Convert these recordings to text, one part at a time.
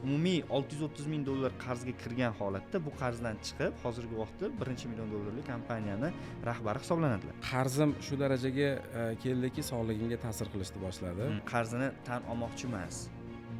Umumiy 630 ming dollar qarzga kirgan holatda bu qarzdan chiqib, hozirgi vaqtda birinchi million dollarlik kompaniyani rahbari hisoblanadilar. Qarzim shu darajaga keldiki, sog'ligimga ta'sir qilishni boshladi. Qarzini tan olmoqchi emas.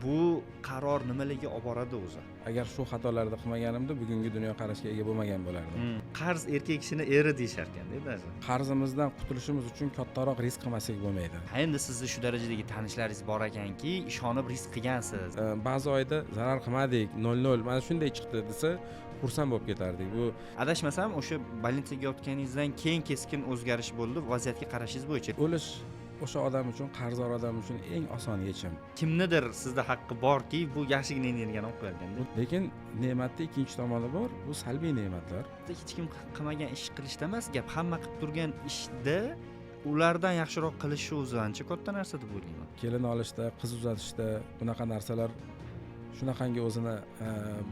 Bu qaror nimalarga olib boradi o'zi? Agar shu xatolarni qilmaganimda, bugungi dunyoqarashga ega bo'lmagan bo'lardim. Qarz erkak kishini eri deyishar ekanda даже. Qarzimizdan qutulishimiz uchun kattaroq risk qilmasak bo'lmaydi. Ha, endi sizni shu darajadagi tanishlaringiz bor ekanki, ishonib risk qilgansiz. Ba'zi oyda zarar qilmadik, 0,0, mana shunday chiqdi desa, xursand bo'lib ketardik bu. Adashmasam, o'sha больница ga yotganingizdan keyin keskin o'zgarish bo'ldi vaziyatga qarashingiz bo'yicha. O'lish o'sha odam uchun, qarzdor odam uchun eng oson yechim. Kimnidir sizda haqqi borki, bu yaxshigina energiyani olib qo'yarkanda. Lekin ne'matni ikkinchi tomoni bor, bu salbiy ne'matlar. Hech kim qilmagan ish qilishda emas gap, hamma qilib turgan ishda ulardan yaxshiroq qilishi o'zi ancha katta narsa deb o'ylayman. Kelin olishda, qiz uzatishda bunaqa narsalar shunaqangi o'zini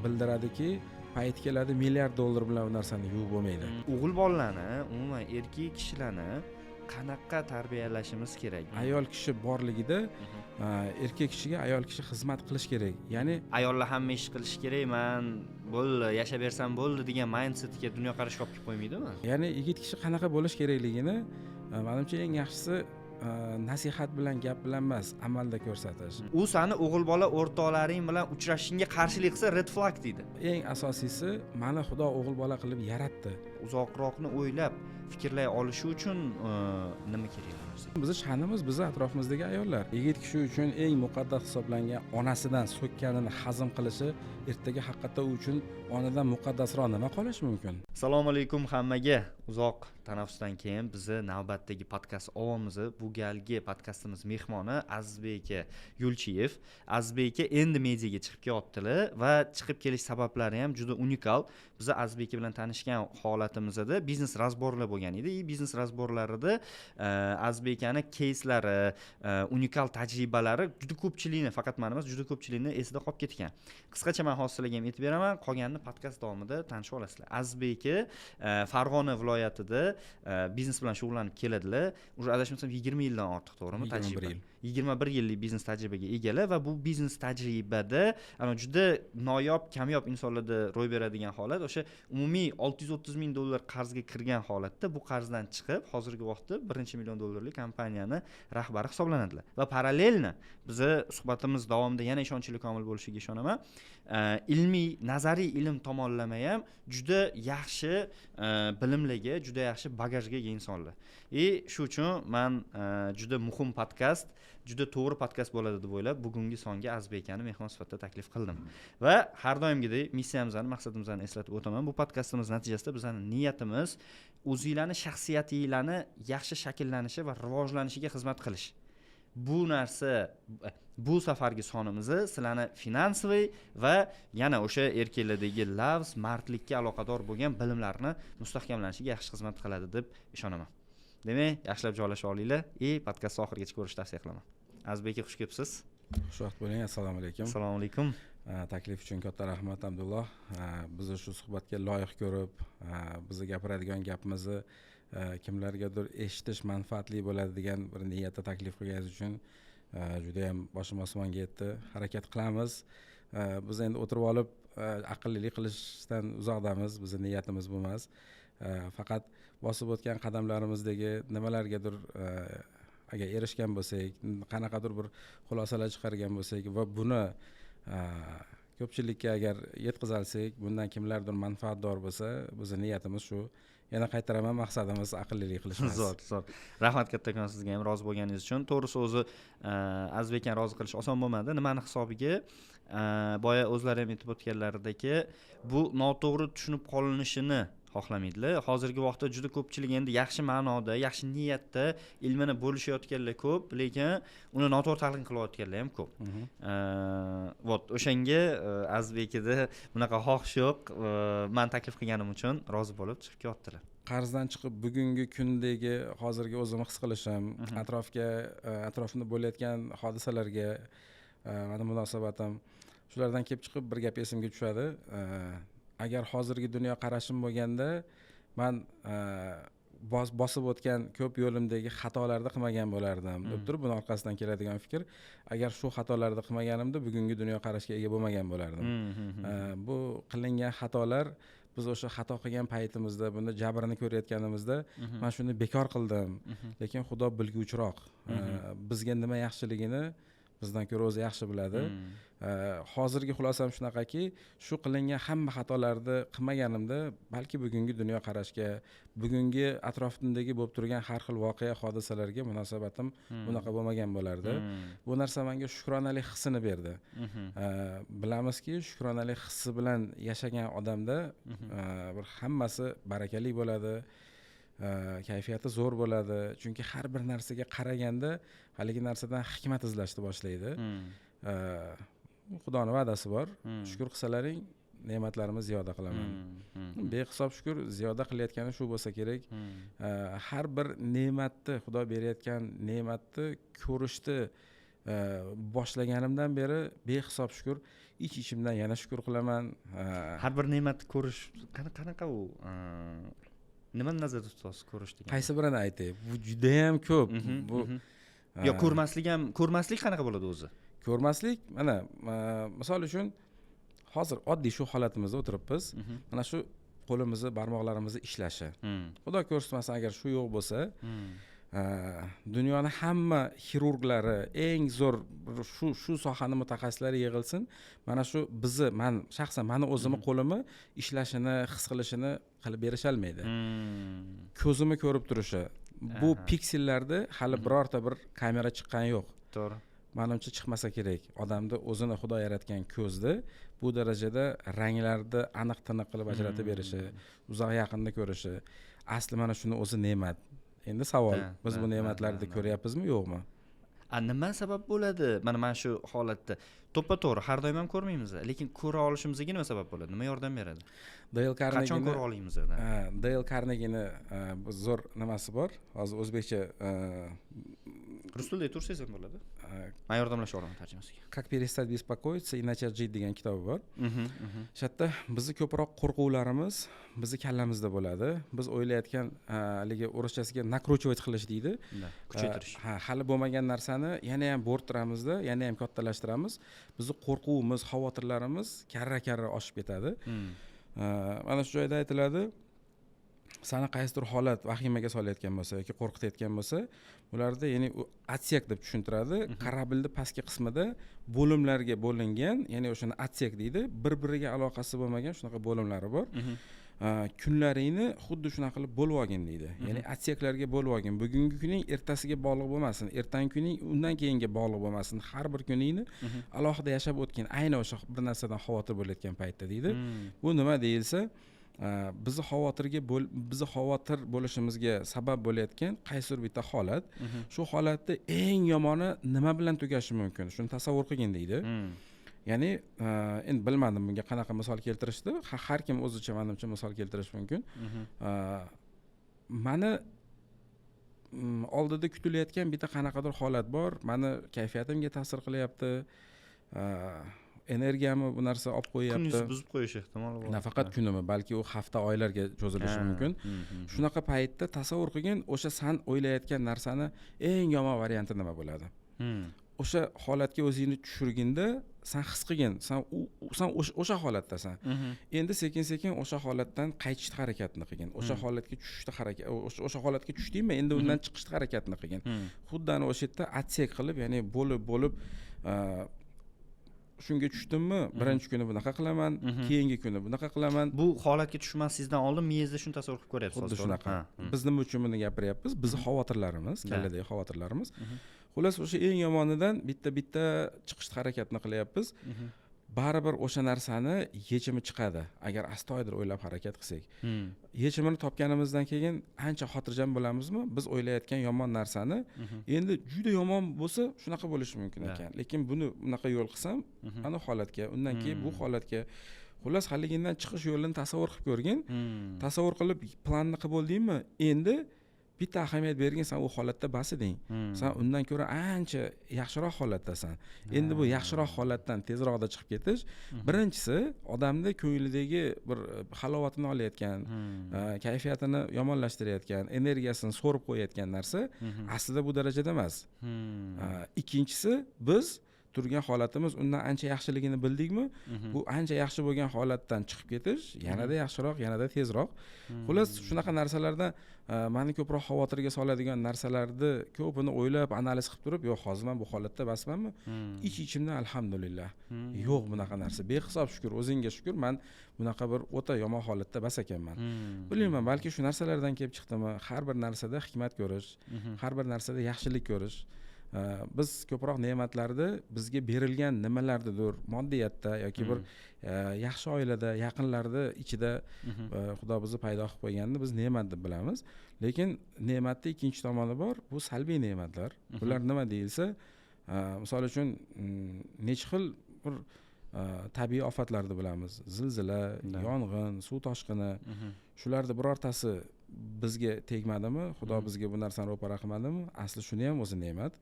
bildiradiki, payt keladi, milliard dollar bilan u narsani yuvib bo'lmaydi. O'g'il bolalarni, umuman erkak kishilarni qanaqa tarbiyalashimiz kerak? Ayol kishi borligida erkak kishiga ayol kishi xizmat qilish kerak, ya'ni ayollar hamma ish qilishi kerak, man bo'ldi, yashab bersam bo'ldi degan mindsetga, dunyoqarashga olib kelib qo'ymaydimi? Ya'ni yigit kishi qanaqa bo'lish kerakligini, manimcha, eng yaxshisi nasihat bilan, gap bilan emas, amalda ko'rsatish. U sani o'g'il bola o'rtoqlaring bilan uchrashishingga qarshilik qilsa, red flag deydi. Eng asosiysi, mani Xudo o'g'il bola qilib yaratdi. Uzoqroqni o'ylab fikrlay olishi uchun nima kerak bu narsa? Bizni sha'nimiz bizni atrofimizdagi ayollar. Yigit kishi uchun eng muqaddas hisoblangan onasidan so'kkanini hazm qilishi, ertaga haqiqatda u uchun onadan muqaddasroq nima qolishi mumkin? Assalomu alaykum hammaga. Uzoq tanaffusdan keyin bizni navbatdagi podkast ovomizi, bu galgi podkastimiz mehmoni Azizbek aka Yo'lchiyev. Azizbek aka endi mediaga chiqib kelyaptilar va chiqib kelish sabablari ham juda unikal. Biz Azizbek aka bilan tanishgan holatimizda biznes разбор lar bo'lgan edi и biznes разбор larida Azizbek akani keyslari, unikal tajribalari juda ko'pchilikni, faqat mani emas, juda ko'pchilikni esida qolib ketgan. Qisqacha man hozir sizlarga ham aytib beraman, qolganini podkast davomida tanishib olasizlar. Azizbek aka Farg'ona viloyatida biznes bilan shug'ullanib keladilar уже, adashmasam, 20 yildan ortiq, to'g'rimi? 21 Tajriba. yil. 21 yillik biznes tajribaga egalar va bu biznes tajribada ana juda noyob, kamyob insonlarda ro'y beradigan holat, o'sha umumiy 630 ming dollar qarzga kirgan holatda bu qarzdan chiqib, hozirgi vaqtda birinchi million dollarlik kompaniyani rahbari hisoblanadilar. Va параллельно biza suhbatimiz davomida yana ishonchli komil bo'lishiga ishonaman, ilmiy, nazariy ilm tomonlama ham juda yaxshi bilimlarga, juda yaxshi bagajga ega insonlar. И shu uchun man juda muhim podkast, juda to'g'ri podkast bo'ladi deb o'ylab, bugungi songa Azizbek akani mehmon sifatida taklif qildim. Va har doimgidek missiyamizni, maqsadimizni eslatib o'taman: bu podkastimiz natijasida bizani niyatimiz o'zinglarni shaxsiyatinglarni yaxshi shakllanishi va rivojlanishiga xizmat qilish. Bu narsa, bu safargi sonimizni sizlarni финансовый va yana o'sha erkaklardagi lavz, mardlikka aloqador bo'lgan bilimlarni mustahkamlanishiga yaxshi xizmat qiladi deb ishonaman. Demak, yaxshilab joylashib olinglar и podkastni oxirigacha ko'rishni tavsiya qilaman. Azizbek aka, xush kelibsiz. Xushvaqt bo'ling, assalomu alaykum. Assalomu alaykum. Taklif uchun katta rahmat, Abdulloh. Bizni shu suhbatga loyiq ko'rib, bizni gapiradigan gapimizni kimlargadir eshitish manfaatli bo'ladi degan bir niyatda taklif qilganingiz uchun judayam boshim osmonga yetdi. Harakat qilamiz. Biz endi o'tirib olib aqllilik qilishdan uzoqdamiz, bizni niyatimiz bu emas. Faqat bosib o'tgan qadamlarimizdagi nimalargadir agar erishgan bo'lsak, qanaqadir bir xulosalar chiqargan bo'lsak va buni ko'pchilikka agar yetkazolsak, bundan kimlardir manfaatdor bo'lsa, bizni niyatimiz shu. Yana qaytaraman, maqsadimiz aqllilik qilish emas. Zo'r, zo'r, rahmat kattakon sizga ham rozi bo'lganingiz uchun. To'g'risi, o'zi Azizbek akani rozi qilish oson bo'lmadi. Nimani hisobiga, boya o'zlari ham aytib o'tganlaridek, bu noto'g'ri tushunib qolinishini xohlamaydilar. Hozirgi vaqtda juda ko'pchilik endi yaxshi ma'noda, yaxshi niyatda ilmini bo'lishayotganlar ko'p, lekin uni noto'g'ri talqin qilayotganlar ham ko'p. Вот o'shanga Azizbek akada bunaqa xohish yo'q. Man taklif qilganim uchun rozi bo'lib chiqib kelyaptilar. Qarzdan chiqib, bugungi kundagi hozirgi o'zimni his qilishim, atrofga, atrofimda bo'layotgan hodisalarga mani munosabatim, shulardan kelib chiqib bir gap esimga tushadi. Agar hozirgi dunyoqarashim bo'lganda, man Bosib o'tgan ko'p yo'limdagi xatolarni qilmagan bo'lardim deb turib, buni orqasidan keladigan fikr: agar shu xatolarni qilmaganimda, bugungi dunyoqarashga ega bo'lmagan bo'lardim. Bu qilingan xatolar, biz o'sha xato qilgan paytimizda, buni jabrini ko'rayotganimizda, man shuni bekor qildim, lekin Xudo bilguvchiroq, bizga nima yaxshiligini bizdan ko'ra o'zi yaxshi biladi. Hozirgi xulosam shunaqaki, shu qilingan hamma xatolarni qilmaganimda, balki bugungi dunyoqarashga, bugungi atrofimdagi bo'lib turgan har xil voqea hodisalarga munosabatim bunaqa bo'lmagan bo'lardi. Bu narsa menga shukronalik hissini berdi. Bilamizki, shukronalik hissi bilan yashagan odamda bir hammasi barakali bo'ladi, kayfiyati zo'r bo'ladi, chunki har bir narsaga qaraganda haligi narsadan hikmat izlashni boshlaydi. Xudoni va'dasi bor: shukur qilsalaring, ne'matlarimni ziyoda qilaman. Behisob shukur ziyoda qilayotgani shu bo'lsa kerak. Har bir ne'matni, Xudo berayotgan ne'matni ko'rishni boshlaganimdan beri behisob shukur, ich ichimdan yana shukur qilaman. Har bir ne'matni ko'rish qanaqa u, nimani nazarda tutasiz ko'rish deganda? Qaysi birini aytay, bu judayam ko'p. Bu Yo ko'rmaslik ham, ko'rmaslik qanaqa bo'ladi o'zi? Ko'rmaslik, mana, misol uchun, hozir oddiy shu holatimizda o'tiribmiz, mana shu qo'limizni, barmoqlarimizni ishlashi, Xudo ko'rsatmasin, agar shu yo'q bo'lsa, dunyoni hamma xirurglari, eng zo'r shu sohani mutaxassislari yig'ilsin, mana shu bizni, man shaxsan mani o'zimni qo'limni ishlashini, his qilishini qilib berisholmaydi. Ko'zimni ko'rib turishi, bu piksellarda hali birorta bir kamera chiqqani yo'q. Manimcha, chiqmasa kerak. Odamni o'zini Xudo yaratgan ko'zni bu darajada ranglarni aniq tiniq qilib ajratib berishi, uzoq yaqinni ko'rishi, asli mana shuni o'zi ne'mat. Endi savol: biz bu ne'matlarni ko'ryapmizmi, yo'qmi? A nima sabab bo'ladi mana shu holatda? To'ppa to'g'ri, har doim ham ko'rmaymiz, lekin ko'ra olishimizga nima sabab bo'ladi, nima yordam beradi? Deyl Qachon Karnegini ko'ra olamiz? Deyl Karnegini zo'r nimasi bor, hozir o'zbekcha Rus tilida aytaversangiz ham bo'ladi, man yordamlasha olaman tarjimasiga. "Как перестать беспокоиться и начать жить" degan kitobi bor. O'sha yerda bizni ko'proq qo'rquvlarimiz bizni kallamizda bo'ladi, biz o'ylayotgan, haligi o'rischasiga накручивать qilish deydi. Kuchaytirish. Ha, hali bo'lmagan narsani yana ham bo'rttiramizda, yana ham kattalashtiramiz. Bizni qo'rquvimiz, xavotirlarimiz karra karra oshib ketadi. Mana shu joyda aytiladi: sani qaysidir holat vahimaga solayotgan bo'lsa yoki qo'rqitayotgan bo'lsa, ularda, ya'ni u отсек deb tushuntiradi, корабль ni pastki qismida bo'limlarga bo'lingan, ya'ni o'shani отсек deydi, bir biriga aloqasi bo'lmagan shunaqa bo'limlari bor. Kunlaringni xuddi shunaqa qilib bo'lib olgin deydi, ya'ni отсек larga bo'lib olgin. Bugungi kuning ertasiga bog'liq bo'lmasin, ertangi kuning undan keyinga bog'liq bo'lmasin, har bir kuningni alohida yashab o'tgin ayni o'sha bir narsadan xavotir bo'layotgan paytda deydi. Bu nima deyilsa, bizni xavotir bo'lishimizga sabab bo'layotgan qaysidir bitta holat, shu holatda eng yomoni nima bilan tugashi mumkin, shuni tasavvur qilgin deydi. Ya'ni endi bilmadim, bunga qanaqa misol keltirishdi. Har kim o'zicha, manimcha, misol keltirishi mumkin. Mani oldida kutilayotgan bitta qanaqadir holat bor, mani kayfiyatimga ta'sir qilyapti, energiyamni bu narsa olib qo'yyapti. Kuningizni buzib qo'yishi ehtimoli bor. Nafaqat kunimni, balki u hafta, oylarga cho'zilishi mumkin. Shunaqa paytda tasavvur qilgin, o'sha san o'ylayotgan narsani eng yomon varianti nima bo'ladi. O'sha holatga o'zingni tushirginda, san his qilgin, san o'sha holatdasan. Endi sekin sekin o'sha holatdan qaytishni harakatini qilgin, o'sha holatga tushishni harakat, o'sha holatga tushdingmi, endi undan chiqishni harakatini qilgin. Xuddi ana o'sha yerda отсек qilib, ya'ni bo'lib bo'lib, shunga tushdimmi, birinchi kuni bunaqa qilaman, keyingi kuni bunaqa qilaman. Bu holatga tushmasingizdan oldin miyangizda shuni tasavvur qilib ko'ryapsiz. Xuddi hozir, shunaqa. to'g'rimi? Biz nima uchun buni gapiryapmiz? Bizni xavotirlarimiz, kalladagi xavotirlarimiz, xullas, o'sha eng yomonidan bitta bitta chiqishni harakatini qilyapmiz. Baribir o'sha narsani yechimi chiqadi, agar astoydil o'ylab harakat qilsak. Yechimini topganimizdan keyin ancha xotirjam bo'lamizmi? Biz o'ylayotgan yomon narsani, endi juda yomon bo'lsa, shunaqa bo'lishi mumkin ekan, lekin buni bunaqa yo'l qilsam, ana holatga, undan keyin bu holatga, xullas, haligindan chiqish yo'lini tasavvur qilib ko'rgin. Tasavvur qilib, planni qilib bo'ldingmi, endi Bitta ahamiyat bergin, san u holatda bas eding, san undan ko'ra ancha yaxshiroq holatdasan. Endi bu yaxshiroq holatdan tezroqda chiqib ketish, birinchisi odamni ko'nglidagi bir halovatini olayotgan, kayfiyatini yomonlashtirayotgan, energiyasini so'rib qo'yayotgan narsa aslida bu darajada emas. Ikkinchisi, biz turgan holatimiz undan ancha yaxshiligini bildikmi, bu ancha yaxshi bo'lgan holatdan chiqib ketish yanada yaxshiroq, yanada tezroq. Xullas, shunaqa narsalardan mani ko'proq xavotirga soladigan narsalarni ko'pini o'ylab, analiz qilib turib, yo'q, hozir man bu holatda basmanmi, ich ichimdan alhamdulillah, yo'q bunaqa narsa, behisob shukur, o'zingga shukur, man bunaqa bir o'ta yomon holatda bas ekanman. Bilmayman, balki shu narsalardan kelib chiqdimi, har bir narsada hikmat ko'rish, har bir narsada yaxshilik ko'rish. Biz ko'proq ne'matlarni bizga berilgan nimalarnidir moddiyatda yoki bir yaxshi oilada, yaqinlarni ichida Xudo bizni paydo qilib qo'yganini biz ne'mat deb bilamiz. Lekin ne'matni ikkinchi tomoni bor, bu salbiy ne'matlar. Bular nima deyilsa, misol uchun necha xil bir tabiiy ofatlarni bilamiz: zilzila, yong'in, suv toshqini. Shularni birortasi bizga tegmadimi, Xudo bizga bu narsani ro'para qilmadimi, asli shuni ham o'zi ne'mat.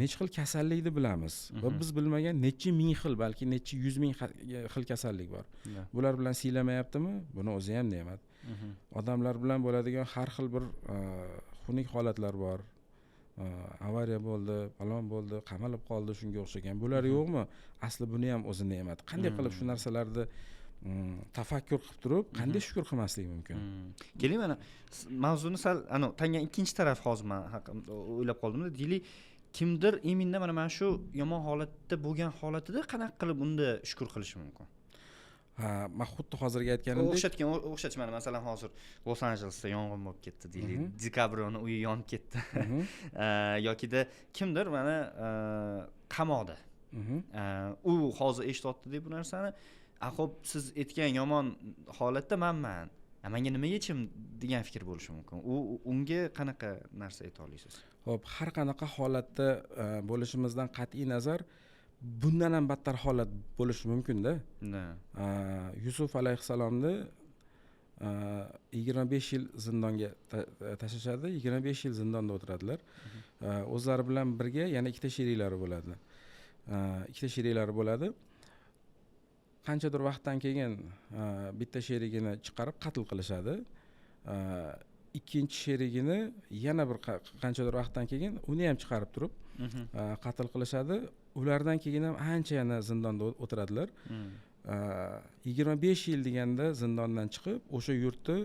Necha xil kasallikni bilamiz va biz bilmagan necha ming xil, balki necha yuz ming xil kasallik bor. Bular bilan siylamayaptimi, buni o'zi ham ne'mat. Odamlar bilan bo'ladigan har xil bir xunuk holatlar bor, avariya bo'ldi, falon bo'ldi, qamalib qoldi, shunga o'xshagan. Bular yo'qmi, asli buni ham o'zi ne'mat. Qanday qilib shu narsalarni tafakkur qilib turib, qanday shukur qilmaslik mumkin? Keling, mana mavzuni sal anavi tangan ikkinchi taraf, hozir man o'ylab qoldimda. Deylik, kimdir именно mana shu yomon holatda bo'lgan holatida qanaqa qilib unda shukur qilishi mumkin? Ha, man xuddi hozirgi aytganimdek. O'xshatgan, o'xshatish, mana masalan, hozir Los Anjelesda yong'in bo'lib ketdi deylik, Dikabrioni uyi yonib ketdi yokida kimdir mana qamoqda, u hozir eshityapti bu narsani. A ho'p, siz aytgan yomon holatda manman, manga nima yechim degan fikr bo'lishi mumkin. U unga qanaqa narsa ayta olasiz? Ho'p, har qanaqa holatda bo'lishimizdan qat'iy nazar, bundan ham battar holat bo'lishi mumkinda. Yusuf alayhissalomni 25 yil zindonga tashlashadi, 25 yil zindonda o'tiradilar. O'zlari bilan birga yana ikkita sheriklari bo'ladi, ikkita sheriklari bo'ladi. Qanchadir vaqtdan keyin bitta sherigini chiqarib qatl qilishadi. Ikkinchi sherigini yana bir qanchadir vaqtdan keyin uni ham chiqarib turib qatl qilishadi. Ulardan keyin ham ancha yana zindonda o'tiradilar. 25 yil deganda zindondan chiqib, o'sha yurtni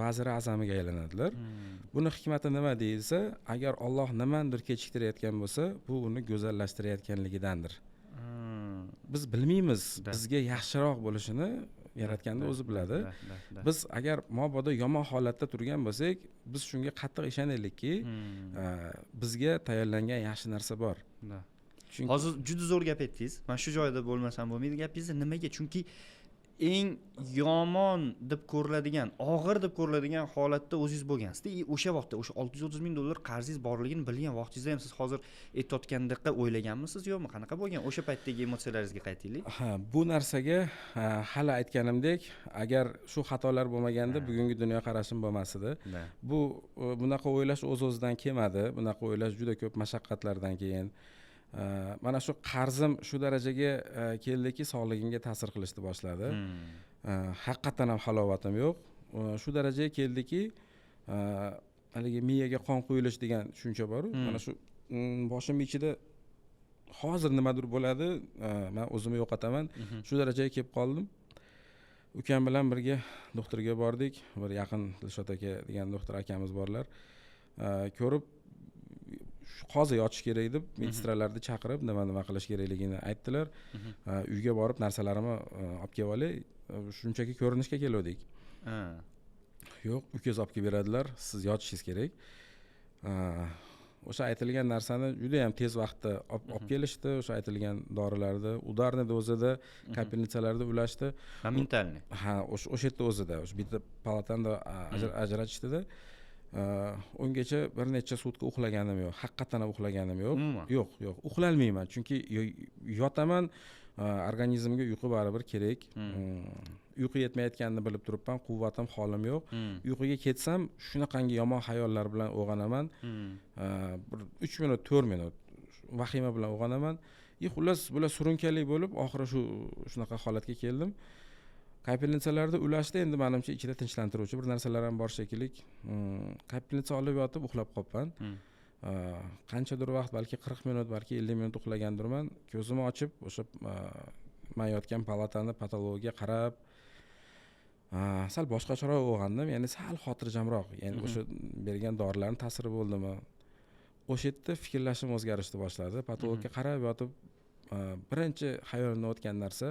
vaziri a'zamiga aylanadilar. Buni hikmati nima deyilsa, agar Olloh nimanidir kechiktirayotgan bo'lsa, bu uni go'zallashtirayotganligidandir. Biz bilmaymiz, bizga yaxshiroq bo'lishini yaratganni o'zi biladi. Biz agar mabodo yomon holatda turgan bo'lsak, biz shunga qattiq ishonaylikki, bizga tayyorlangan yaxshi narsa bor. Chunki hozir juda zo'r gap aytdingiz, man shu joyda bo'lmasam bo'lmaydi gapingizni. Nimaga? Chunki eng yomon deb ko'riladigan, og'ir deb ko'riladigan holatda o'zingiz bo'lgansizda, и o'sha vaqtda o'sha 630 ming dollar qarzingiz borligini bilgan vaqtingizda ham siz hozir aytayotgandaqa o'ylaganmisiz, yo'qmi? Qanaqa bo'lgan o'sha paytdagi emotsiyalaringizga qaytaylik. Ha, bu narsaga, hali aytganimdek, agar shu xatolar bo'lmaganda, bugungi dunyoqarashim bo'lmas edi. Bu bunaqa o'ylash o'z o'zidan kelmadi, bunaqa o'ylash juda ko'p mashaqqatlardan keyin. Mana shu qarzim shu darajaga keldiki, sog'lig'imga ta'sir qilishni boshladi. Haqiqatdan ham halovatim yo'q. Shu darajaga keldiki, haligi miyaga qon quyilish degan tushuncha boru, mana shu boshim ichida hozir nimadir bo'ladi, man o'zimni yo'qotaman, shu darajaga kelib qoldim. Ukam bilan birga doktorga bordik, bir yaqin Dilshod aka degan doktor akamiz borlar. Ko'rib, hozir yotish kerak deb medsestralarni chaqirib, nima nima qilish kerakligini aytdilar. Uyga borib narsalarimni olib kelib olay, shunchaki ko'rinishga keluvdik. Yo'q, ukangiz olib kelib beradilar, siz yotishingiz kerak. O'sha aytilgan narsani judayam tez vaqtda olib kelishdi, o'sha aytilgan dorilarni ударный dozada капельница larda ulashdi. Моментальный. Ha, o'sha yerda o'zida, o'sha bitta palatani ajratishdida. Ungacha bir necha sutka uxlaganim yo'q, haqiqatdan ham uxlaganim yo'q. Umuman? Yo'q, uxlolmayman, chunki yotaman, organizmga uyqu baribir kerak. Uyqu yetmayotganini bilib turibman, quvvatim, holim yo'q. Uyquga ketsam, shunaqangi yomon xayollar bilan uyg'onaman. Bir 3 minut, 4 minut vahima bilan uyg'onaman. И xullas, bular surunkali bo'lib, oxiri shunaqa holatga keldim. Капельница larda ulashda endi manimcha ichida tinchlantiruvchi bir narsalar ham bor shekilli. Капельница olib yotib uxlab qolibman. Qanchadir vaqt, balki 40 minut, balki 50 minut uxlagandirman. Ko'zimni ochib, o'sha man yotgan palatani потолок iga qarab, sal boshqacharoq uyg'ondim, ya'ni sal xotirjamroq. Ya'ni o'sha bergan dorilarni ta'siri bo'ldimi, o'sha yerda fikrlashim o'zgarishni boshladi. Потолок ka qarab yotib, birinchi xayolimdan o'tgan narsa,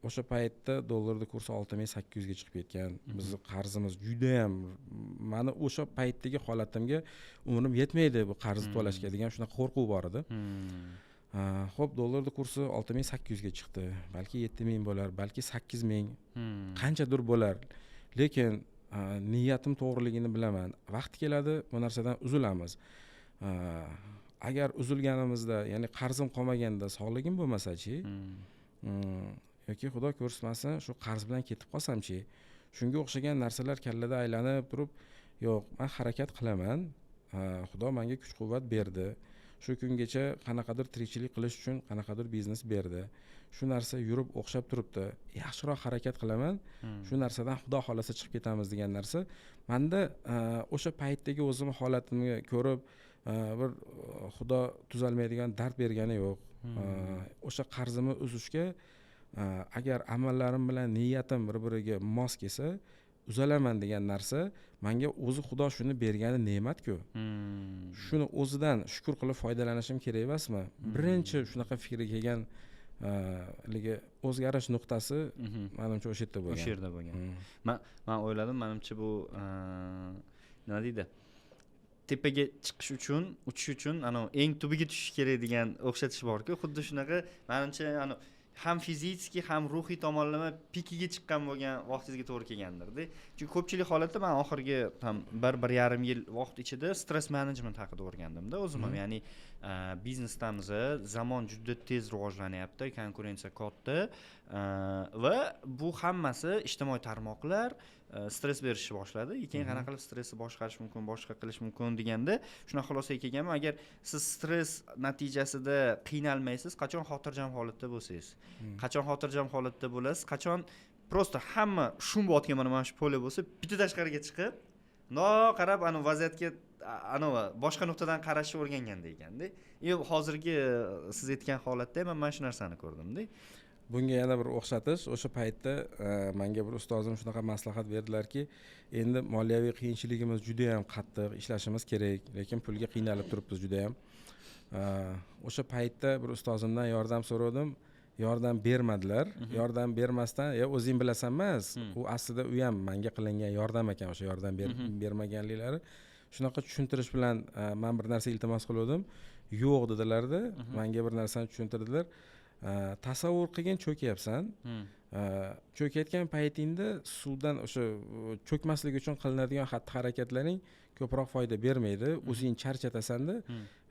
o'sha paytda dollarni kursi 6800 ga chiqib ketgan. Bizni qarzimiz judayam, mani o'sha paytdagi holatimga umrim yetmaydi bu qarzni to'lashga degan shunaqa qo'rquv bor edi. Ho'p, dollarni kursi 6800 ga chiqdi, balki 7000 bo'lar, balki 8000, qanchadir bo'lar, lekin niyatim to'g'riligini bilaman, vaqti keladi, bu narsadan uzilamiz. Agar uzilganimizda, ya'ni qarzim qolmaganda, sog'ligim bo'lmasachi, yoki xudo ko'rsatmasin, shu qarz bilan ketib qolsamchi, shunga o'xshagan narsalar kallada aylanib turib, yo'q, man harakat qilaman, xudo menga kuch quvvat berdi, shu kungacha qanaqadir tirikchilik qilish uchun qanaqadir biznes berdi, shu narsa yurib, o'xshab turibdi, yaxshiroq harakat qilaman, shu narsadan xudo xohlasa chiqib ketamiz degan narsa manda o'sha paytdagi o'zimni holatimni ko'rib, bir xudo tuzalmaydigan dard bergani yo'q. O'sha qarzimni uzishga, agar amallarim bilan niyatim bir biriga mos kelsa, uzalaman degan narsa manga o'zi xudo shuni bergani ne'matku. Shuni o'zidan shukur qilib foydalanishim kerak emasmi? Birinchi shunaqa fikrga kelgan, haligi o'zgarish nuqtasi manimcha o'sha yerda bo'lgan. O'sha yerda bo'lgan. Man o'yladim, manimcha bu, nima deydi, tepaga chiqish uchun, uchish uchun anavi eng tubiga tushish kerak degan o'xshatish borku, xuddi shunaqa manimcha, anavi ham физический, ham ruhiy tomonlama pikiga chiqqan bo'lgan vaqtingizga to'g'ri kelgandirda. Chunki ko'pchilik holatda man oxirgi там 1-1,5 yil vaqt ichida stress management haqida o'rgandimda o'zim ham. Ya'ni biznesdamiz, zamon juda tez rivojlanyapti, konkurensiya katta va bu hammasi ijtimoiy tarmoqlar stress berishni boshladi. Keyin qanaqa qilib stressni boshqarish mumkin, boshqa qilish mumkin deganda shunaqa xulosaga kelganman: agar siz stress natijasida qiynalmaysiz, qachon xotirjam holatda bo'lsangiz. Qachon xotirjam holatda bo'lasiz? Qachon просто hamma шум bo'layotgan mana shu поле bo'lsa, bitta tashqariga chiqib, mundoq qarab, anavi vaziyatga anavi boshqa nuqtadan qarashni o'rganganda ekanda. И hozirgi siz aytgan holatda ham man mana shu narsani ko'rdimda. Bunga yana bir o'xshatish: o'sha paytda manga bir ustozim shunaqa maslahat berdilarki, endi moliyaviy qiyinchiligimiz judayam qattiq, ishlashimiz kerak, lekin pulga qiynalib turibmiz judayam. O'sha paytda bir ustozimdan yordam so'radim, yordam bermadilar. Yordam bermasdan, "E, o'zing bilasan" emas, u aslida u ham manga qilingan yordam ekan, o'sha yordam bermaganliklari. Shunaqa tushuntirish bilan, man bir narsa iltimos qiluvdim, yo'q dedilarda, manga bir narsani tushuntirdilar: tasavvur qilgin, cho'kyapsan. Cho'kayotgan paytingda suvdan o'sha cho'kmaslik uchun qilinadigan xatti harakatlaring ko'proq foyda bermaydi, o'zing charchatasanda,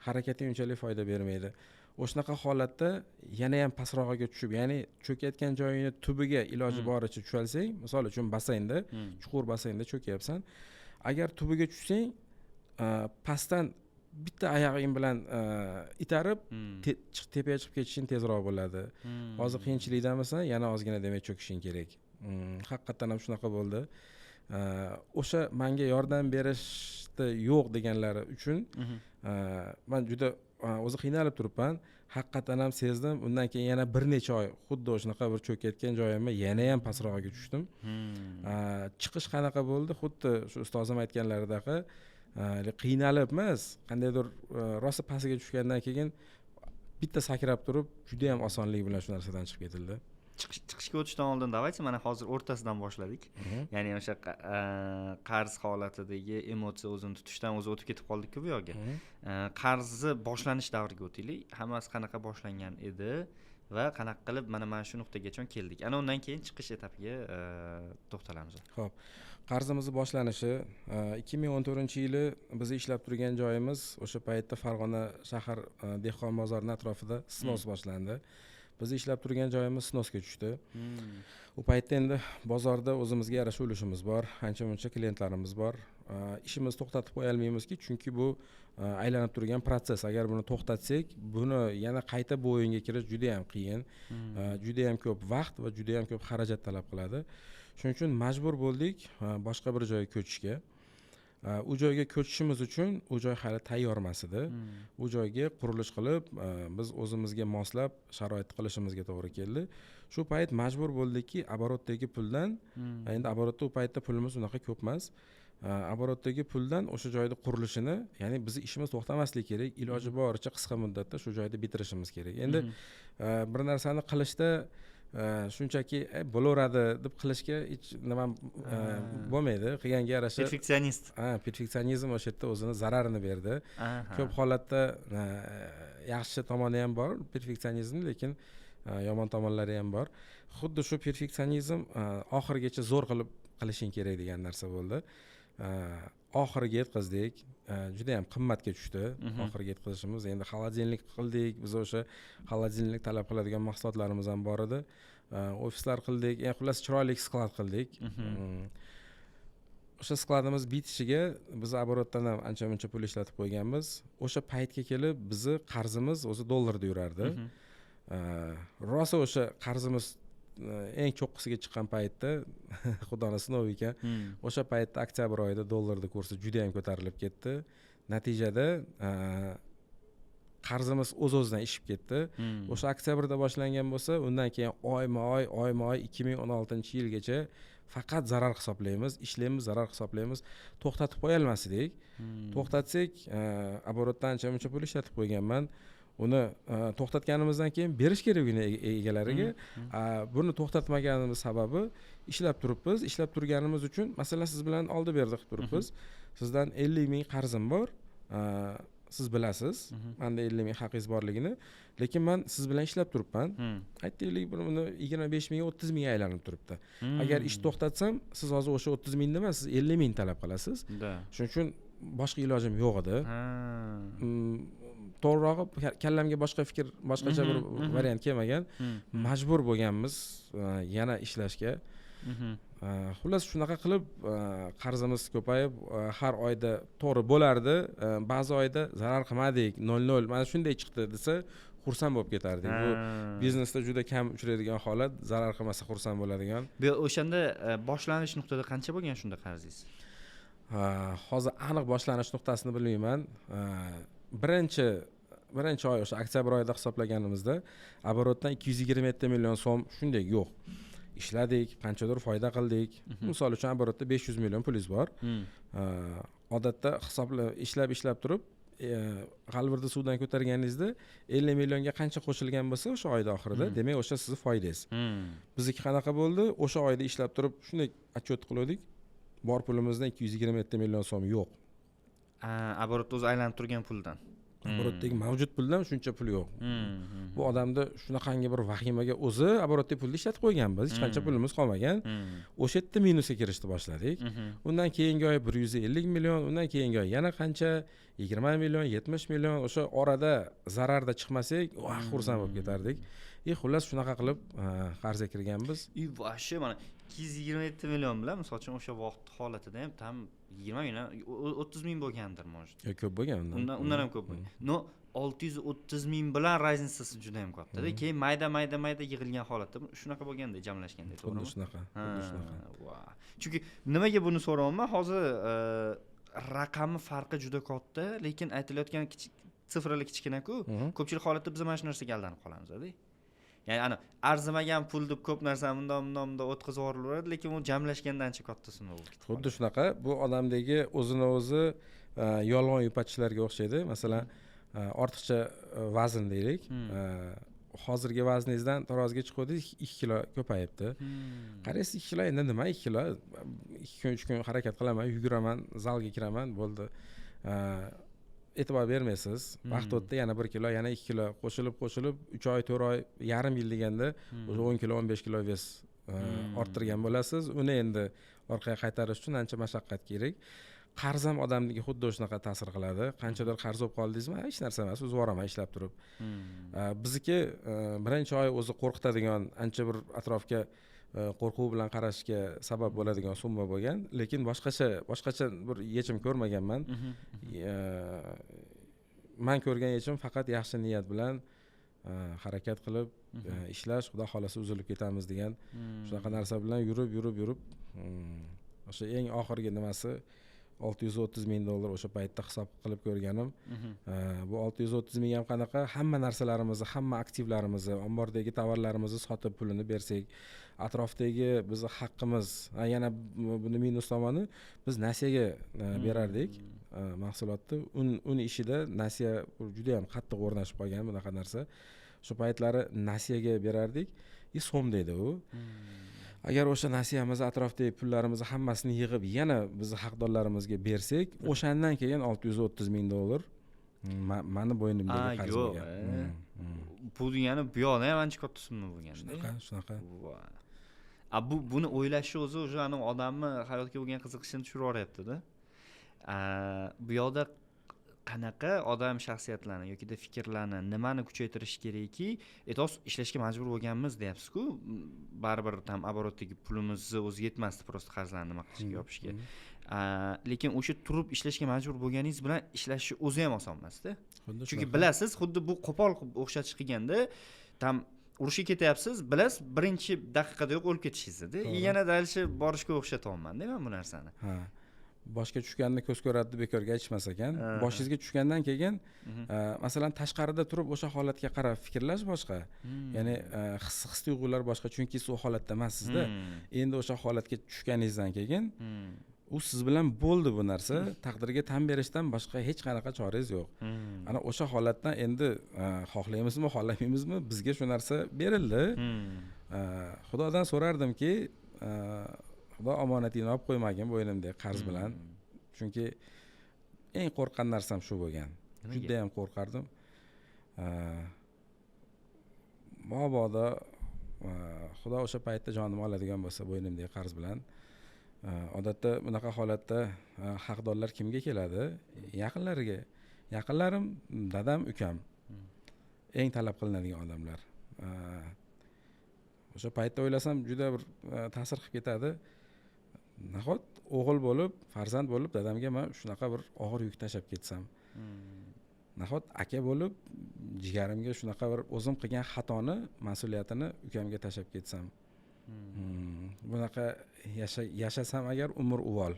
harakating unchalik foyda bermaydi. O'shanaqa holatda yana ham pastrog'iga tushib, ya'ni cho'kayotgan joyingni tubiga iloji boricha tusholsang, misol uchun, basseynda, chuqur basseynda cho'kyapsan, agar tubiga tushsang, pastdan bitta oyog'ing bilan itarib tepaga chiqib ketishing tezroq bo'ladi. Hozir qiyinchilikdamisan, yana ozgina, demak, cho'kishing kerak. Haqiqatdan ham shunaqa bo'ldi. O'sha manga yordam berishda yo'q deganlari uchun man juda o'zi qiynalib turibman, haqiqatdan ham sezdim. Undan keyin yana bir necha oy xuddi shunaqa bir cho'kayotgan joyimga yana ham pastrog'iga tushdim. Chiqish qanaqa bo'ldi? Xuddi shu ustozim aytganlaridaqa, qiynalib emas, qandaydir rosa pastiga tushgandan keyin bitta sakrab turib, judayam osonlik bilan shu narsadan chiqib ketildi. Chiqishga o'tishdan oldin давайте mana hozir o'rtasidan boshladik, ya'ni o'sha qarz holatidagi emotsiya, o'zini tutishdan o'zi o'tib ketib qoldikku bu yoqga. Qarzni boshlanish davriga o'taylik. Hammasi qanaqa boshlangan edi va qanaqa qilib mana shu nuqtagacha keldik? Ana undan keyin chiqish etapiga to'xtalamiz. Ho'p, qarzimizni boshlanishi 2014-yili biz ishlab turgan joyimiz, o'sha paytda Farg'ona shahar dehqon bozorini atrofida снос boshlandi. Biz ishlab turgan joyimiz снос ga tushdi. U paytda endi bozorda o'zimizga yarasha ulushimiz bor, ancha muncha klientlarimiz bor. Ishimizni to'xtatib qo'ya olmaymizki, chunki bu aylanib turgan protsess. Agar buni to'xtatsak, buni yana qayta bu o'yinga kirish juda yam qiyin, juda yam ko'p vaqt va juda yam ko'p xarajat talab qiladi. Shuning uchun majbur bo'ldik boshqa bir joyga ko'chishga. U joyga ko'chishimiz uchun u joy hali tayyor emas edi. U joyga qurilish qilib, biz o'zimizga moslab sharoit qilishimizga to'g'ri keldi. Shu payt majbur bo'ldikki, оборот dagi puldan, endi оборот da u paytda pulimiz unaqa ko'p emas, оборот dagi puldan o'sha joyda qurilishini, ya'ni bizni ishimiz to'xtamasligi kerak, iloji boricha qisqa muddatda shu joyda bitirishimiz kerak. Endi bir narsani qilishda shunchaki bo'laveradi deb qilishga hech nima bo'lmaydi, qilganga yarasha. Perfeksionist. Ha, perfeksionizm o'sha yerda o'zini zararini berdi. Ko'p holatda yaxshi tomoni ham bor perfeksionizm, lekin yomon tomonlari ham bor. Xuddi shu perfeksionizm oxirigacha zo'r qilib qilishing kerak degan narsa bo'ldi. Oxiriga yetkazdik, juda yam qimmatga tushdi oxiriga yetkazishimiz. Endi холодильник qildik biz, o'sha холодильник talab qiladigan mahsulotlarimiz ham bor edi. Ofislar qildik, eng xullas chiroyli sklad qildik. O'sha skladimiz bitishiga biz оборот dan ham ancha muncha pul ishlatib qo'yganmiz. O'sha paytga kelib bizni qarzimiz o'zi dollarda yurardi. Rosa o'sha qarzimiz eng cho'qqisiga chiqqan paytda, xudoni sinovi ekan, o'sha paytda oktyabr oyida dollarni kursi juda yam ko'tarilib ketdi. Natijada qarzimiz o'z o'zidan eshib ketdi. O'sha oktyabrda boshlangan bo'lsa, undan keyin oyma oy, oyma oy 2016-yilgacha faqat zarar hisoblaymiz, ishlaymiz, zarar hisoblaymiz. To'xtatib qo'yolmas edik. To'xtatsak, оборот dan ancha muncha pul ishlatib qo'yganman, uni to'xtatganimizdan keyin berish kerak uni egalariga. Buni to'xtatmaganimiz sababi ishlab turibmiz. Ishlab turganimiz uchun, masalan, siz bilan oldi berdi qilib turibmiz, sizdan 50 000 qarzim bor. Siz bilasiz manda 50 000 haqingiz borligini, lekin man siz bilan ishlab turibman. Aytaylik, bir uni 25 mingga, 30 mingga aylanib turibdi. Agar ish to'xtatsam, siz hozir o'sha 30 mingni emas, siz 50 000 talab qilasiz. Shuning uchun boshqa ilojim yo'q edi. To'g'rirog'i, kallamga boshqa fikr, boshqacha bir variant kelmagan. Majbur bo'lganmiz yana ishlashga. Xullas, shunaqa qilib qarzimiz ko'payib, har oyda to'g'ri bo'lardi, ba'zi oyda zarar qilmadik, 0,0, mana shunday chiqdi desa, xursand bo'lib ketardik. Bu biznesda juda kam uchraydigan holat, zarar qilmasa xursand bo'ladigan. Bu o'shanda boshlanish nuqtada qancha bo'lgan shunda qarzingiz? Hozir aniq boshlanish nuqtasini bilmayman. Birinchi oy, o'sha oktyabr oyida hisoblaganimizda оборот dan 227 million so'm shunday yo'q. Ishladik, qanchadir foyda qildik. Misol uchun, оборот da 500 million pulingiz bor. Odatda hisoblab, ishlab ishlab turib, g'alvirni suvdan ko'targaningizda 50 millionga qancha qo'shilgan bo'lsa o'sha oyda oxirida, demak, o'sha sizni foydangiz. Bizniki qanaqa bo'ldi? O'sha oyda ishlab turib, shunday отчет qiluvdik, bor pulimizdan 227 million so'm yo'q. Оборот da o'zi aylanib turgan puldan. Оборот dagi mavjud puldan shuncha pul yo'q. Bu odamda shunaqangi bir vahimaga, o'zi оборот dagi pulni ishlatib qo'yganmiz, hech qancha pulimiz qolmagan. O'sha yerda minusga kirishni boshladik. Undan keyingi oy 150 million, undan keyingi oy yana qancha, 20 million, 70 million. O'sha orada zararda chiqmasak, vah, xursand bo'lib ketardik. И xullas, shunaqa qilib qarzga kirganmiz. И вообще, mana 227 million bilan, misol uchun, o'sha vaqt holatida ham там 20 million, 30 ming bo'lgandir, может. Yo, ko'p bo'lgan undan. Undan ham ko'p bo'lgan. Но 630 ming bilan разница si juda ham kattada. Keyin mayda mayda mayda yig'ilgan holatda shunaqa bo'lganda, jamlashganda, Xuddi to'g'rimi? shunaqa, xuddi shunaqa. Va chunki nimaga buni so'rayapman hozir, raqami farqi juda katta, lekin aytilayotgan kichik цифра lar kichkinaku. Ko'pchilik holatda biz mana shu narsaga aldanib qolamizda, ya'ni ana arzimagan pul deb ko'p narsani bundoq, bundoq, bundoq o'tkazib yuborilaveradi, lekin u jamlashganda ancha katta summa bo'lib ketib Xuddi qoladi. shunaqa. Bu odamdagi o'zini o'zi yolg'on yupatishlarga o'xshaydi. Masalan, ortiqcha vazn deylik. Hozirgi vazningizdan taroziga chiquvdingiz, 2 kilo ko'payibdi. Qaraysiz, 2 kilo, endi nima 2 kilo, 2 kun, 3 kun harakat qilaman, yuguraman, zalga kiraman, bo'ldi. E'tibor bermaysiz. Vaqt o'tdi, yana 1 kilo, yana 2 kilo qo'shilib qo'shilib, 3 oy, 4 oy, yarim yil deganda уже 10 kilo, 15 kilo вес orttirgan bo'lasiz. Uni endi orqaga qaytarish uchun ancha mashaqqat kerak. Qarz ham odamga xuddi shunaqa ta'sir qiladi. Qanchadir qarz bo'lib qoldingizmi, hech narsa emas, o'zi boraman ishlab turib. Bizniki birinchi oy o'zi qo'rqitadigan, ancha bir atrofga qo'rquv bilan qarashga sabab bo'ladigan summa bo'lgan, lekin boshqacha bir yechim ko'rmaganman. Man ko'rgan yechim faqat yaxshi niyat bilan harakat qilib ishlash, xudo xohlasa uzilib ketamiz degan shunaqa narsa bilan yurib yurib yurib, o'sha eng oxirgi nimasi 630 ming dollar o'sha paytda hisob qilib ko'rganim. Bu 630 ming ham qanaqa, hamma narsalarimizni, hamma aktivlarimizni, ombordagi tovarlarimizni sotib pulini bersak, atrofdagi bizni haqqimiz, yana buni minus tomoni, biz nasiyaga berardik mahsulotni. Un ishida nasiya juda yam qattiq o'rnashib qolgan bunaqa narsa. Shu paytlari nasiyaga berardik и so'mda edi u. Agar o'sha nasiyamizni, atrofdagi pullarimizni hammasini yig'ib, yana bizni haqdorlarimizga bersak, o'shandan keyin 630 ming dollar mani bo'ynimdagi qarz yo'q, bo'lgan. Bu degani bu yoqda ham ancha katta summa bo'lganda. Shunaqa, shunaqa. A bu buni o'ylashi o'zi уже anavi odamni hayotga bo'lgan qiziqishini tushirib yuboryaptida. Bu yoqda qanaqa odam shaxsiyatlarni yokida fikrlarni, nimani kuchaytirish kerakki, aytyapsiz, ishlashga majbur bo'lganmiz deyapsizku, baribir там оборот dagi pulimizni o'zi yetmasdi просто qarzlarni nima qilishga, yopishga. Lekin o'sha turib ishlashga majbur bo'lganingiz bilan ishlashni o'zi ham oson emasda. Xuddi Chunki shunaqa. bilasiz, xuddi bu qo'pol qilib o'xshatish qilganda, там urushga ketyapsiz, bilasiz, birinchi daqiqadayoq o'lib ketishingizni и yana дальше borishga o'xshatyapmanda man bu narsani. Ha, boshga tushganni ko'z ko'radi deb bekorga aytishmas ekan. Boshingizga tushgandan keyin, masalan, tashqarida turib o'sha holatga qarab fikrlash boshqa, ya'ni his tuyg'ular boshqa, chunki siz u holatda emassizda. Endi o'sha holatga tushganingizdan keyin u siz bilan bo'ldi, bu narsa taqdirga tan berishdan boshqa hech qanaqa chorangiz yo'q. Ana o'sha holatdan endi xohlaymizmi, xohlamaymizmi, bizga shu narsa berildi. Xudodan so'rardimki, xudo omonatingni olib qo'ymagin bo'ynimdagi qarz bilan, chunki eng qo'rqqan narsam shu bo'lgan. Nimaga? Judayam qo'rqardim. Mabodo xudo o'sha paytda jonimni oladigan bo'lsa bo'ynimdagi qarz bilan, odatda bunaqa holatda haqdorlar kimga keladi? Yaqinlariga. Yaqinlarim dadam, ukam eng talab qilinadigan odamlar. O'sha paytda o'ylasam, juda bir ta'sir qilib ketadi: nahot o'g'il bo'lib, farzand bo'lib dadamga man shunaqa bir og'ir yuk tashlab ketsam, nahot aka bo'lib jigarimga shunaqa bir o'zim qilgan xatoni mas'uliyatini ukamga tashlab ketsam. Bunaqa yashasam agar umr uvol.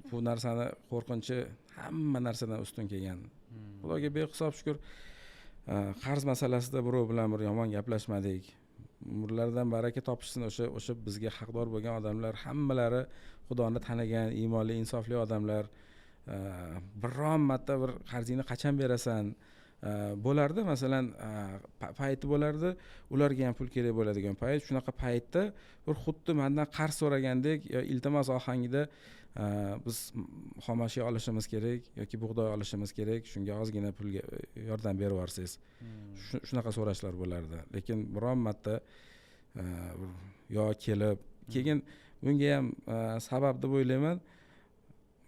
Bu narsani qo'rqinchi hamma narsadan ustun kelgan. Xudoga behisob shukur, qarz masalasida birov bilan bir yomon gaplashmadik. Umrlaridan baraka topishsin o'sha bizga haqdor bo'lgan odamlar, hammalari xudoni tanigan, iymonli, insofli odamlar. Biron marta bir qarzingni qachon berasan bo'lardi, masalan, payti bo'lardi, ularga ham pul kerak bo'ladigan payt. Shunaqa paytda bir xuddi mandan qarz so'ragandek yo iltimos ohangida, biz xomashyo olishimiz kerak yoki bug'doy olishimiz kerak, shunga ozgina pulga yordam berib yuborsangiz, shunaqa so'rashlar bo'lardi. Lekin biron marta yo kelib, keyin bunga ham sabab deb o'ylayman,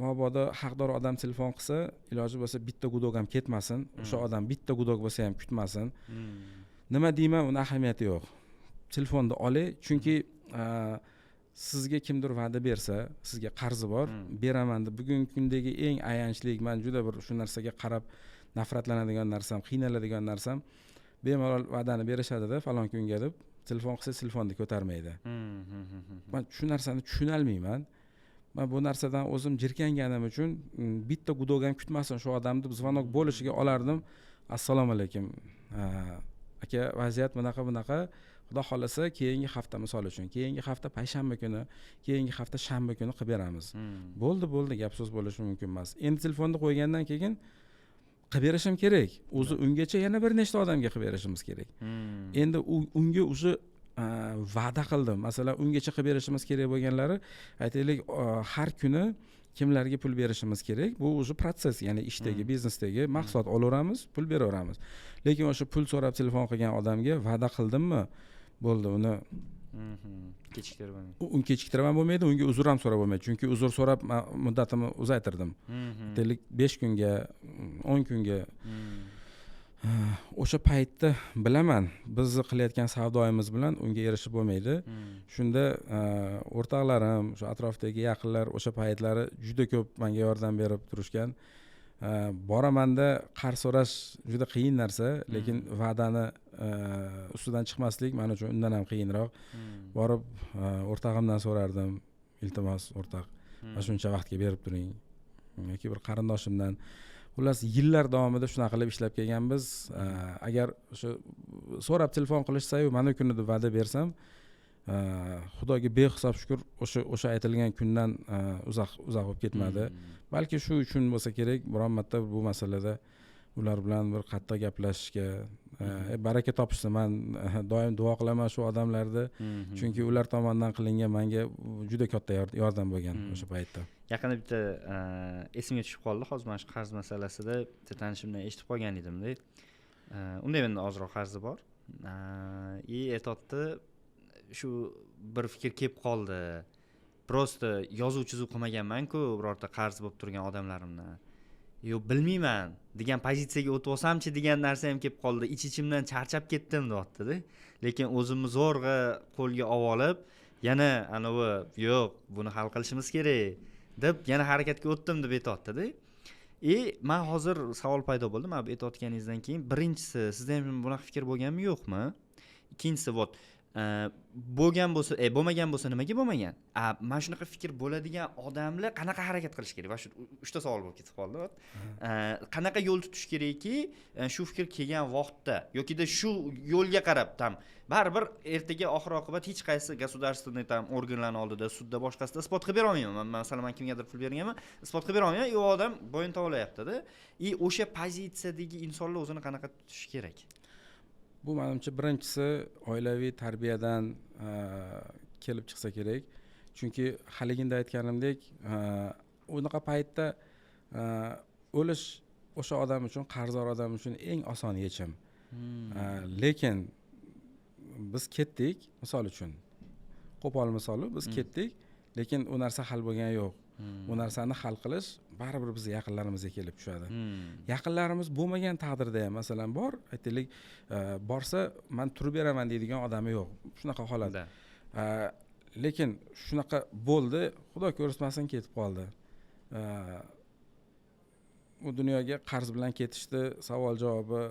mabodo haqdor odam telefon qilsa, iloji bo'lsa bitta гудок ham ketmasin, o'sha odam bitta гудок bo'lsa ham kutmasin. Nima deyman, uni ahamiyati yo'q, telefonni olay, chunki sizga kimdir va'da bersa, sizga qarzi bor, beraman deb, bugungi kundagi eng ayanchli, man juda bir shu narsaga qarab nafratlanadigan narsam, qiynaladigan narsam, bemalol va'dani berishadida, falon kunga deb telefon qilsa, telefonni ko'tarmaydi. Man shu narsani tushunolmayman. Man bu narsadan o'zim jirkanganim uchun bitta гудок ham kutmasin shu odamni deb, звонок bo'lishiga olardim: assalomu alaykum, aka, vaziyat bunaqa bunaqa, xudo xohlasa keyingi hafta, misol uchun, keyingi hafta payshanba kuni, keyingi hafta shanba kuni qilib beramiz. Bo'ldi, bo'ldi, gap so'z bo'lishi mumkin emas. Endi telefonni qo'ygandan keyin qilib berishim kerak o'zi, ungacha yana bir nechta odamga qilib berishimiz kerak. Endi u unga уже va'da qildim, masalan, ungacha qilib berishimiz kerak bo'lganlari, aytaylik, har kuni kimlarga pul berishimiz kerak, bu уже protsess, ya'ni ishdagi, biznesdagi mahsulot olaveramiz, pul beraveramiz. Lekin o'sha pul so'rab telefon qilgan odamga va'da qildimmi, bo'ldi, uni Kechiktirib bo'lmaydi. Uni kechiktirib ham bo'lmaydi, unga uzr ham so'rab bo'lmaydi, chunki uzr so'rab man muddatimni uzaytirdim, aytaylik, 5 kunga, 10 kunga. O'sha paytda bilaman, bizni qilayotgan savdoyimiz bilan unga erishib bo'lmaydi. Shunda o'rtoqlarim, o'sha atrofdagi yaqinlar o'sha paytlari juda ko'p menga yordam berib turishgan. Boramanda, qarz so'rash juda qiyin narsa, lekin va'dani ustidan chiqmaslik man uchun undan ham qiyinroq. Borib o'rtog'imdan so'rardim: "Iltimos, o'rtoq, mana shuncha vaqtga berib turing", yoki bir qarindoshimdan. Xullas, yillar davomida shunaqa qilib ishlab kelganmiz. Agar o'sha so'rab telefon qilishsayu, mana kuni deb va'da bersam, xudoga behisob shukur, o'sha aytilgan kundan uzoq uzoq bo'lib ketmadi. Balki shu uchun bo'lsa kerak, biron marta bu masalada ular bilan bir qattiq gaplashishga, baraka topishsin, man doim duo qilaman shu odamlarni, chunki ular tomonidan qilingan manga juda katta yordam bo'lgan o'sha paytda. Yaqinda bitta esimga tushib qoldi hozir, mana shu qarz masalasida bitta tanishimdan eshitib qolgan edimda. Unda ham endi ozroq qarzi bor и aytyapti, shu bir fikr kelib qoldi, просто yozuv chizuv qilmaganmanku birorta qarz bo'lib turgan odamlarimdan, yo'q, bilmayman degan pozitsiyaga o'tib olsamchi degan narsa ham kelib qoldi, ich ichimdan charchab ketdim, deyaptida. Lekin o'zimni zo'rg'a qo'lga olib olib, yana anavi, yo'q, buni hal qilishimiz kerak deb yana harakatga o'tdim, deb aytyaptida. И man hozir savol paydo bo'ldi mana bu aytayotganingizdan keyin. Birinchisi, sizda ham bunaqa fikr bo'lganmi, yo'qmi? Ikkinchisi, вот bo'lgan bo'lsa, bo'lmagan bo'lsa, nimaga bo'lmagan? A mana shunaqa fikr bo'ladigan odamlar qanaqa harakat qilish kerak? Mana shu uchta savol bo'lib ketib qoldi. Qanaqa yo'l tutish kerakki, shu fikr kelgan vaqtda yokida shu yo'lga qarab, там baribir ertaga oxir oqibat hech qaysi государственный там organlarni oldida, sudda, boshqasida isbot qilib bera olmayman. Masalan, man kimgadir pul berganman, isbot qilib bera olmayman, u odam bo'yin tovlayaptida. И o'sha pozitsiyadagi insonlar o'zini qanaqa tutishi kerak? Bu, manimcha, birinchisi oilaviy tarbiyadan kelib chiqsa kerak, chunki haliginda aytganimdek, unaqa paytda o'lish o'sha odam uchun, qarzdor odam uchun eng oson yechim. Lekin biz ketdik, misol uchun, qo'pol misoli, biz ketdik, lekin u narsa hal bo'lgani yo'q. U narsani hal qilish baribir bizni yaqinlarimizga kelib tushadi. Yaqinlarimiz bo'lmagan taqdirda ham, masalan, bor, aytaylik, borsa, man turib beraman deydigan odami yo'q, shunaqa holat. Lekin shunaqa bo'ldi, xudo ko'rsatmasin, ketib qoldi. U dunyoga qarz bilan ketishdi. Savol javobi,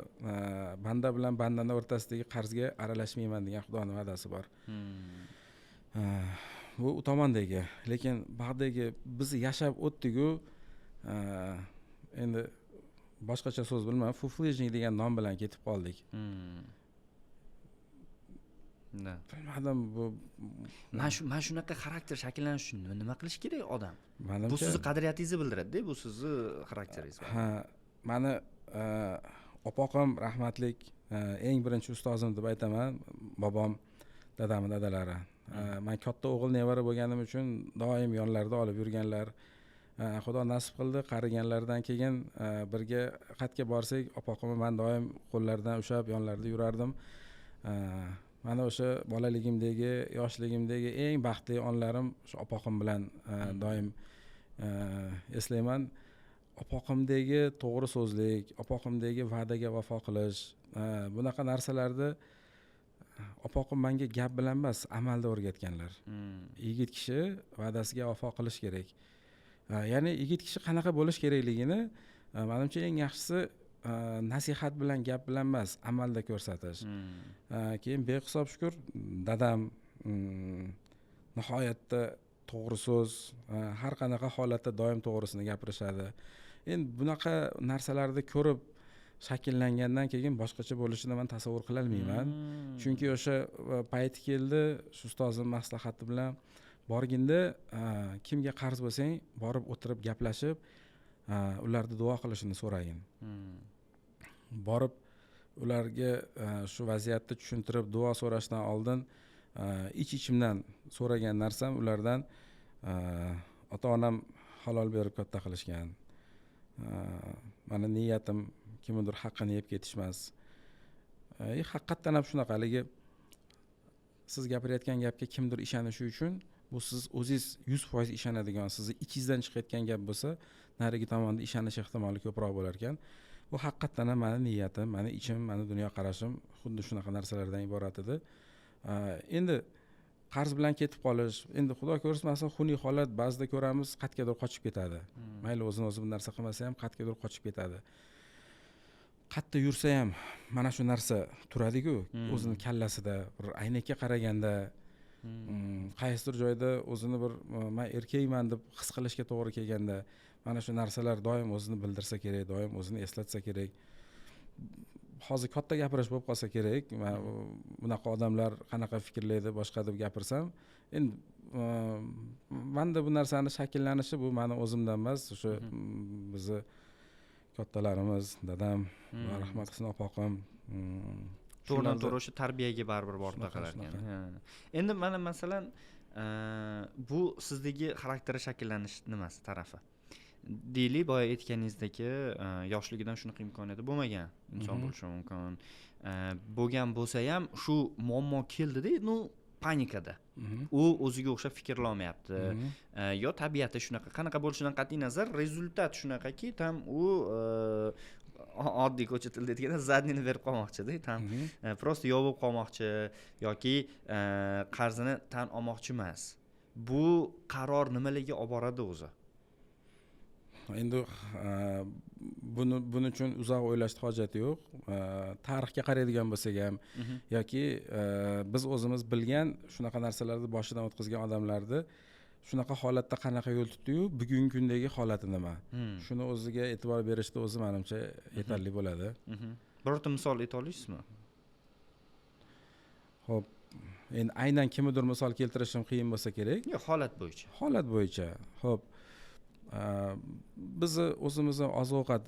banda bilan bandani o'rtasidagi qarzga aralashmayman degan xudoni va'dasi bor. Bu u tomondagi. Lekin bag'dagi biz yashab o'tdiku, endi boshqacha so'z bilmayman, фуфлыжник degan nom bilan ketib qoldik. Bilmadim, bu Mana shunaqa xarakter shakllanishi uchun nima qilish kerak odam? Bu Manimcha, sizni qadriyatingizni bildiradida, bu sizni xarakteringiz. Ha, mani opoqim rahmatlik, eng birinchi ustozim deb aytaman, bobom, dadamni dadalari. Man katta o'g'il nevara bo'lganim uchun doim yonlarida olib yurganlar. Xudo nasib qildi, qariganlaridan keyin birga qayerga borsak, opoqimni man doim qo'llaridan ushlab yonlarida yurardim. Mana o'sha bolaligimdagi, yoshligimdagi eng baxtli onlarim shu opoqim bilan, doim eslayman. Opoqimdagi to'g'ri so'zlik, opoqimdagi va'daga vafo qilish, bunaqa narsalarni opoqim manga gap bilan emas, amalda o'rgatganlar. Yigit kishi va'dasiga vafo qilish kerak. Ya'ni yigit kishi qanaqa bo'lish kerakligini, manimcha, eng yaxshisi nasihat bilan, gap bilan emas, amalda ko'rsatish. Keyin behisob shukur, dadam nihoyatda to'g'ri so'z, har qanaqa holatda doim to'g'risini gapirishadi. Endi bunaqa narsalarni ko'rib shakllangandan keyin boshqacha bo'lishini man tasavvur qilolmayman. Chunki o'sha payti keldi, shu ustozim maslahati bilan borginda, kimga qarz bo'lsang, borib o'tirib gaplashib, ularni duo qilishini so'ragin. Borib ularga shu vaziyatni tushuntirib duo so'rashdan oldin, ich ichimdan so'ragan narsam ulardan, ota onam halol berib katta qilishgan, mani niyatim kimnidir haqqini yeb ketish emas. Haqiqatdan ham shunaqa, haligi Siz gapirayotgan gapga kimdir ishonishi uchun bu siz o'zingiz 100% ishonadigan, sizni ichingizdan chiqayotgan gap bo'lsa, narigi tomonda ishonish ehtimoli ko'proq bo'lar ekan. Bu haqiqatdan ham mani niyatim, mani ichim, mani dunyoqarashim xuddi shunaqa narsalardan iborat edi. Endi qarz bilan ketib qolish, endi xudo ko'rsatmasin, xunuk holat ba'zida ko'ramiz, qayergadir qochib ketadi. Mayli, o'zini o'zi bir narsa qilmasa ham, qayergadir qochib ketadi. Qayerda yursa ham mana shu narsa turadiku o'zini kallasida, bir aynakka qaraganda, qaysidir joyda o'zini bir man erkakman deb his qilishga to'g'ri kelganda mana shu narsalar doim o'zini bildirsa kerak, doim o'zini eslatsa kerak. Hozir katta gapirish bo'lib qolsa kerak, man bunaqa odamlar qanaqa fikrlaydi boshqa deb gapirsam, endi manda bu narsani shakllanishi bu mani o'zimdan emas, o'sha bizni kattalarimiz, dadam, rahmat qilsin, opoqim. To'g'ridan to'g'ri o'sha tarbiyaga baribir borib taqalar ekan. Endi mana masalan, bu sizdagi xarakteri shakllanish nimasi tarafi, deylik, boya aytganingizdek, yoshligidan shunaqa imkoniyati bo'lmagan inson bo'lishi mumkin. Bo'lgan bo'lsa ham, shu muammo keldida, ну, panikada u o'ziga o'xshab fikrlolmayapti yo tabiati shunaqa, qanaqa bo'lishidan qat'iy nazar, результат shunaqaki, там u oddiy ko'cha tilida aytganda, задний ni berib qolmoqchida, там просто yo'q bo'lib qolmoqchi yoki qarzini tan olmoqchi emas. Bu qaror nimalarga olib boradi o'zi? Endi buni uchun uzoq o'ylashni hojati yo'q. Tarixga qaraydigan bo'lsak ham yoki biz o'zimiz bilgan shunaqa narsalarni boshidan o'tkazgan odamlarni shunaqa holatda qanaqa yo'l tutdiyu, bugungi kundagi holati nima, shuni o'ziga e'tibor berishni o'zi manimcha yetarli bo'ladi. Birorta misol ayta olasizmi? Ho'p, endi aynan kimnidir misol keltirishim qiyin bo'lsa kerak. Yo'q, holat bo'yicha. Holat bo'yicha. Ho'p, bizni o'zimizni oziq ovqat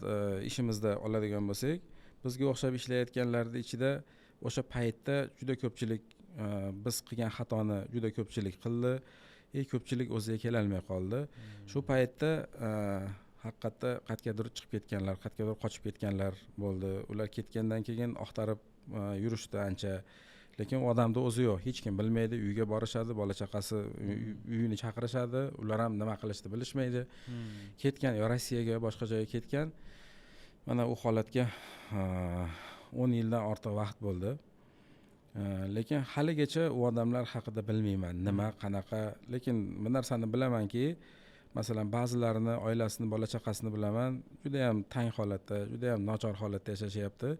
ishimizda oladigan bo'lsak, bizga o'xshab ishlayotganlarni ichida o'sha paytda juda ko'pchilik biz qilgan xatoni juda ko'pchilik qildi и ko'pchilik o'ziga kelolmay qoldi shu paytda. Haqiqatda qayergadir chiqib ketganlar, qayergadir qochib ketganlar bo'ldi. Ular ketgandan keyin axtarib yurishdi ancha, lekin u odamni o'zi yo'q, hech kim bilmaydi. Uyga borishadi, bola chaqasi uyini chaqirishadi, ular ham nima qilishni bilishmaydi. Ketgan yo Rossiyaga, yo boshqa joyga ketgan. Mana u holatga 10 yildan ortiq vaqt bo'ldi, lekin haligacha u odamlar haqida bilmayman nima, qanaqa. Lekin bir narsani bilamanki, masalan, ba'zilarini oilasini, bola chaqasini bilaman, judayam tang holatda, judayam nochor holatda yashashyapti.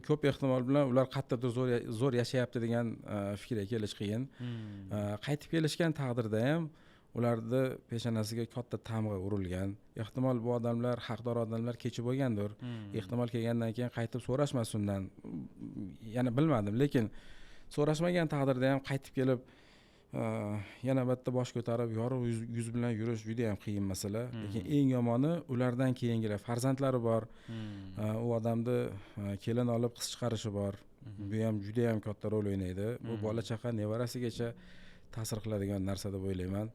Ko'p ehtimol bilan ular qayerdadir zo'r zo'r yashayapti degan fikrga kelish qiyin. Qaytib kelishgan taqdirda ham ularni peshonasiga katta tamg'a urilgan. Ehtimol, bu odamlar, haqdor odamlar kechib bo'lgandir. Ehtimol, kelgandan keyin qaytib so'rashmas undan, yana bilmadim. Lekin so'rashmagan taqdirda ham qaytib kelib yana bitta bosh ko'tarib, yorug' yuz bilan yurish juda yam qiyin masala. Lekin eng yomoni ulardan keyingilar, farzandlari bor, u odamni kelin olib, qiz chiqarishi bor. Bu ham juda yam katta rol o'ynaydi. Bu bola chaqa, nevarasigacha ta'sir qiladigan narsa deb o'ylayman.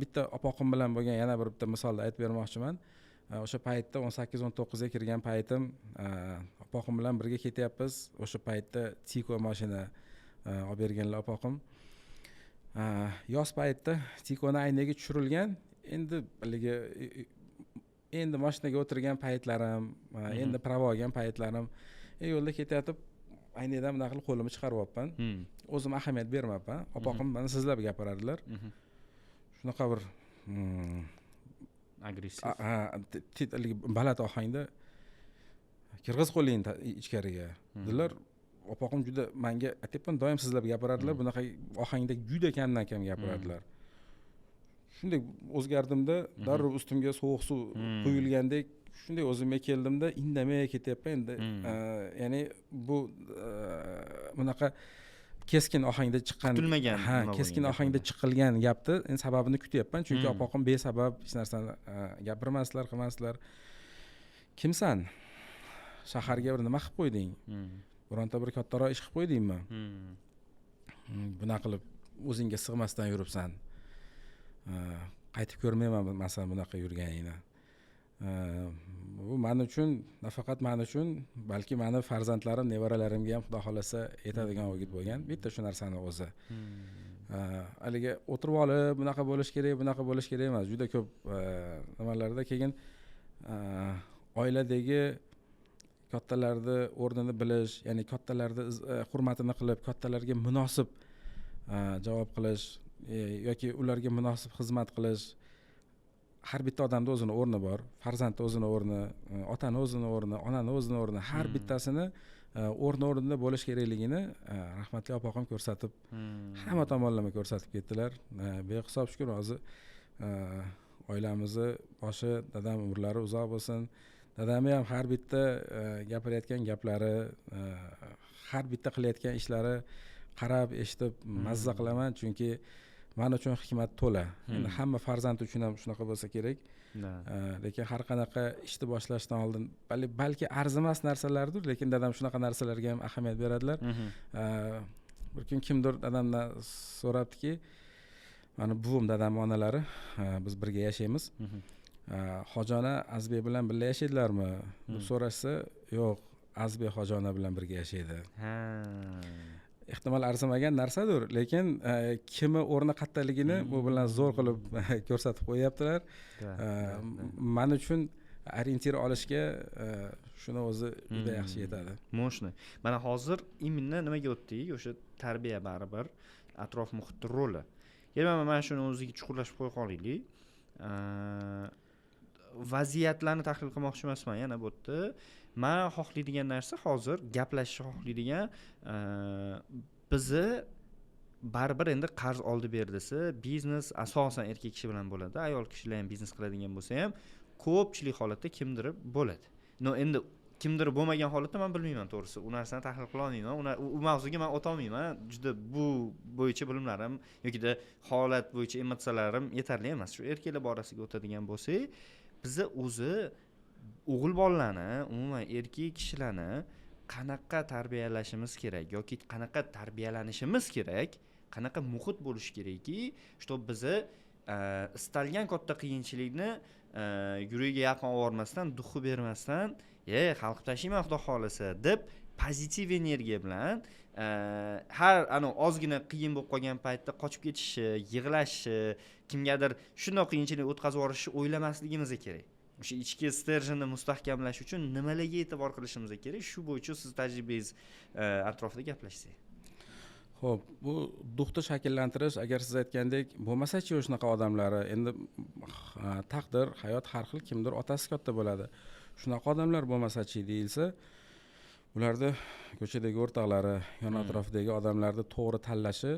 Bitta opoqim bilan bo'lgan yana bir bitta misolni aytib bermoqchiman. O'sha paytda 18-19ga kirgan paytim, opoqim bilan birga ketyapmiz. O'sha paytda Tiko mashina olib berganlar opoqim. Yoz paytda Tikoni aynagi tushirilgan. Endi haligi endi mashinaga o'tirgan paytlarim, endi права olgan paytlarim. Yo'lda ketayotib aynakdan bunaqa qilib qo'limni chiqaryapman. O'zim ahamiyat bermabman. Opoqim mani sizlab gapirardilar. Shunaqa bir agressiv. Ha, haligi baland ohangda: "Kirg'iz qo'lingni ichkariga", dedilar. Opoqim juda manga, aytyapman, doim sizlab gapirardilar. Bunaqa ohangda juda kamdan kam gapirardilar. Shunday o'zgardimda, darrov ustimga sovuq suv quyilgandek shunday o'zimga keldimda, indamay ketyapman endi. Ya'ni bu bunaqa keskin ohangda chiqqan Kutilmagan ha, nima keskin bo'lgan. ohangda chiqilgan gapni endi sababini kutyapman, chunki opoqim besabab hech narsani gapirmasdilar, qilmasdilar. "Kimsan? Shaharga bir nima qilib qo'yding? Bironta bir kattaroq ish qilib qo'ydingmi? Bunaqa qilib o'zingga sig'masdan yuribsan. Qaytib ko'rmayman, masalan, bunaqa yurganingni." Bu man uchun, nafaqat man uchun, balki mani farzandlarim, nevaralarimga ham, xudo xohlasa, yetadigan o'git bo'lgan bitta shu narsani o'zi. Haligi o'tirib olib, bunaqa bo'lishi kerak, bunaqa bo'lishi kerak emas. Juda ko'p nimalarda keyin oiladagi kattalarni o'rnini bilish, ya'ni kattalarni hurmatini qilib, kattalarga munosib javob qilish yoki ularga munosib xizmat qilish. Har bitta odamda o'zini o'rni bor: farzandni o'zini o'rni, otani o'zini o'rni, onani o'zini o'rni. Har bittasini o'rni o'rnida bo'lishi kerakligini rahmatli opoqim ko'rsatib, hamma tomonlama ko'rsatib ketdilar. Behisob shukur, hozir oilamizni boshi dadam, umrlari uzoq bo'lsin. Dadamni ham har bitta gapirayotgan gaplari, har bitta qilayotgan ishlari qarab, eshitib mazza qilaman, chunki man uchun hikmat to'la. Endi hamma farzand uchun ham shunaqa bo'lsa kerak. Lekin har qanaqa ishni boshlashdan oldin, balki arzimas narsalardir, lekin dadam shunaqa narsalarga ham ahamiyat beradilar. Bir kun kimdir dadamdan so'rabdiki, mani buvim, dadamni onalari, biz birga yashaymiz, "Hoji ona Azizbek bilan birga yashaydilarmi?" deb so'rashsa, "Yo'q, Azizbek hoji ona bilan birga yashaydi." Ehtimol arzimagan narsadir, lekin kimi o'rni qayerdaligini bu bilan zo'r qilib ko'rsatib qo'yyaptilar. Man uchun ориентир olishga shuni o'zi juda yaxshi yetadi. Мощный. Mana hozir именно nimaga o'tdik? O'sha tarbiya, baribir atrof muhitni roli. Yana mana shuni o'ziga chuqurlashib qo'ya qolaylik. Vaziyatlarni tahlil qilmoqchi emasman yana bu yerda. Man xohlaydigan narsa, hozir gaplashishni xohlaydigan, bizni baribir endi qarz oldi berdisi, biznes asosan erkak kishi bilan bo'ladi. Ayol kishilar ham biznes qiladigan bo'lsa ham, ko'pchilik holatda kimdir bo'ladi. Но endi kimdir bo'lmagan holatda man bilmayman, to'g'risi, u narsani tahlil qila olmayman, u mavzuga man o'tolmayman. Juda bu bo'yicha bilimlarim yokida holat bo'yicha emotsiyalarim yetarli emas. Shu erkaklar borasiga o'tadigan bo'lsak, biza o'zi o'g'il bolalarni, umuman erkak kishilarni qanaqa tarbiyalashimiz kerak yoki qanaqa tarbiyalanishimiz kerak, qanaqa muhit bo'lishi kerakki, чтобы biza istalgan katta qiyinchilikni yuragiga yaqin olib bormasdan, дух i bermasdan, "E, hal qilib tashlayman, xudo xohlasa", deb pozitiv energiya bilan har anavi ozgina qiyin bo'lib qolgan paytda qochib ketishi, yig'lashi, kimgadir shundoq qiyinchilik o'tkazib yuborishni o'ylamasligimiz kerak. O'sha ichki стержень ni mustahkamlash uchun nimalarga e'tibor qilishimiz kerak? Shu bo'yicha siz tajribangiz atrofida gaplashsak. Ho'p, bu дух ni shakllantirish, agar siz aytgandek bo'lmasachi, shunaqa odamlari endi taqdir, hayot har xil, kimdir otasi katta bo'ladi, shunaqa odamlar bo'lmasachi deyilsa, ularni ko'chadagi o'rtoqlari, yon atrofidagi odamlarni to'g'ri tanlashi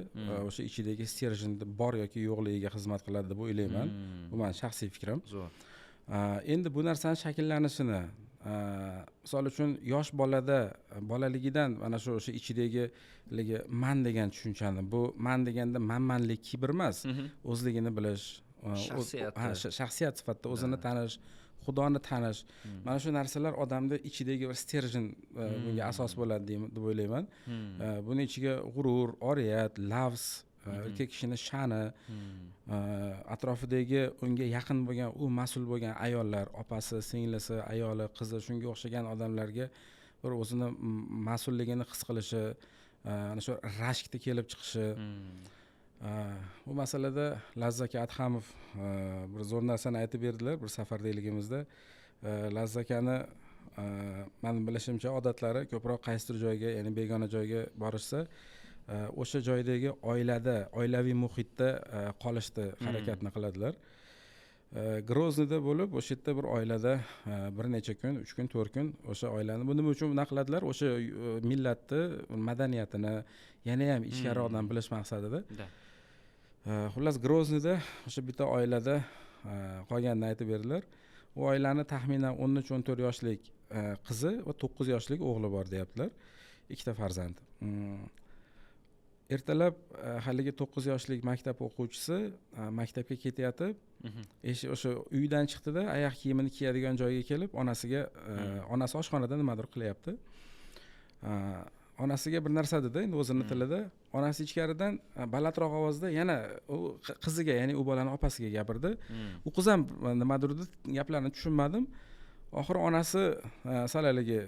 o'sha ichidagi стержень ni bor yoki yo'qligiga xizmat qiladi deb o'ylayman. Bu mani shaxsiy fikrim. Zo'r. Endi bu narsani shakllanishini, misol uchun, yosh bolada bolaligidan mana shu o'sha ichidagi haligi "man" degan tushunchani, bu "man" deganda manmanlik, kibr emas, o'zligini bilish, Shaxsiyati. Ha, shaxsiyat sifatida o'zini tanish, xudoni tanish, mana shu narsalar odamni ichidagi bir стержень, bunga asos bo'ladi deb o'ylayman. Buni ichiga g'urur, oriyat, lafz, erkak kishini sha'ni, atrofidagi unga yaqin bo'lgan, u mas'ul bo'lgan ayollar, opasi, singlisi, ayoli, qizi, shunga o'xshagan odamlarga bir o'zini mas'ulligini his qilishi, ana shu rashkni kelib chiqishi. Bu masalada Lazzat aka Adhamov bir zo'r narsani aytib berdilar bir safardagligimizda. Lazzat akani, mani bilishimcha, odatlari ko'proq qaysidir joyga, ya'ni begona joyga borishsa, o'sha joydagi oilada, oilaviy muhitda qolishni harakatni qiladilar. Grozniyda bo'lib, o'sha yerda bir oilada bir necha kun, 3 kun, 4 kun o'sha oilani, bu nima uchun bunaqa qiladilar, o'sha millatni madaniyatini yanayam ichkariroqdan bilish maqsadida. Xullas, Grozniyda o'sha bitta oilada qolganini aytib berdilar. U oilani taxminan 13-14 yoshlik qizi va 9 yoshlik o'g'li bor deyaptilar, ikkita farzand. Ertalab haligi 9 yoshlik maktab o'quvchisi maktabga ketayotib, eshik, o'sha uydan chiqdida, oyoq kiyimini kiyadigan joyga kelib, onasiga, onasi oshxonada nimadir qilyapti. Onasiga bir narsa dedi endi o'zini tilida. Onasi ichkaridan balandroq ovozda yana u qiziga, ya'ni u bolani opasiga gapirdi. U qiz ham nimadir dedi, gaplarni tushunmadim. Oxiri onasi sal haligi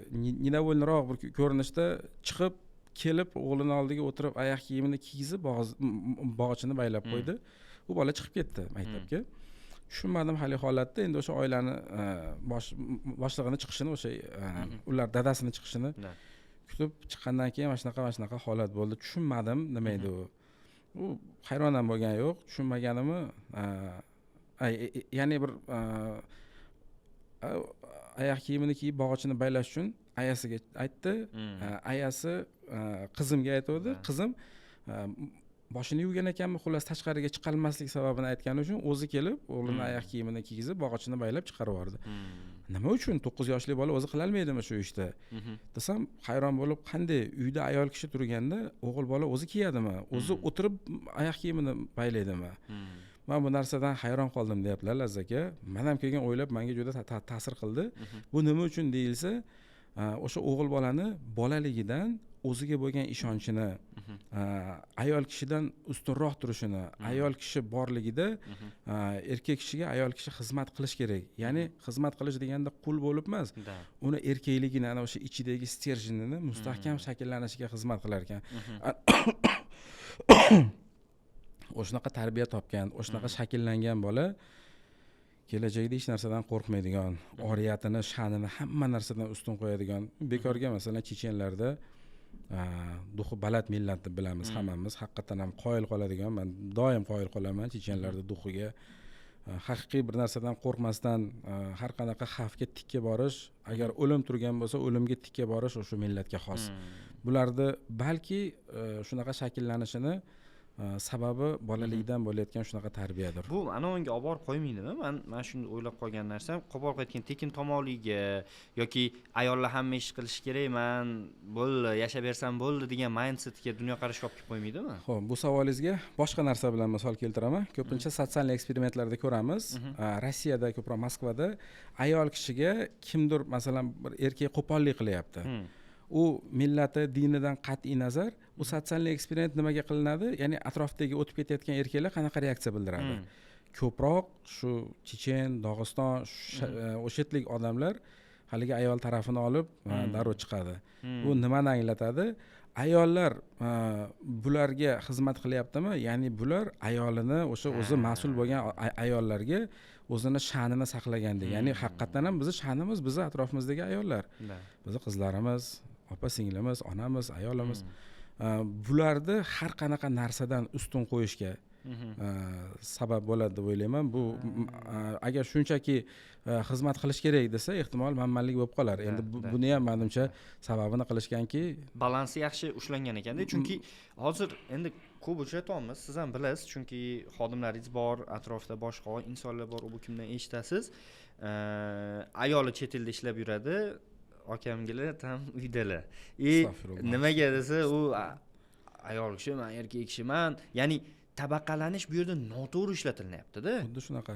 недовольный roq bir ko'rinishda chiqib kelib, o'g'lini oldiga o'tirib, oyoq kiyimini kiygizib, bog'ichini baylab qo'ydi. U bola chiqib ketdi maktabga. Tushunmadim haligi holatda. Endi o'sha oilani boshlig'ini chiqishini, o'sha ular dadasini chiqishini kutib, chiqqandan keyin mana shunaqa, mana shunaqa holat bo'ldi, tushunmadim nima edi u. U hayron ham bo'lgani yo'q tushunmaganimni, ya'ni bir oyoq kiyimini kiyib, bog'ichini baylash uchun ayasiga aytdi. Ayasi qizimga aytuvdi. Qizim boshini yuvgan ekanmi, xullas, tashqariga chiqolmaslik sababini aytgani uchun o'zi kelib, o'g'lini oyoq kiyimini kiygizib, bog'ichini baylab chiqarib yubordi. Nima uchun? 9 yoshli bola o'zi qilolmaydimi shu ishni desam, hayron bo'lib, qanday uyda ayol kishi turganda o'g'il bola o'zi kiyadimi, o'zi o'tirib oyoq kiyimini baylaydimi? Man bu narsadan hayron qoldim, deyaptilar Lazzat aka. Man ham keyin o'ylab, manga juda ta'sir qildi. Bu nima uchun deyilsa, o'sha o'g'il bolani bolaligidan o'ziga bo'lgan ishonchini, ayol kishidan ustunroq turishini, ayol kishi borligida erkak kishiga ayol kishi xizmat qilish kerak, ya'ni xizmat qilish deganda qul bo'lib emas, uni erkakligini, ana o'sha ichidagi стержень ini mustahkam shakllanishiga xizmat qilar ekan. O'shanaqa tarbiya topgan, o'shanaqa shakllangan bola kelajakda hech narsadan qo'rqmaydigan, oriyatini, sha'nini hamma narsadan ustun qo'yadigan. Bekorga, masalan, chechenlarda дух i baland millat deb bilamiz hammamiz. Haqiqatdan ham qoyil qoladigan, man doim qoyil qolaman chechenlarni дух iga. Haqiqiy bir narsadan qo'rqmasdan har qanaqa xavfga tikka borish, agar o'lim turgan bo'lsa, o'limga tikka borish o'sha millatga xos. Bularni balki shunaqa shakllanishini sababi bolalikdan bo'layotgan shunaqa tarbiyadir. Bu anavinga olib borib qo'ymaydimi? Man mana shuni o'ylab qolgan narsam, olib borib qo'yayotgan tekin tomoqligiga yoki ayollar hamma ish qilishi kerak, man bo'ldi, yashab bersam bo'ldi degan mindsetga, dunyoqarashga olib kelib qo'ymaydimi? Ho'p, bu savolingizga boshqa narsa bilan misol keltiraman. Ko'pincha социальный eksperimentlarda ko'ramiz. Rossiyada, ko'proq Moskvada ayol kishiga kimdir, masalan, bir erkak qo'pollik qilyapti, u millati, dinidan qat'iy nazar, bu социальный eksperiment nimaga qilinadi? Ya'ni atrofdagi o'tib ketayotgan erkaklar qanaqa reaksiya bildiradi? Ko'proq shu chechen, Dog'iston, o'sha yerlik odamlar haligi ayol tarafini olib darrov chiqadi. Bu nimani anglatadi? Ayollar bularga xizmat qilyaptimi, ya'ni bular ayolini, o'sha o'zi mas'ul bo'lgan ayollarga o'zini sha'nini saqlagandek. Ya'ni haqiqatdan ham bizni sha'nimiz bizni atrofimizdagi ayollar, bizni qizlarimiz, opa singlimiz, onamiz, ayolimiz. Bularni har qanaqa narsadan ustun qo'yishga sabab bo'ladi deb o'ylayman. Bu agar shunchaki xizmat qilish kerak desa, ehtimol manmanlik bo'lib qolar. Endi buni ham, manimcha, sababini qilishganki. Balansi yaxshi ushlangan ekanda. Chunki hozir endi ko'p uchratyapmiz, siz ham bilasiz, chunki xodimlaringiz bor atrofda, boshqa insonlar bor, u bu kimdan eshitasiz. Ayoli chet elda ishlab yuradi, akamgilar там uydalar и Astag'firulloh. nimaga desa, u ayol kishi, man erkak kishiman. Ya'ni tabaqalanish bu yerda noto'g'ri ishlatilyaptida. Xuddi shunaqa.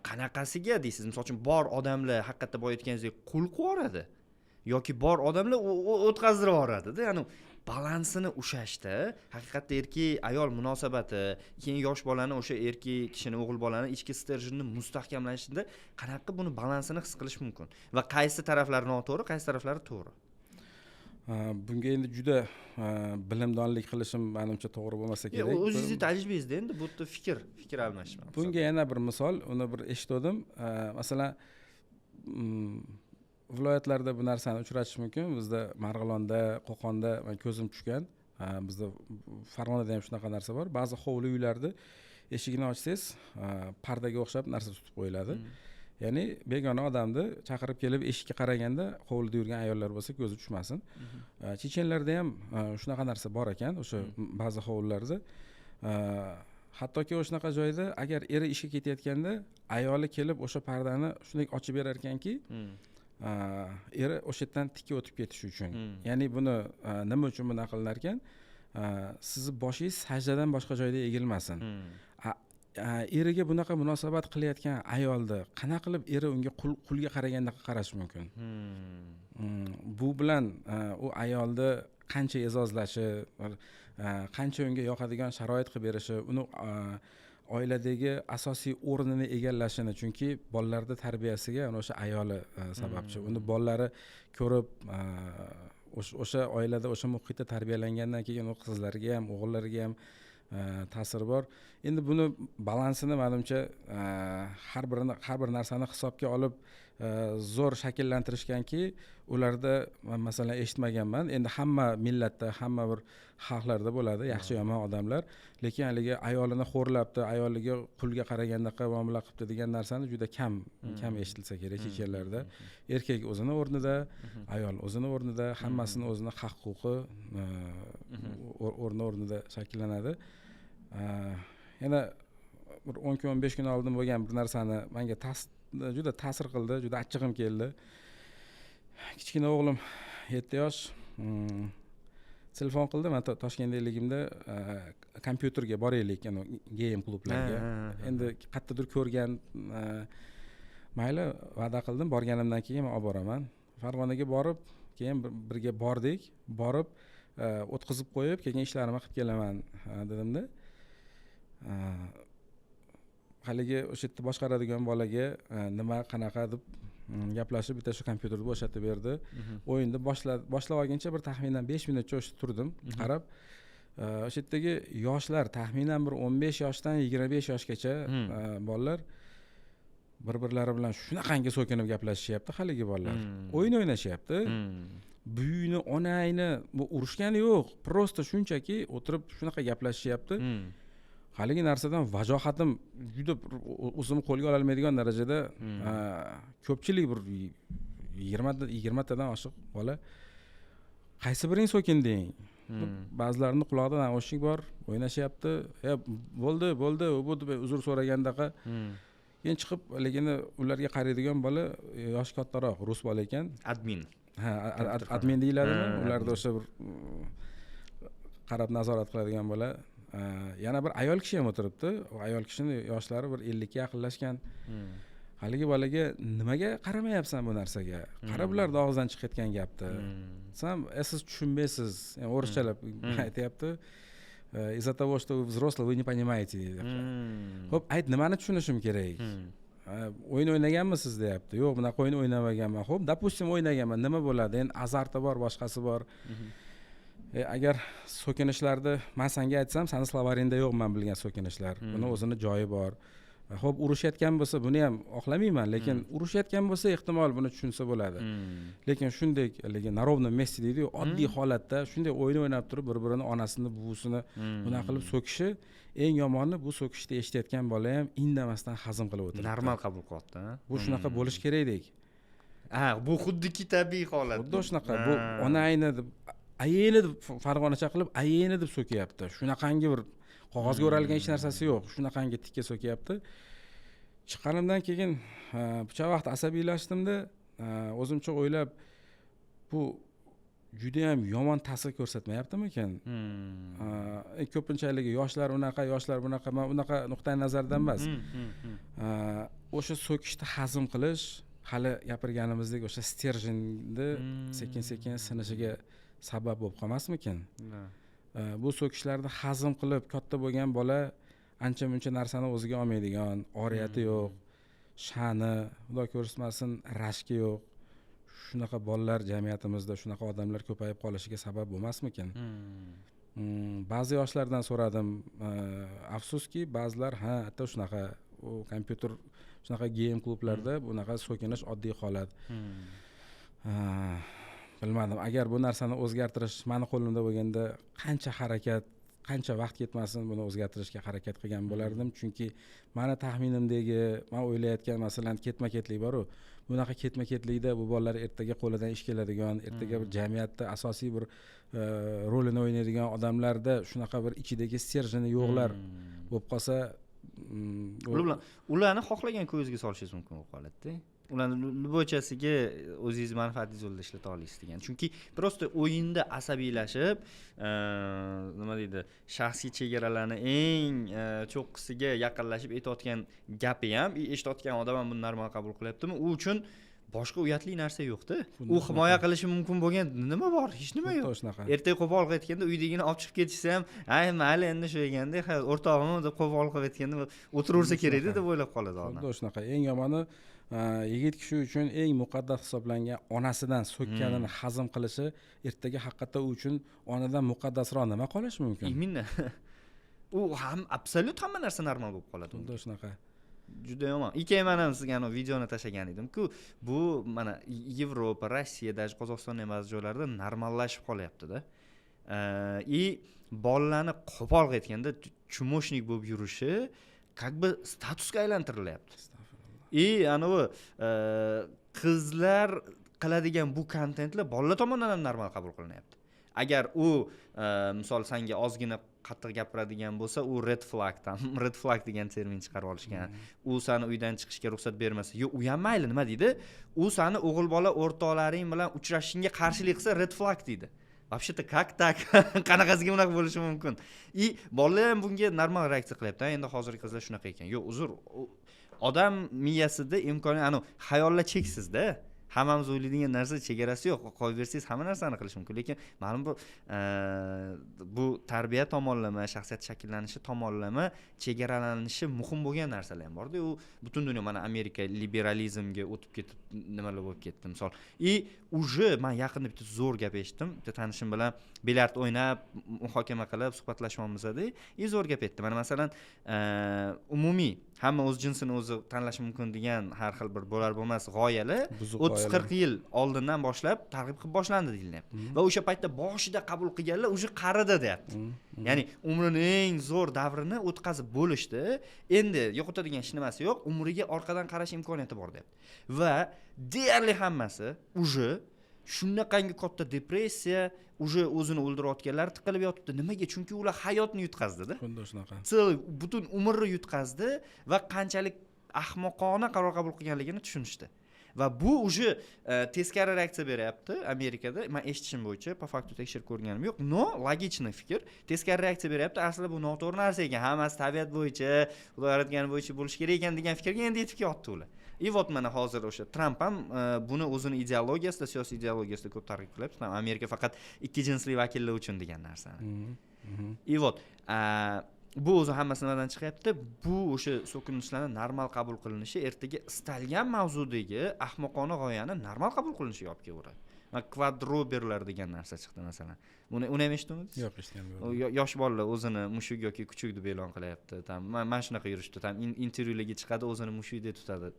Qanaqasiga deysiz? Misol uchun, bor odamlar haqiqatda boya aytganingizdek qul qilib yuboradi yoki bor odamlar o'tkazdirib yuboradida. Ya'ni balansini ushlashda haqiqatda erkak ayol munosabati, keyin yosh bolani, o'sha erkak kishini, o'g'il bolani ichki стержень ni mustahkamlanishida qanaqa qilib buni balansini his qilish mumkin va qaysi taraflari noto'g'ri, qaysi taraflari to'g'ri? Bunga endi juda bilimdonlik qilishim, manimcha, to'g'ri bo'lmasa kerak. O'zingizni tajribangizda endi bu yerda fikr almashish maqsad. Bunga yana bir misol, uni bir eshitgandim. Masalan, viloyatlarda bu narsani uchratish mumkin. Bizda Marg'ilonda, Qo'qonda man ko'zim tushgan, bizda Farg'onada ham shunaqa narsa bor. Ba'zi hovli uylarni eshigini ochsangiz, pardaga o'xshab narsa tutib qo'yiladi. Ya'ni begona odamni chaqirib kelib, eshikka qaraganda hovlida yurgan ayollar bo'lsa, ko'zi tushmasin. Chechenlarda ham shunaqa narsa bor ekan o'sha ba'zi hovlilarda. Hattoki o'shanaqa joyda agar eri ishga ketayotganda ayoli kelib o'sha pardani shunday ochib berar ekanki, eri o'sha yerdan tikka o'tib ketishi uchun. Ya'ni buni nima uchun bunaqa qilinar ekan? Sizni boshingiz sajdadan boshqa joyda egilmasin. Eriga bunaqa munosabat qilayotgan ayolni qanaqa qilib eri unga qulga qaragandaqa qarashi mumkin? Bu bilan u ayolni Qancha e'zozlashi, qancha unga yoqadigan sharoit qilib berishi, uni oiladagi asosiy o'rnini egallashini, chunki bolalarni tarbiyasiga ana o'sha ayoli sababchi. Uni bolalari ko'rib, o'sha oilada, o'sha muhitda tarbiyalangandan keyin u qizlarga ham, o'g'illarga ham ta'siri bor. Endi buni balansini, manimcha, har birini, har bir narsani hisobga olib, zo'r shakllantirishganki, ularda man, masalan, eshitmaganman. Endi hamma millatda, hamma bir xalqlarda bo'ladi yaxshi, yomon odamlar, lekin haligi ayolini xo'rlabdi, ayoliga qulga qaragandaqa muomala qilibdi degan narsani juda kam kam eshitilsa kerak chet ellarda. Erkak o'zini o'rnida, ayol o'zini o'rnida, hammasini o'zini haq huquqi o'rni o'rnida shakllanadi. Yana bir 10 kun, 15 kun oldin bo'lgan bir narsani manga juda ta'sir qildi, juda achchig'im keldi. Kichkina o'g'lim, 7 yosh, telefon qildi. Man Toshkentdaligimda kompyuterga boraylik, game klublarga. Endi qayerdadir ko'rgan. Mayli, va'da qildim, borganimdan keyin man olib boraman. Farg'onaga borib, keyin birga bordik. Borib, o'tkazib qo'yib, keyin ishlarimni qilib kelaman dedimda, haligi o'sha yerda boshqaradigan bolaga nima, qanaqa deb gaplashib, bitta shu kompyuterni bo'shatib berdi. O'yinni boshlab olguncha bir taxminan 5 minutcha o'sha turdim qarab. O'sha yerdagi yoshlar, taxminan bir 15 yoshdan 25 yoshgacha bolalar bir birlari bilan shunaqangi so'kinib gaplashishyapti. Haligi bolalar o'yin o'ynashyapti, buyini, onangni, bu urushgani yo'q, просто shunchaki o'tirib shunaqa gaplashishyapti. Haligi narsadan vajohatim juda o'zimni qo'lga ololmaydigan darajada. Ko'pchilik, bir 20, 20tadan oshiq bola, qaysi biring so'kinding? Ba'zilarini qulog'ida naushnik bor, o'ynashyapti. E, bo'ldi, bo'ldi, u bu deb uzr so'ragandaqa. Keyin chiqib, haligini ularga qaraydigan bola, yoshi kattaroq rus bola ekan. Admin. Ha, admin deyiladimi ularda, o'sha bir qarab nazorat qiladigan bola. Yana bir ayol kishi ham o'tiribdi. U ayol kishini yoshlari bir 50ga yaqinlashgan. Haligi bolaga: "Nimaga qaramayapsan bu narsaga? Qara, bularni og'zidan chiqayotgan gapni", desam, "E, siz tushunmaysiz", yani o'rischalab aytyapti. "Из-за того, что вы взрослый, вы не понимаете", deydi. "Ho'p, ayt, nimani tushunishim kerak? O'yin o'ynaganmisiz?" deyapti. "Yo'q, bunaqa o'yin o'ynamaganman". "Ho'p, допустим, o'ynaganman, nima bo'ladi endi? Azarti bor, boshqasi bor". Agar so'kinishlarni man sanga aytsam, sani словарь ingda yo'q man bilgan so'kinishlar. Buni o'zini joyi bor. Ho'p, urushayotgan bo'lsa, buni ham oqlamayman, lekin urushayotgan bo'lsa, ehtimol, buni tushunsa bo'ladi. Lekin shunday haligi на ровном месте deydiyu, oddiy holatda shunday o'yin o'ynab turib, bir birini onasini, buvisini bunaqa qilib so'kishi, eng yomoni, bu so'kishni eshitayotgan bola ham indamasdan hazm qilib o'tiribdi. Normal qabul qilyapti, ha? Bu shunaqa bo'lishi kerakdek. Ha, bu xuddiki tabiiy holat. Xuddi shunaqa. Bu onangni deb, ayeni deb, farg'onacha qilib ayeni deb so'kyapti. Shunaqangi bir qog'ozga o'ralgan hech narsasi yo'q, shunaqangi tikka so'kyapti. Chiqqanimdan keyin picha vaqt asabiylashdimda, o'zimcha o'ylab, bu judayam yomon ta'sir ko'rsatmayaptimikin? Ko'pincha haligi yoshlar unaqa, yoshlar bunaqa, man unaqa nuqtai nazardan emas. O'sha so'kishni hazm qilish, hali gapirganimizdek, o'sha стержень ni sekin sekin sinishiga sabab bo'lib qolmasmikin? Bu so'kishlarni hazm qilib katta bo'lgan bola ancha muncha narsani o'ziga olmaydigan, oriyati yo'q, sha'ni, xudo ko'rsatmasin, rashki yo'q, shunaqa bolalar jamiyatimizda, shunaqa odamlar ko'payib qolishiga sabab bo'lmasmikin? Ba'zi yoshlardan so'radim, afsuski, ba'zilar ha, ata, shunaqa u kompyuter, shunaqa game klublarda bunaqa so'kinish oddiy holat. Bilmadim, agar bu narsani o'zgartirish mani qo'limda bo'lganda, qancha harakat, qancha vaqt ketmasin, buni o'zgartirishga harakat qilgan bo'lardim. Chunki mani taxminimdagi, man o'ylayotgan, masalan, ketma ketlik boru, bunaqa ketma ketlikda bu bolalar ertaga qo'lidan ish keladigan, ertaga bir jamiyatda asosiy bir rolini o'ynaydigan odamlarda shunaqa bir ichidagi стержень i yo'qlar bo'lib qolsa, Ular bilan, ularni xohlagan ko'zga solishingiz mumkin bo'lib qoladida. Ularni любой chasiga o'zingizni manfaatingiz yo'lida ishlata olasiz degan. Chunki просто o'yinda asabiylashib, nima deydi, shaxsiy chegaralarni eng cho'qqisiga yaqinlashib aytayotgan gapi ham, eshitayotgan odam ham buni normal qabul qilyaptimi, u uchun Boshqa uyatli narsa yo'qda. U himoya qilishi mumkin bo'lgan nima bor? Hech nima yo'q. Xuddi shunaqa. Ertaga qo'pol qilib aytganda, uydagini olib chiqib ketishsa ham, ay, mayli endi, shu ekanda, ha, o'rtog'im deb qo'pol qilib aytganda o'tiraversa kerakda, deb o'ylab qoladi odam. Xuddi shunaqa. Eng yomoni, yigit kishi uchun eng muqaddas hisoblangan onasidan so'kkanini hazm qilishi, ertaga haqiqatda u uchun onadan muqaddasroq nima qolishi mumkin? Именно, u ham абсолютно hamma narsa normal bo'lib qoladi. Xuddi shunaqa. Juda yomon. И keyin man ham sizga anavi videoni tashlagan edimku. Bu mana Yevropa, Rossiya, даже Qozog'istonni ham ba'zi joylarida normallashib qolyaptida. И bolalarni qo'pol qilib aytganda, чмошник bo'lib yurishi как бы statusga aylantirilyapti. И anavi qizlar qiladigan bu kontentlar bolalar tomonidan ham normal qabul qilinyapti. Agar u misol sanga ozgina qattiq gapiradigan bo'lsa, u red flag, там red flag degan termin chiqarib olishgan. U sani uydan chiqishga ruxsat bermasa, yo'q, u ham mayli, nima deydi, u sani o'g'il bola o'rtoqlaring bilan uchrashishingga qarshilik qilsa, red flag deydi. Вообще то как так? Qanaqasiga unaqa bo'lishi mumkin? И bolalar ham bunga normal reaksiya qilyapti: "Ha, endi hozirgi qizlar shunaqa ekan". Yo'q, uzr, odam miyasida imkoniyat, anavi xayollar cheksizda. Hammamiz o'ylaydigan narsa chegarasi yo'q, qo'yib bersangiz, hamma narsani qilish mumkin. Lekin ma'lum bu bu tarbiya tomonlama, shaxsiyat shakllanishi tomonlama chegaralanishi muhim bo'lgan narsalar ham borda. U butun dunyo, mana Amerika liberalizmga o'tib ketib, nimalar bo'lib ketdi, misol. И уже man yaqinda bitta zo'r gap eshitdim. Bitta tanishim bilan bilyard o'ynab, muhokama qilib, suhbatlashyapmizda, и zo'r gap aytdi. Mana masalan, umumiy hamma o'z jinsini o'zi tanlashi mumkin degan har xil bir bo'lar bo'lmas g'oyalar Buzuq 30 g'oyalar. 40 yil oldindan boshlab targ'ib qilib boshlandi deyilyapti va o'sha paytda boshida qabul qilganlar уже qaridi, deyapti. Ya'ni umrini eng zo'r davrini o'tkazib bo'lishdi, endi yo'qotadigan hech nimasi yo'q, umriga orqadan qarash imkoniyati bor, deyapti. Va deyarli hammasi уже shunaqangi katta depressiya, уже o'zini o'ldirayotganlar tiqilib yotibdi. Nimaga? Chunki ular hayotni yutqazdida. Xuddi shunaqa. Целый, butun umrni yutqazdi va qanchalik ahmoqona qaror qabul qilganligini tushunishdi. Va bu уже teskari reaksiya beryapti Amerikada. Man eshitishim bo'yicha, по факту tekshirib ko'rganim yo'q, но логичный fikr, teskari reaksiya beryapti. Aslida bu noto'g'ri narsa ekan, hammasi tabiat bo'yicha, Xudo yaratgani bo'yicha bo'lishi kerak ekan degan fikrga endi yetib kelyapti ular. И вот mana hozir o'sha Tramp ham buni o'zini ideologiyasida, siyosiy ideologiyasida ko'p targ'ib qilyapti, Amerika faqat ikki jinsli vakillar uchun degan narsani. И вот bu o'zi hammasi nimadan chiqyapti? Bu o'sha so'kinishlarni normal qabul qilinishi ertaga istalgan mavzudagi ahmoqona g'oyani normal qabul qilishiga olib kelaveradi. Mana kvadroberlar degan narsa chiqdi, masalan. Uni ham eshitdingmi? Yo'q, eshitganim U yo'q. Yosh bolalar o'zini mushuk yoki kuchuk deb e'lon qilyapti, там mana shunaqa yurishdi, там intervyularga chiqadi, o'zini mushukdek tutadi.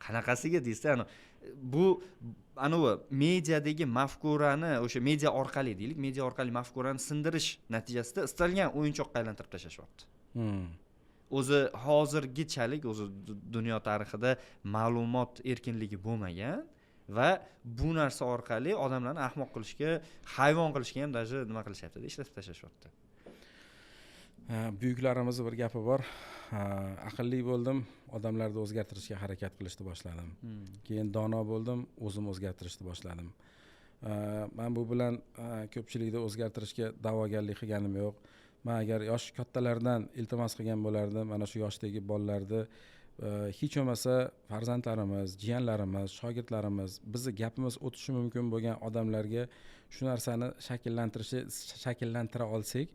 Qanaqasiga deysizda, bu anavi mediadagi mafkurani, o'sha media orqali deylik, media orqali mafkurani sindirish natijasida istalgan o'yinchoqqa aylantirib tashlashyapti. O'zi hozirgichalik o'zi dunyo tarixida ma'lumot erkinligi bo'lmagan va bu narsa orqali odamlarni ahmoq qilishga, hayvon qilishga ham даже nima qilishyaptida, ishlatib tashlashyapti. Ha, buyuklarimizni bir gapi bor: ha, aqlli bo'ldim, odamlarni o'zgartirishga harakat qilishni boshladim, keyin dono bo'ldim, o'zim o'zgartirishni boshladim. Man bu bilan ko'pchilikni o'zgartirishga da'vogarlik qilganim yo'q. Man agar yosh kattalardan iltimos qilgan bo'lardim, mana shu yoshdagi bolalarni, hech bo'lmasa farzandlarimiz, jiyanlarimiz, shogirdlarimiz, bizni gapimiz o'tishi mumkin bo'lgan odamlarga shu narsani shakllantira olsak,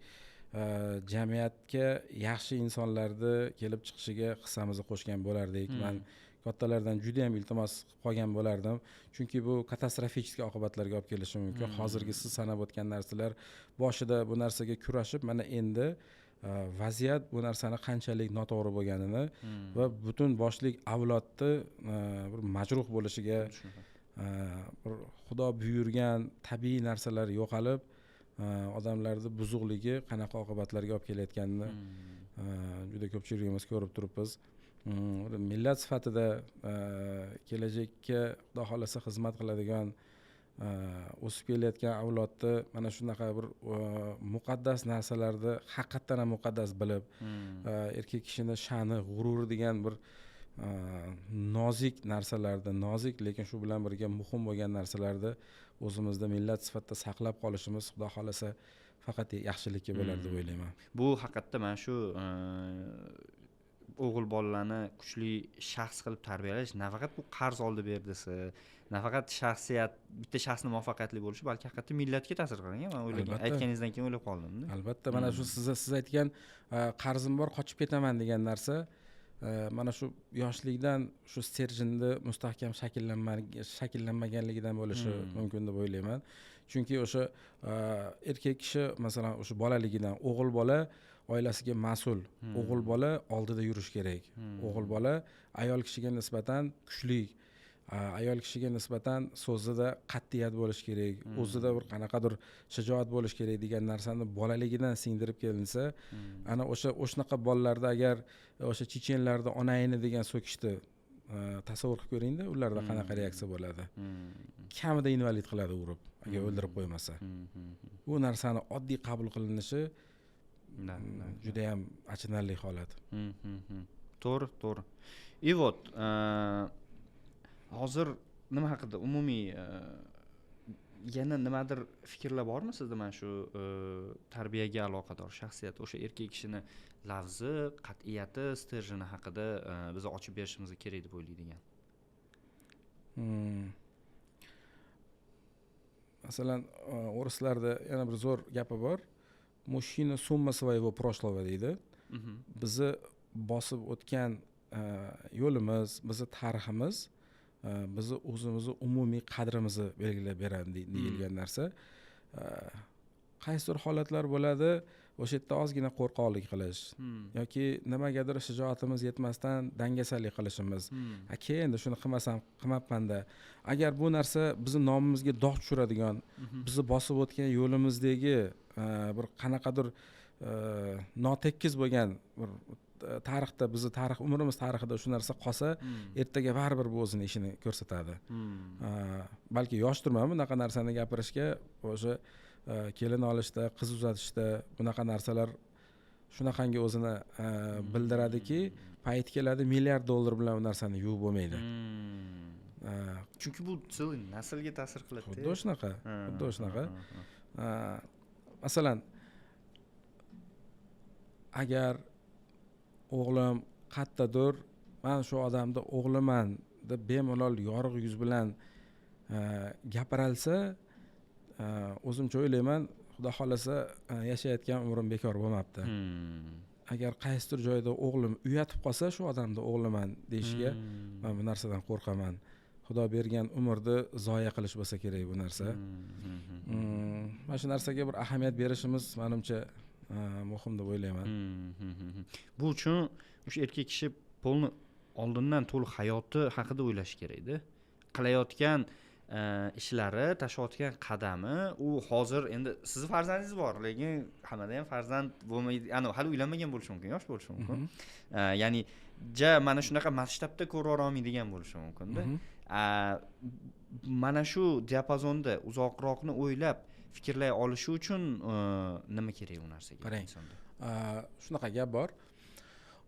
jamiyatga yaxshi insonlarni kelib chiqishiga hissamizni qo'shgan bo'lardik. Man kattalardan juda yam iltimos qilib qolgan bo'lardim, chunki bu катастрофический oqibatlarga olib kelishi mumkin. Hozirgi siz sanab o'tgan narsalar, boshida bu narsaga kurashib, mana endi vaziyat bu narsani qanchalik noto'g'ri bo'lganini va butun boshlik avlodni bir majruh bo'lishiga, bir Xudo buyurgan tabiiy narsalar yo'qolib, odamlarni buzuqligi qanaqa oqibatlarga olib kelayotganini juda ko'pchiligimiz ko'rib turibmiz. Bir millat sifatida kelajakka, Xudo xohlasa, xizmat qiladigan o'sib kelayotgan avlodni mana shunaqa bir muqaddas narsalarni haqiqatdan ham muqaddas bilib, erkak kishini sha'ni, g'ururi degan bir nozik narsalarni, nozik, lekin shu bilan birga muhim bo'lgan narsalarni o'zimizda millat sifatida saqlab qolishimiz, Xudo xohlasa, faqat yaxshilikka bo'ladi deb o'ylayman. Bu haqiqatda mana shu O'g'il bolalarni kuchli shaxs qilib tarbiyalash nafaqat bu qarz oldi berdisi, nafaqat shaxsiyat, bitta shaxsni muvaffaqiyatli bo'lishi, balki haqiqatda millatga ta'sir qilgan. Man o'ylagan, aytganingizdan keyin o'ylab qoldimda. Albatta, mana shu siz aytgan qarzim bor, qochib ketaman degan narsa mana shu yoshlikdan shu стержень ni mustahkam shakllanmaganligidan bo'lishi mumkin deb o'ylayman. Chunki o'sha erkak kishi, masalan, o'sha bolaligidan o'g'il bola oilasiga mas'ul, o'g'il bola oldida yurishi kerak, o'g'il bola ayol kishiga nisbatan kuchli, ayol kishiga nisbatan so'zida qat'iyat bo'lishi kerak, o'zida bir qanaqadir shijoat bo'lishi kerak degan narsani bolaligidan singdirib kelinsa, ana o'sha o'shanaqa bolalarda, agar o'sha chechenlarda onangni degan so'kishni tasavvur qilib ko'ringda, ularda qanaqa reaksiya bo'ladi? Kamida invalid qiladi urib, agar o'ldirib qo'ymasa. Bu narsani oddiy qabul qilinishi judayam achinarli holat. To'g'ri. И вот hozir nima haqida umumiy, yana nimadir fikrlar bormi sizda mana shu tarbiyaga aloqador, shaxsiyat, o'sha erkak kishini lafzi qat'iyati, стержень i haqida biz ochib berishimiz kerak deb o'ylaydigan? Masalan, o'rislarda yana bir zo'r gapi bor: "Мужчина сумма своего прошлого" deydi. Bizni bosib o'tgan yo'limiz, bizni tariximiz bizni o'zimizni umumiy qadrimizni belgilab beradi deyilgan narsa. Qaysidir holatlar bo'ladi, o'sha yerda ozgina qo'rqoqlik qilish yoki nimagadir shijoatimiz yetmasdan dangasalik qilishimiz. Aka, endi shuni qilmasam qilmabmanda. Agar bu narsa bizni nomimizga dog' tushiradigan, bizni bosib o'tgan yo'limizdagi bir qanaqadir notekis bo'lgan bir tarixda, bizni tarix, umrimiz tarixida shu narsa qolsa, ertaga baribir bu o'zini ishini ko'rsatadi. Balki yoshdirman bunaqa narsani gapirishga. O'sha kelin olishda, qiz uzatishda bunaqa narsalar shunaqangi o'zini bildiradiki, payt keladi, milliard dollar bilan u narsani yuvib bo'lmaydi. Chunki bu целый naslga ta'sir qiladi. Xuddi shunaqa, xuddi shunaqa. Masalan, agar o'g'lim qayerdadir "Man shu odamni o'g'liman" deb bemalol yorug' yuz bilan gapirolsa, o'zimcha o'ylayman, xudo xohlasa, yashayotgan umrim bekor bo'lmabdi. Agar qaysidir joyda o'g'lim uyatib qolsa shu odamni o'g'liman deyishiga, man bu narsadan qo'rqaman. Xudo bergan umrni zoya qilish bo'lsa kerak bu narsa. Mana shu narsaga bir ahamiyat berishimiz, manimcha, muhim deb o'ylayman. Bu uchun o'sha erkak kishi полный oldindan to'liq hayoti haqida o'ylashi kerakda. Qilayotgan ishlari, tashlayotgan qadami, u hozir endi sizni farzandingiz bor, lekin hammada ham farzand bo'lmaydi, anavi hali uylanmagan bo'lishi mumkin, yosh bo'lishi mumkin. Ya'ni ja mana shunaqa masshtabda ko'ra olmaydigan bo'lishi mumkinda. Mana shu diapazonda uzoqroqni o'ylab fikrlay olishi uchun nima kerak u narsaga Qarang. insonda? Shunaqa gap bor: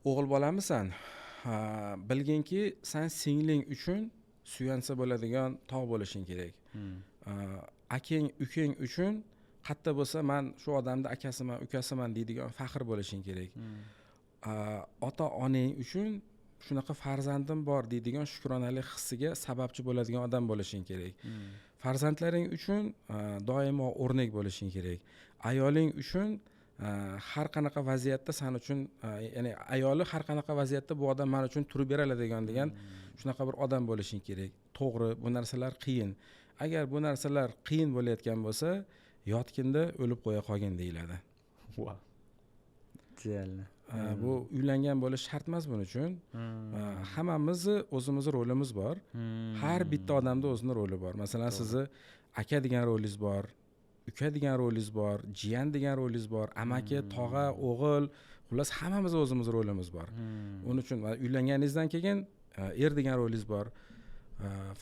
o'g'il bolamisan, bilginki, san singling uchun suyansa bo'ladigan tog' bo'lishing kerak. Akang, ukang uchun qayerda bo'lsa "Man shu odamni akasiman, ukasiman" deydigan faxr bo'lishing kerak. Ota onang uchun "Shunaqa farzandim bor" deydigan shukronalik hissiga sababchi bo'ladigan odam bo'lishing kerak. Farzandlaring uchun doimo o'rnak bo'lishing kerak. Ayoling uchun har qanaqa vaziyatda san uchun, ya'ni ayoli har qanaqa vaziyatda "Bu odam man uchun turib bera oladigan" degan shunaqa bir odam bo'lishing kerak. To'g'ri, bu narsalar qiyin. Agar bu narsalar qiyin bo'layotgan bo'lsa, yotginda o'lib qo'ya qolgin deyiladi. Wow. Идеально. Bu uylangan bo'lish shart emas buning uchun. Hammamizni o'zimizni rolimiz bor. Har bitta odamda o'zini roli bor. Masalan, sizni aka degan rolingiz bor, uka degan rolingiz bor, jiyan degan rolingiz bor, amaki, tog'a, o'g'il, xullas, hammamizni o'zimizni rolimiz bor. Uning uchun uylanganingizdan keyin er degan rolingiz bor,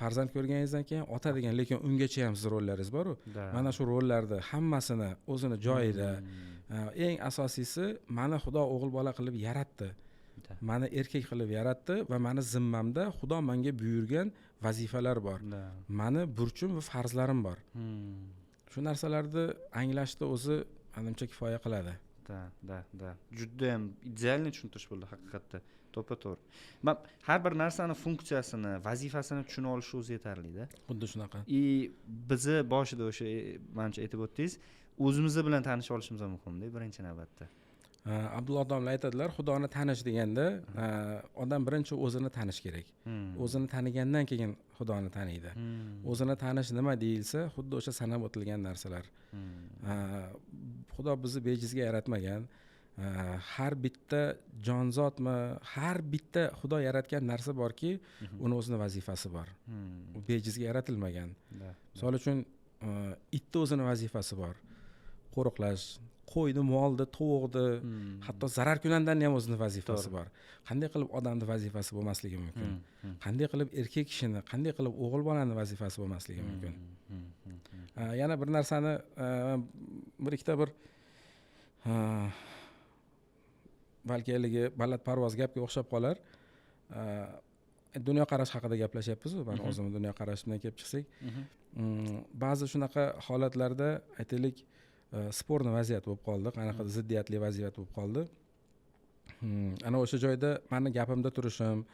farzand ko'rganingizdan keyin ota degan, lekin ungacha ham sizni rollaringiz boru. Mana shu rollarni hammasini o'zini joyida, eng asosiysi, mani Xudo o'g'il bola qilib yaratdi, mani erkak qilib yaratdi va mani zimmamda Xudo manga buyurgan vazifalar bor, mani burchim va farzlarim bor. Shu narsalarni anglashni o'zi, manimcha, kifoya qiladi. Да, judayam идеальный tushuntirish bo'ldi, haqiqatda to'ppa to'g'ri. Man har bir narsani funksiyasini, vazifasini tushuna olish o'zi yetarlida. Xuddi shunaqa. И bizni boshida o'sha manimcha aytib o'tdingiz, o'zimiz bilan tanisha olishimiz ham muhimda birinchi navbatda. Abdulloh domla aytadilar, xudoni tanish deganda odam birinchi o'zini tanish kerak, o'zini tanigandan keyin xudoni taniydi. O'zini tanish nima deyilsa, xuddi o'sha sanab o'tilgan narsalar. Xudo bizni bejizga yaratmagan. Har bitta jonzotmi, har bitta xudo yaratgan narsa borki, uni o'zini vazifasi bor, u bejizga yaratilmagan. Misol uchun, itni o'zini vazifasi bor, qo'riqlash. Qo'yni, molni, tovuqni, hatto zararkunandani ham o'zini vazifasi bor. Qanday qilib odamni vazifasi bo'lmasligi mumkin? Qanday qilib erkak kishini, qanday qilib o'g'il bolani vazifasi bo'lmasligi mumkin? Yana bir narsani, bir ikkita bir balki haligi balandparvoz gapga o'xshab qolar. Dunyoqarash haqida gaplashyapmizu, mani o'zimni dunyoqarashimdan kelib chiqsak, ba'zi shunaqa holatlarda, aytaylik, спорный vaziyat bo'lib qoldi, qanaqadir ziddiyatli vaziyat bo'lib qoldi. Ana o'sha joyda mani gapimda turishim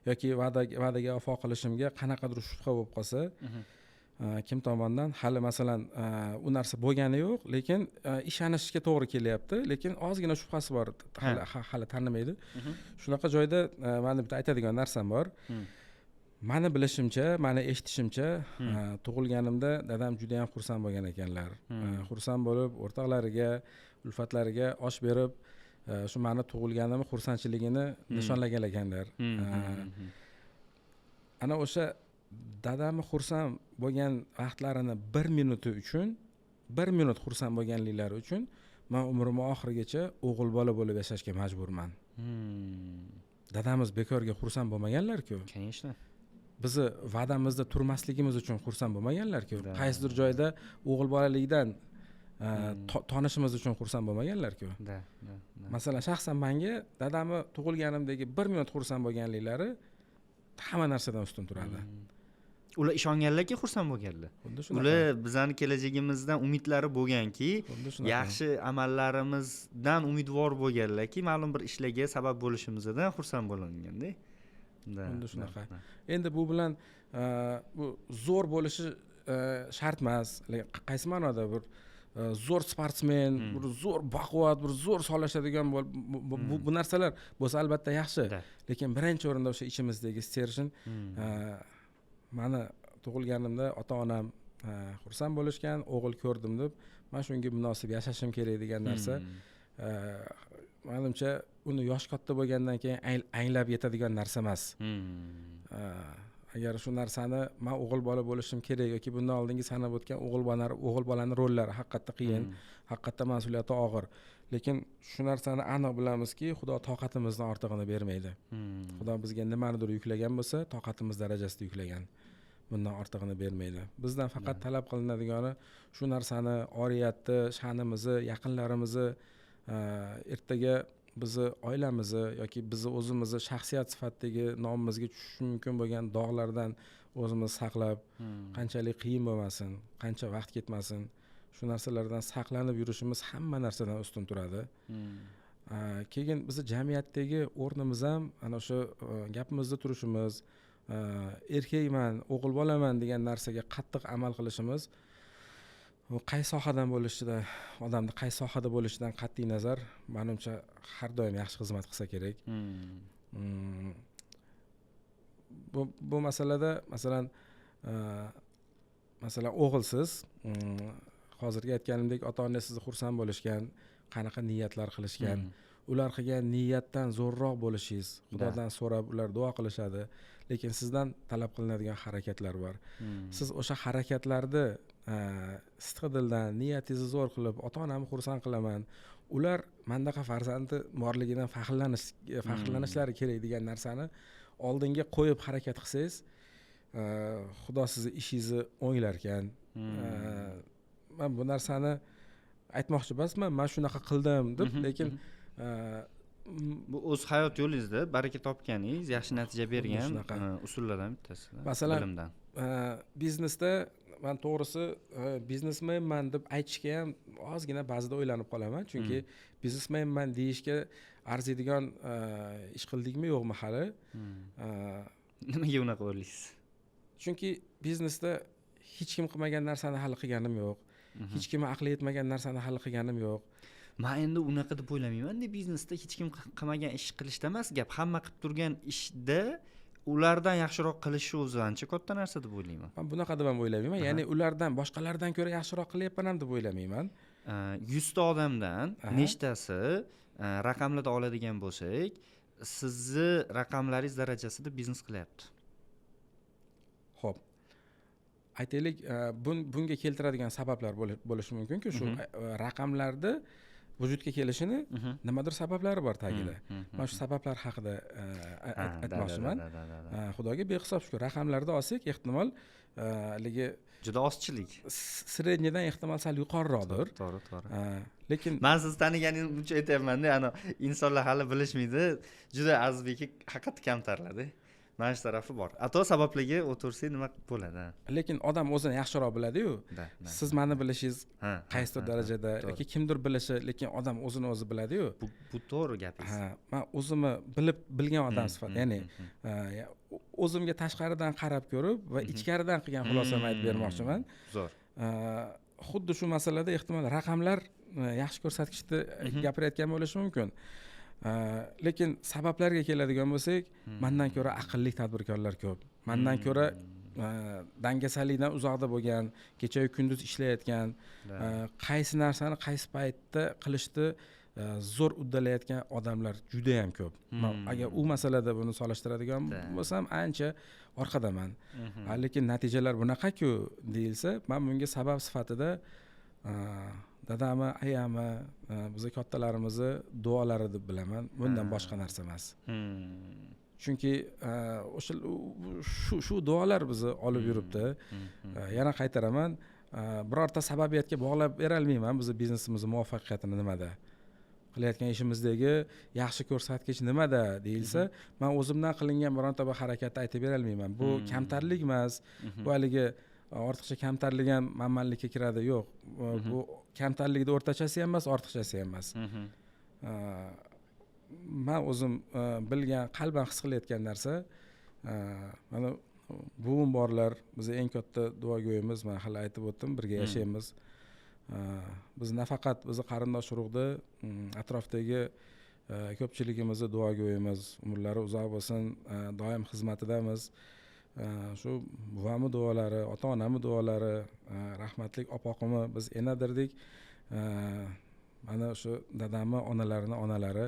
yoki va'daga vafo qilishimga qanaqadir shubha bo'lib qolsa, kim tomondan hali, masalan, u narsa bo'lgani yo'q, lekin ishonishga to'g'ri kelyapti, lekin ozgina shubhasi bor, hali tanimaydi. Shunaqa joyda mani bitta aytadigan narsam bor. Mani bilishimcha, mani eshitishimcha, tug'ilganimda dadam juda yam xursand bo'lgan ekanlar. Xursand bo'lib, o'rtoqlariga, ulfatlariga osh berib, shu mani tug'ilganimni xursandchiligini nishonlagan ekanlar. Ana o'sha dadamni xursand bo'lgan vaqtlarini bir minuti uchun, bir minut xursand bo'lganliklari uchun man umrimni oxirigacha o'g'il bola bo'lib yashashga majburman. Dadamiz bekorga xursand bo'lmaganlar-ku. Конечно. Bizni va'damizda turmasligimiz uchun xursand bo'lmaganlar-ku. Qaysidir joyda o'g'il bolalikdan tonishimiz uchun xursand bo'lmaganlar-ku. Да, да, да. Masalan, shaxsan manga dadamni tug'ilganimdagi bir minut xursand bo'lganliklari hamma narsadan ustun turadi. Ular ishonganlarki, xursand bo'lganlar. Xuddi shunaqa. Ular bizani kelajagimizdan umidlari bo'lganki, Xuddi shunaqa. yaxshi amallarimizdan umidvor bo'lganlarki, ma'lum bir ishlarga sabab bo'lishimizdan xursand bo'linganda. Да. Xuddi shunaqa. Да. Endi bu bilan bu zo'r bo'lishi shart emas. Lekin qaysi ma'noda bir zo'r sportsmen, bir zo'r baquvvat, bir zo'r solashadigan bu narsalar bo'lsa, albatta yaxshi. Lekin birinchi o'rinda o'sha ichimizdagi стержень, mani tug'ilganimda ota onam xursand bo'lishgan, o'g'il ko'rdim deb, man shunga munosib yashashim kerak degan narsa, manimcha, uni yosh katta bo'lgandan keyin anglab yetadigan narsa emas. Agar shu narsani man o'g'il bola bo'lishim kerak yoki bundan oldingi sanab o'tgan o'g'il bolani rollari haqiqatda qiyin, haqiqatda mas'uliyati og'ir, lekin shu narsani aniq bilamizki, xudo toqatimizdan ortig'ini bermaydi. Xudo bizga nimanidir yuklagan bo'lsa, toqatimiz darajasida yuklagan, bundan ortig'ini bermaydi. Bizdan faqat talab qilinadigani shu narsani, oriyatni, sha'nimizni, yaqinlarimizni, ertaga bizni oilamizni yoki bizni o'zimizni shaxsiyat sifatidagi nomimizga tushishi mumkin bo'lgan dog'lardan o'zimizni saqlab, qanchalik qiyin bo'lmasin, qancha vaqt ketmasin, shu narsalardan saqlanib yurishimiz hamma narsadan ustun turadi. Keyin bizni jamiyatdagi o'rnimiz ham ana o'sha gapimizda turishimiz, erkakman, o'g'il bolaman degan narsaga qattiq amal qilishimiz, u qaysi sohadan bo'lishidan, odamni qaysi sohada bo'lishidan qat'iy nazar, manimcha, har doim yaxshi xizmat qilsa kerak. Bu masalada, masalan, o'g'ilsiz, hozirgi aytganimdek, ota ona sizni xursand bo'lishgan, qanaqa niyatlar qilishgan, ular qilgan niyatdan zo'rroq bo'lishingiz, xudodan so'rab ular duo qilishadi, lekin sizdan talab qilinadigan harakatlar bor. Siz o'sha harakatlarni sidqi dildan, niyatingizni zo'r qilib, ota onamni xursand qilaman, ular mandaqa farzandi borligidan faxrlanishlari kerak degan narsani oldinga qo'yib harakat qilsangiz, xudo sizni ishingizni o'nglar ekan. Man bu narsani aytmoqchi emasman, man shunaqa qildim deb, lekin bu o'z hayot yo'lingizda baraka topganingiz, yaxshi natija bergan shunaqa. usullardan bittasi. Masalan, bilimdan. Biznesda Man to'g'risi biznesmenman deb aytishga ham ozgina ba'zida o'ylanib qolaman, chunki biznesmenman deyishga arziydigan ish qildikmi, yo'qmi hali. Nimaga unaqa o'ylaysiz? Chunki biznesda hech kim qilmagan narsani hali qilganim yo'q, hech kimni aqli yetmagan narsani hali qilganim yo'q. Man endi unaqa deb o'ylamaymanda. Biznesda hech kim qilmagan ish qilishda emas gap, hamma qilib turgan ishda ulardan yaxshiroq qilishi o'zi ancha katta narsa deb o'ylayman. Man bunaqa deb ham o'ylamayman, ya'ni ulardan, boshqalardan ko'ra yaxshiroq qilyapman ham deb o'ylamayman. 100 ta odamdan nechtasi raqamlarda oladigan bo'lsak, sizni raqamlaringiz darajasida biznes qilyapti? Ho'p, aytaylik, bunga keltiradigan sabablar bo'lishi mumkinku. Shu raqamlarni vujudga kelishini nimadir sabablari bor tagida. Man shu sabablar haqida aytmoqchiman. Xudoga behisob shukur, raqamlarda olsak, ehtimol haligi Juda ozchilik. Средний dan ehtimol sal yuqoriroqdir. To'g'ri to'g'ri Lekin Man siz taniganim uchun aytyapmanda, ana insonlar hali bilishmaydi, juda Azizbek haqiqatda kamtarlarda, mana shu tarafi bor. А то sababliga o'tirsak, nima qilib bo'ladi, ha. Lekin odam o'zini yaxshiroq biladiyu. Siz mani bilishingiz qaysidir darajada yoki kimdir bilishi, lekin odam o'zini o'zi biladiyu. Bu to'g'ri gapingiz. Ha, man o'zimni bilib, bilgan odam sifatida, ya'ni o'zimga tashqaridan qarab ko'rib va ichkaridan qilgan xulosamni aytib bermoqchiman. Zo'r. Xuddi shu masalada ehtimol raqamlar yaxshi ko'rsatkichni gapirayotgan bo'lishi mumkin. Lekin sabablarga keladigan bo'lsak, mandan ko'ra aqlli tadbirkorlar ko'p, mandan ko'ra dangasalikdan uzoqda bo'lgan, kechayu kunduz ishlayotgan, qaysi narsani qaysi paytda qilishni zo'r uddalayotgan odamlar judayam ko'p. Man agar u masalada buni solishtiradigan bo'lsam, ancha orqadaman. Lekin natijalar bunaqaku deyilsa, man bunga sabab sifatida dadamni, ayamni, bizni kattalarimizni duolari deb bilaman, bundan boshqa narsa emas. Chunki o'sha shu duolar bizni olib yuribdi. Yana qaytaraman, birorta sababiyatga bog'lab berolmayman bizni biznesimizni muvaffaqiyatini. Nimada, qilayotgan ishimizdagi yaxshi ko'rsatkich nimada deyilsa, man o'zimdan qilingan bironta bir harakatni aytib berolmayman. Bu kamtarlik emas, bu haligi ortiqcha kamtarlik ham manmanlikka kiradi. Yo'q, bu kamtarlikni o'rtachasi ham emas, ortiqchasi ham emas. Man o'zim bilgan, qalban his qilayotgan narsa, mana buvim borlar, bizni eng katta duogo'yimiz. Man hali aytib o'tdim, birga yashaymiz. Biz nafaqat bizni qarindosh urug'da, atrofdagi ko'pchiligimizni duogo'yimiz, umrlari uzoq bo'lsin, doim xizmatidamiz. Shu buvamni duolari, ota onamni duolari, rahmatlik opoqimni biz ena derdik, mana shu dadamni onalarini onalari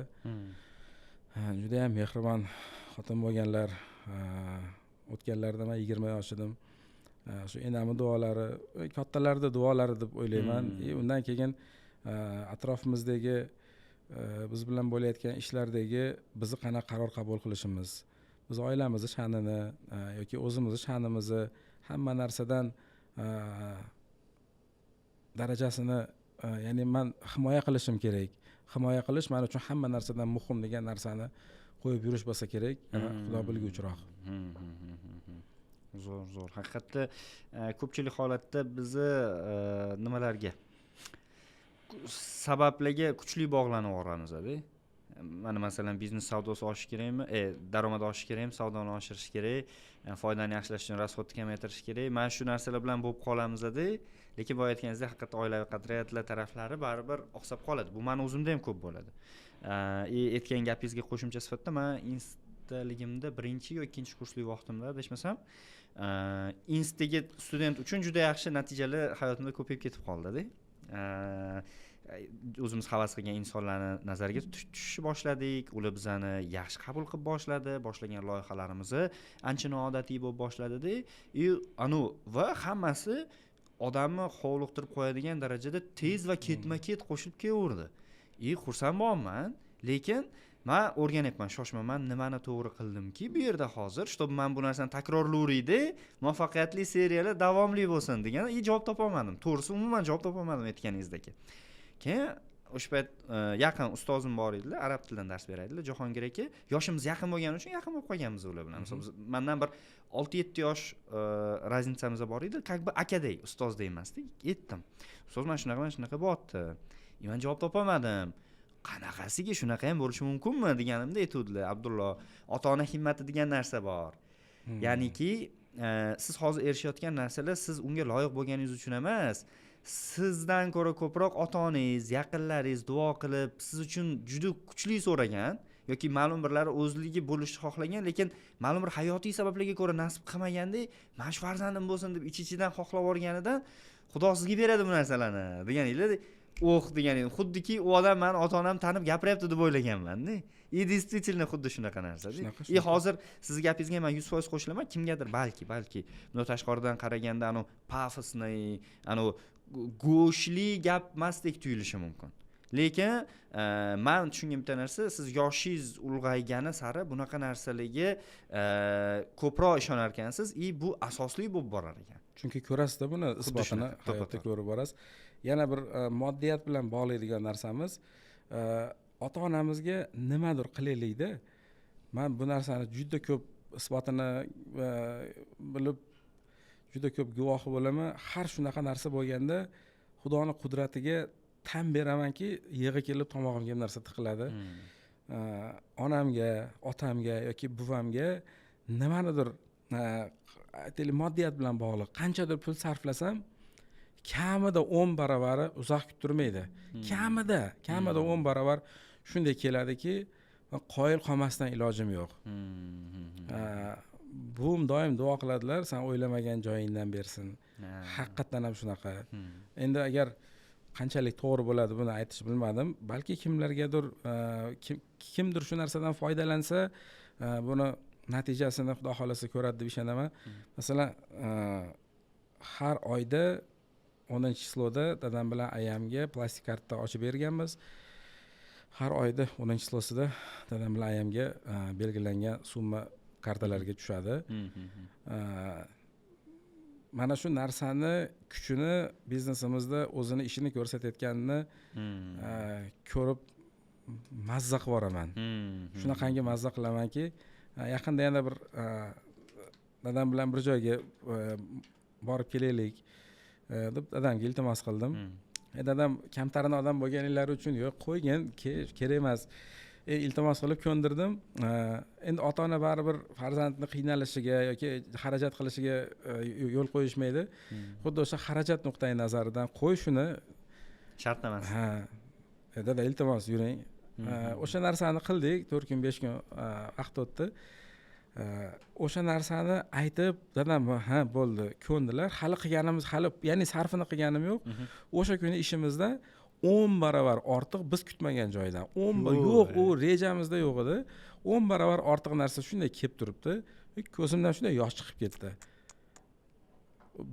judayam mehribon xotin bo'lganlar. O'tganlarida man 20 yosh edim. Shu enamni duolari, kattalarni duolari deb o'ylayman. И undan keyin atrofimizdagi biz bilan bo'layotgan ishlardagi bizni qanaqa qaror qabul qilishimiz, biz oilamizni sha'nini yoki o'zimizni sha'nimizni hamma narsadan darajasini, ya'ni man himoya qilishim kerak, himoya qilish man uchun hamma narsadan muhim degan narsani qo'yib yurish bo'lsa kerak, yana xudo bilguvchiroq. Zo'r, zo'r. Haqiqatda ko'pchilik holatda bizni nimalarga, sabablarga kuchli bog'lanib yuboramizda. Mana masalan, biznes savdosi oshishi kerakmi, daromad oshishi kerakmi, savdoni oshirish kerak, foydani yaxshilash uchun расход ni kamaytirish kerak, mana shu narsalar bilan bo'lib qolamizda. Lekin boya aytganingizdek, haqiqatda oilaviy qadriyatlar taraflari baribir oqsab qoladi. Bu mani o'zimda ham ko'p bo'ladi. И aytgan gapingizga qo'shimcha sifatida, man instaligimda birinchi yo ikkinchi kurslik vaqtimda, adashmasam, instaga student uchun juda yaxshi natijalar hayotimda ko'payib ketib qoldida. O'zimiz havas qilgan insonlarni nazariga tushishni boshladik, ular bizani yaxshi qabul qilib boshladi, boshlagan loyihalarimizni ancha noodatiy bo'lib boshladida. И anu va hammasi odamni hovliqtirib qo'yadigan darajada tez va ketma ket qo'shilib kelaverdi. И xursand bo'lyapman, lekin man o'rganyapman, shoshma, man nimani to'g'ri qildimki bu yerda hozir, чтобы man bu narsani takrorlayverayda, muvaffaqiyatli seriyalar davomli bo'lsin degan. И javob topolmadim, to'g'risi, umuman javob topolmadim aytganingizdek. Keyin O'sha payt yaqin ustozim bor edilar, arab tilidan dars beradilar, Jahongir aka. Yoshimiz yaqin bo'lgani uchun yaqin bo'lib qolganmiz ular bilan. Misol, mandan bir 6-7 yosh разница miz bor edi, как бы akadek, ustozdek emasdik. Aytdim: "Ustoz, mana shunaqa, mana shunaqa bo'lyapti, man javob topolmadim, qanaqasiga, shunaqa ham bo'lishi mumkinmi?" deganimda, aytuvdilar: "Abdullo, ota ona himmati degan narsa bor. Ya'niki siz hozir erishayotgan narsalar siz unga loyiq bo'lganingiz uchun emas, sizdan ko'ra ko'proq ota onangiz, yaqinlaringiz duo qilib, siz uchun juda kuchli so'ragan yoki ma'lum birlari o'zligi bo'lishni xohlagan, lekin ma'lum bir hayotiy sabablarga ko'ra nasib qilmaganda, mana shu farzandim bo'lsin deb ich ichidan xohlab yuborganidan Xudo sizga beradi bu narsalarni", degan edilar. "Oh", degan edim, xuddiki u odam mani ota onam tanib gapiryapti deb o'ylaganmanda. И действительно xuddi shunaqa narsada. Shunaqa, И shunaqa. hozir sizni gapingizga man 100% qo'shilaman. Kimgadir balki bundoq tashqaridan qaraganda anavi пафосный, anavi go'shtli gap emasdek tuyulishi mumkin, lekin man tushungan bitta narsa, siz yoshingiz ulg'aygani sari bunaqa narsalarga ko'proq ishonar ekansiz и bu asosli bo'lib borar ekan. Chunki ko'rasizda buni isbotini, shunaqa, to'ppa hayotda to'g'ri. ko'rib borasiz. Yana bir moddiyat bilan bog'laydigan narsamiz, ota onamizga nimadir qilaylikda. Man bu narsani juda ko'p isbotini bilib, juda ko'p guvohi bo'laman. Har shunaqa narsa bo'lganda Xudoni qudratiga tan beramanki, yig'i kelib tomog'imga bir narsa tiqiladi. Onamga, otamga yoki buvamga nimanidir, aytaylik, moddiyat bilan bog'liq qanchadir pul sarflasam, kamida 10 baravari uzoq kuttirmaydi. Kamida 10 baravar shunday keladiki, man qoyil qolmasdan ilojim yo'q. Buvim doim duo qiladilar: "San o'ylamagan joyingdan bersin". Haqiqatdan ham shunaqa. Endi agar qanchalik to'g'ri bo'ladi, buni aytish bilmadim. Balki kimlargadir, kimdir shu narsadan foydalansa, buni natijasini Xudo xohlasa ko'radi deb ishonaman. Masalan, har oyda 10- число da dadam bilan ayamga plastik karta ochib berganmiz. Har oyda 10- число sida dadam bilan ayamga belgilangan summa kartalariga tushadi. Mana shu narsani kuchini, biznesimizda o'zini ishini ko'rsatayotganini ko'rib mazza qilib yuboraman. Shunaqangi mazza qilamanki, yaqinda yana bir dadam bilan bir joyga borib kelaylik deb dadamga iltimos qildim. Dadam kamtarin odam bo'lganliklari uchun: "Yo'q, qo'ygin, kerak emas". Iltimos qilib ko'ndirdim. Endi ota ona baribir farzandni qiynalishiga yoki xarajat qilishiga yo'l qo'yishmaydi. Xuddi o'sha xarajat nuqtai nazaridan qo'y shuni. Shart emas. Ha, dada, iltimos, yuring. O'sha narsani qildik, 4 kun, 5 kun vaqt o'tdi. O'sha narsani aytib, dadam ha bo'ldi, ko'ndilar. Hali qilganimiz, hali ya'ni sarfini qilganim yo'q. O'sha kuni ishimizda 10 baravar ortiq, biz kutmagan joydan o'n yo'q, u rejamizda yo'q edi, 10 baravar ortiq narsa shunday kelib turibdi. Ko'zimdan shunday yosh chiqib ketdi.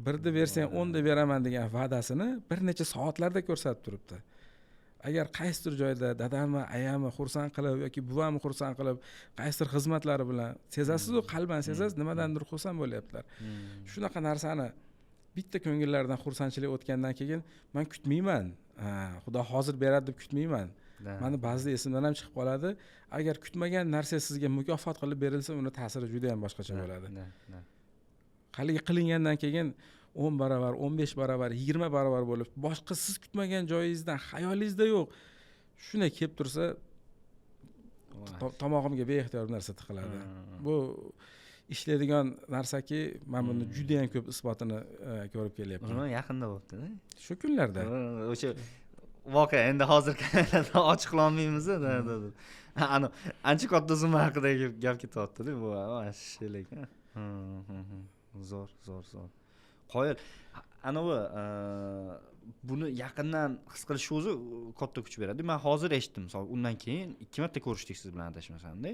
"Birni bersang, o'nda beraman" degan va'dasini bir necha soatlarda ko'rsatib turibdi. Agar qaysidir joyda dadamni, ayamni xursand qilib yoki buvamni xursand qilib, qaysidir xizmatlari bilan sezasizu, qalban sezasiz, nimadandir xursand bo'lyaptilar. Shunaqa narsani bitta ko'ngillaridan xursandchilik o'tgandan keyin man kutmayman, Xudo hozir beradi deb kutmayman. Mani ba'zida esimdan ham chiqib qoladi. Agar kutmagan narsa sizga mukofot qilib berilsa, uni ta'siri juda yam boshqacha bo'ladi. Haligi qilingandan keyin 10 baravar, 15 baravar, 20 baravar bo'lib, boshqa siz kutmagan joyingizdan, xayolingizda yo'q, shunday kelib tursa, tomog'imga beixtiyor bir narsa tiqiladi. Bu ishlaydigan narsaki, man buni judayam ko'p isbotini ko'rib kelyapman. Nima, yaqinda bo'libdida? Shu kunlarda. O'sha voqea endi hozir ochiq qilolmaymiz. Ani ancha katta summa haqida gap ketyaptida bu. Lekin zo'r, zo'r, zo'r, qoyil. Anavi buni yaqindan his qilish o'zi katta kuch beradi. Man hozir eshitdim, misol, undan keyin ikki marta ko'rishdik siz bilan, adashmasamda.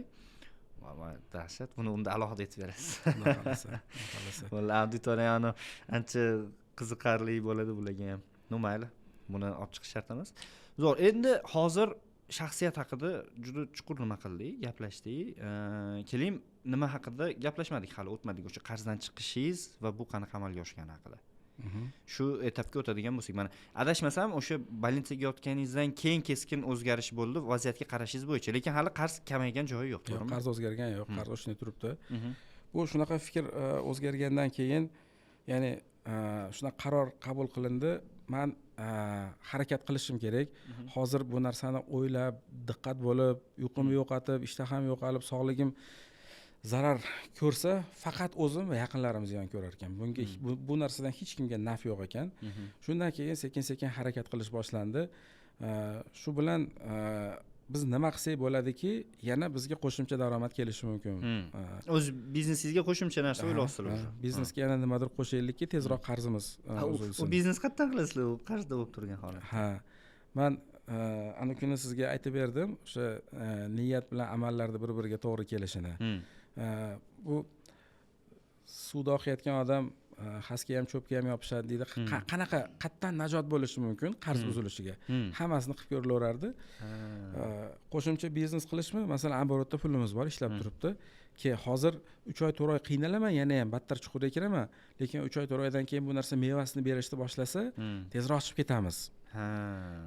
Dahshat, buni unda alohida aytib berasiz. Xudo xohlasa, xudo xohlasa. Auditoriyani ancha qiziqarli bo'ladi bularga ham. Ну mayli, buni olib chiqish shart emas. Zo'r, endi hozir shaxsiyat haqida juda chuqur nima qildik, gaplashdik. Keling, nima haqida gaplashmadik, hali o'tmadik, o'sha qarzdan chiqishingiz va bu qanaqa amalga oshgani haqida. Shu etapga o'tadigan bo'lsak, mana adashmasam, o'sha больница ga yotganingizdan keyin keskin o'zgarish bo'ldi vaziyatga qarashingiz bo'yicha, lekin hali qarz kamaygan joyi yo'q, Yo'q, to'g'rimi? Qarz o'zgargani yo'q, qarz o'shunday turibdi. Bu shunaqa fikr o'zgargandan keyin, ya'ni shunaqa qaror qabul qilindi: man harakat qilishim kerak. Hozir bu narsani o'ylab, diqqat bo'lib, uyqumni yo'qotib, ishtaham yo'qolib, sog'ligim zarar ko'rsa, faqat o'zim va yaqinlarim ziyon ko'rar ekan. Bunga bu narsadan hech kimga naf yo'q ekan. Shundan keyin sekin sekin harakat qilish boshlandi. Shu bilan biz nima qilsak bo'ladiki, yana bizga qo'shimcha daromad kelishi mumkin? O'z biznesingizga qo'shimcha narsa o'ylayapsizlar уже. Biznesga yana nimadir qo'shaylikki, tezroq qarzimiz U uzilsin. Biznes qayerdan qilasizlar u qarzda bo'lib turgan holat? Ha, man ana kuni sizga aytib berdim, o'sha niyat bilan amallarni bir biriga to'g'ri kelishini. Bu suvda oqayotgan odam xasga ham, cho'pga ham yopishadi deydi. Qanaqa, qayerdan najot bo'lishi mumkin qarz uzilishiga? Hammasini qilib ko'rilaverardi. Qo'shimcha biznes qilishmi? Masalan, оборот da pulimiz bor, ishlab turibdi. Keyin hozir 3 oy, 4 oy qiynalaman, yana ham battar chuqurga kiraman, lekin 3 oy, 4 oydan keyin bu narsa mevasini berishni boshlasa, tezroq chiqib ketamiz.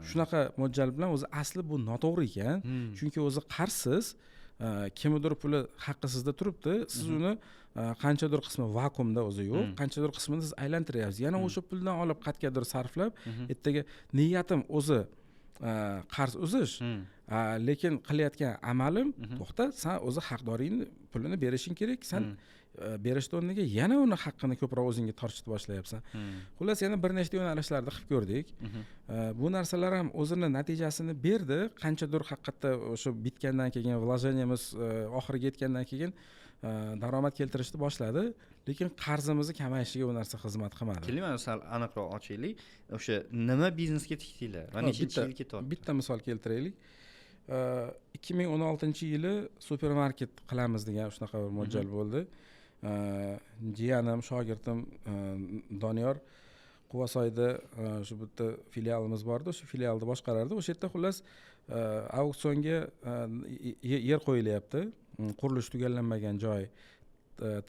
Shunaqa mo'ljal bilan. O'zi asli bu noto'g'ri ekan, chunki o'zi qarzsiz, kimnidir puli, haqqi sizda turibdi, siz uni qanchadir qismi vakuumda, o'zi yo'q, qanchadir qismini siz aylantiryapsiz, yana o'sha puldan olib qayergadir sarflab. Ertaga niyatim o'zi qarz uzish, lekin qilayotgan amalim: to'xta, san o'zi haqdoringni pulini berishing kerak, san berishni o'rniga yana uni haqqini ko'proq o'zingga tortishni boshlayapsan. Xullas, yana bir nechta yo'nalishlarda qilib ko'rdik. Bu narsalar ham o'zini natijasini berdi qanchadir. Haqiqatda o'sha bitgandan keyin, вложения miz oxiriga yetgandan keyin daromad keltirishni boshladi, lekin qarzimizni kamayishiga u narsa xizmat qilmadi. Keling, mana sal aniqroq ochaylik, o'sha nima biznesga tikdinglar va nechinchi yil ketyapti? Bitta misol keltiraylik. 2016-yili supermarket qilamiz degan shunaqa bir mo'ljal bo'ldi. Jiyanim, shogirdim Doniyor Quvasoyda shu bitta filialimiz bor edi, o'sha filialni boshqarardi. O'sha yerda, xullas, auksionga yer qo'yilyapti. Qurilish tugallanmagan joy,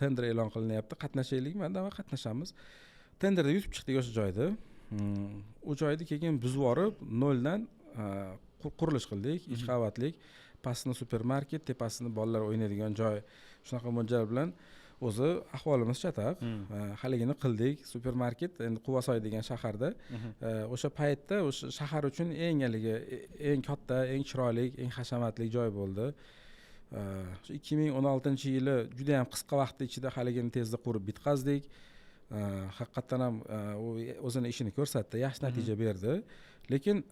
tender e'lon qilinyapti, qatnashaylikmi? Давай, qatnashamiz. Tenderda yutib chiqdik o'sha joyda. U joyni keyin buzib yuborib, noldan qurilish qildik. Ikki qavatlik, pastini supermarket, tepasini bolalar o'ynaydigan joy, shunaqa mo'ljal bilan. O'zi ahvolimiz chataq. Haligini qildik supermarket. Endi Quvasoy degan shaharda o'sha paytda o'sha shahar uchun eng haligi eng katta, eng chiroyli, eng hashamatli joy bo'ldi. Shu 2016-yili judayam qisqa vaqt ichida haligini tezda qurib bitqazdik. Haqiqatdan ham u o'zini ishini ko'rsatdi, yaxshi natija berdi, lekin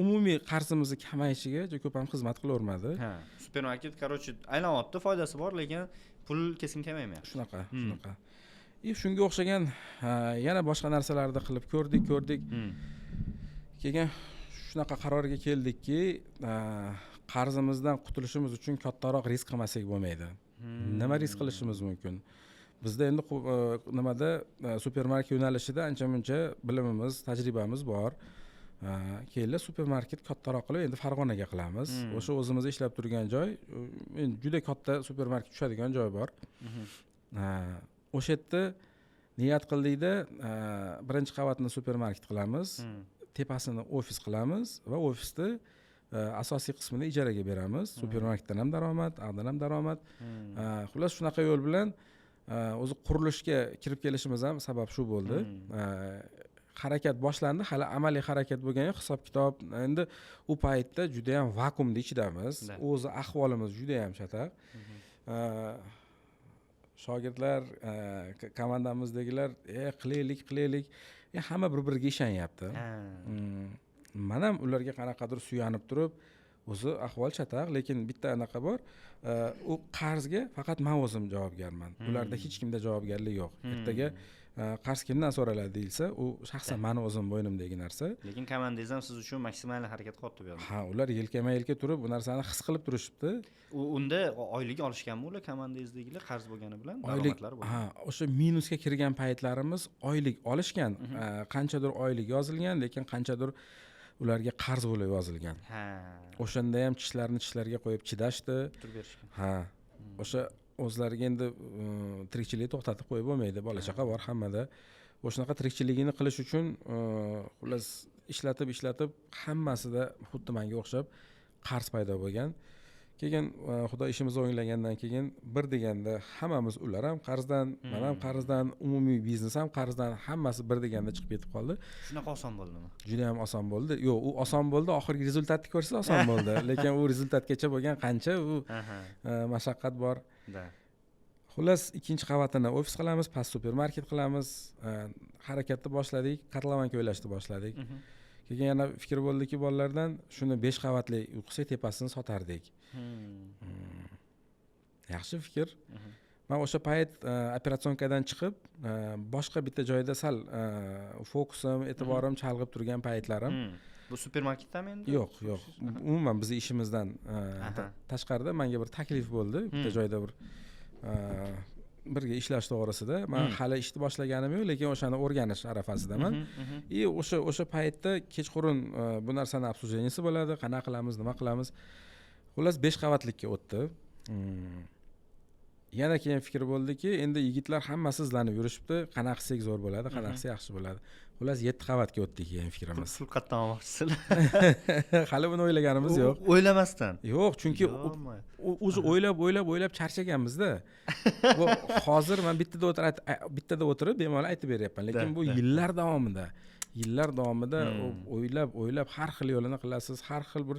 umumiy qarzimizni kamayishiga juda ko'p ham xizmat qilavermadi. Ha, supermarket, короче, aylanyapti, foydasi bor, lekin pul keskin kamaymayapti. Shunaqa, shunaqa. И shunga o'xshagan yana boshqa narsalarni qilib ko'rdik. Keyin shunaqa qarorga keldikki, qarzimizdan qutulishimiz uchun kattaroq risk qilmasak bo'lmaydi. Nima risk qilishimiz mumkin? Bizda endi nimada, supermarket yo'nalishida ancha muncha bilimimiz, tajribamiz bor. Keyin supermarket kattaroq qilib, endi Farg'onaga qilamiz. O'sha o'zimiz ishlab turgan joy, endi juda katta supermarket tushadigan joy bor. O'sha yerda niyat qildikda, birinchi qavatini supermarket qilamiz, tepasini ofis qilamiz va ofisni asosiy qismini ijaraga beramiz. Supermarketdan ham daromad, ag'dan ham daromad. Xullas, shunaqa yo'l bilan o'zi qurilishga kirib kelishimiz ham sabab shu bo'ldi. Harakat boshlandi, hali amaliy harakat bo'lgani yo'q, hisob kitob endi u paytda judayam vakuumni ichidamiz. O'zi ahvolimiz judayam chataq. Shogirdlar, komandamizdagilar qilaylik, qilaylik, hamma bir biriga ishonyapti. Man ham ularga qanaqadir suyanib turib, o'zi ahvol chataq, lekin bitta anaqa bor, u qarzga faqat man o'zim javobgarman, ularda hech kimda javobgarlik yo'q. Ertaga qarz kimdan so'raladi deyilsa, u shaxsan mani o'zim bo'ynimdagi narsa. Lekin komandangiz ham siz uchun maksimal harakat qilyapti bu yoqda. Ha, ular yelkama yelka turib, bu narsani his qilib turishibdi. U unda oylik olishganmi ular, komandangizdagilar, qarz bo'lgani bilan? Oylik Daromadlari bo'lgan? Ha, o'sha minusga kirgan paytlarimiz oylik olishgan. Qanchadir oylik yozilgan, lekin qanchadir ularga qarz bo'lib yozilgan. O'shanda ham tishlarini tishlarga qo'yib chidashdi. Turib berishgan. Ha, o'sha o'zlariga endi tirikchilikni to'xtatib qo'yib bo'lmaydi, bola chaqa bor hammada. O'shanaqa tirikchiligini qilish uchun, xullas, ishlatib ishlatib hammasida xuddi manga o'xshab qarz paydo bo'lgan. Keyin Xudo ishimizni o'nglagandan keyin bir deganda hammamiz, ular ham qarzdan, man ham qarzdan, umumiy biznes ham qarzdan, hammasi bir deganda chiqib ketib qoldi. Shunaqa oson bo'ldimi? Juda yam oson bo'ldi. Yo'q, u oson bo'ldi, oxirgi результат ni ko'rsa oson bo'ldi, lekin u результат gacha bo'lgan qancha u mashaqqat bor. Xullas, ikkinchi qavatini ofis qilamiz, past supermarket qilamiz. Harakatni boshladik, kotlovan ko'ylashni boshladik. Keyin yana fikr bo'ldiki bolalardan, shuni besh qavatli uy qilsak, tepasini sotardik. Yaxshi fikr. Man o'sha payt операционка dan chiqib, boshqa bitta joyda sal fokusim, e'tiborim chalg'ib turgan paytlarim. Bu supermarketdami endi? Yo'q, umuman bizni ishimizdan tashqarida manga bir taklif bo'ldi bitta joyda bir birga ishlash to'g'risida. Man hali ishni boshlaganim yo'q, lekin o'shani o'rganish arafasidaman. И o'sha paytda kechqurun bu narsani обсуждение si bo'ladi, qanaqa qilamiz, nima qilamiz. Xullas, besh qavatlikka o'tdi. Yana keyin fikr bo'ldiki, endi yigitlar hammasi izlanib yurishibdi, qanaqa qilsak zo'r bo'ladi, qanaqa qilsak yaxshi bo'ladi. Xullas, yetti qavatga o'tdik keyin fikrimiz. Pul qayerdan olmoqchisizlar? Hali buni o'ylaganimiz yo'q. O'ylamasdan? Yo'q, chunki уже o'ylab o'ylab o'ylab charchaganmizda. Bu hozir man bittada o'tirib bemalol aytib beryapman, lekin bu yillar davomida o'ylab o'ylab har xil yo'lini qilasiz, har xil bir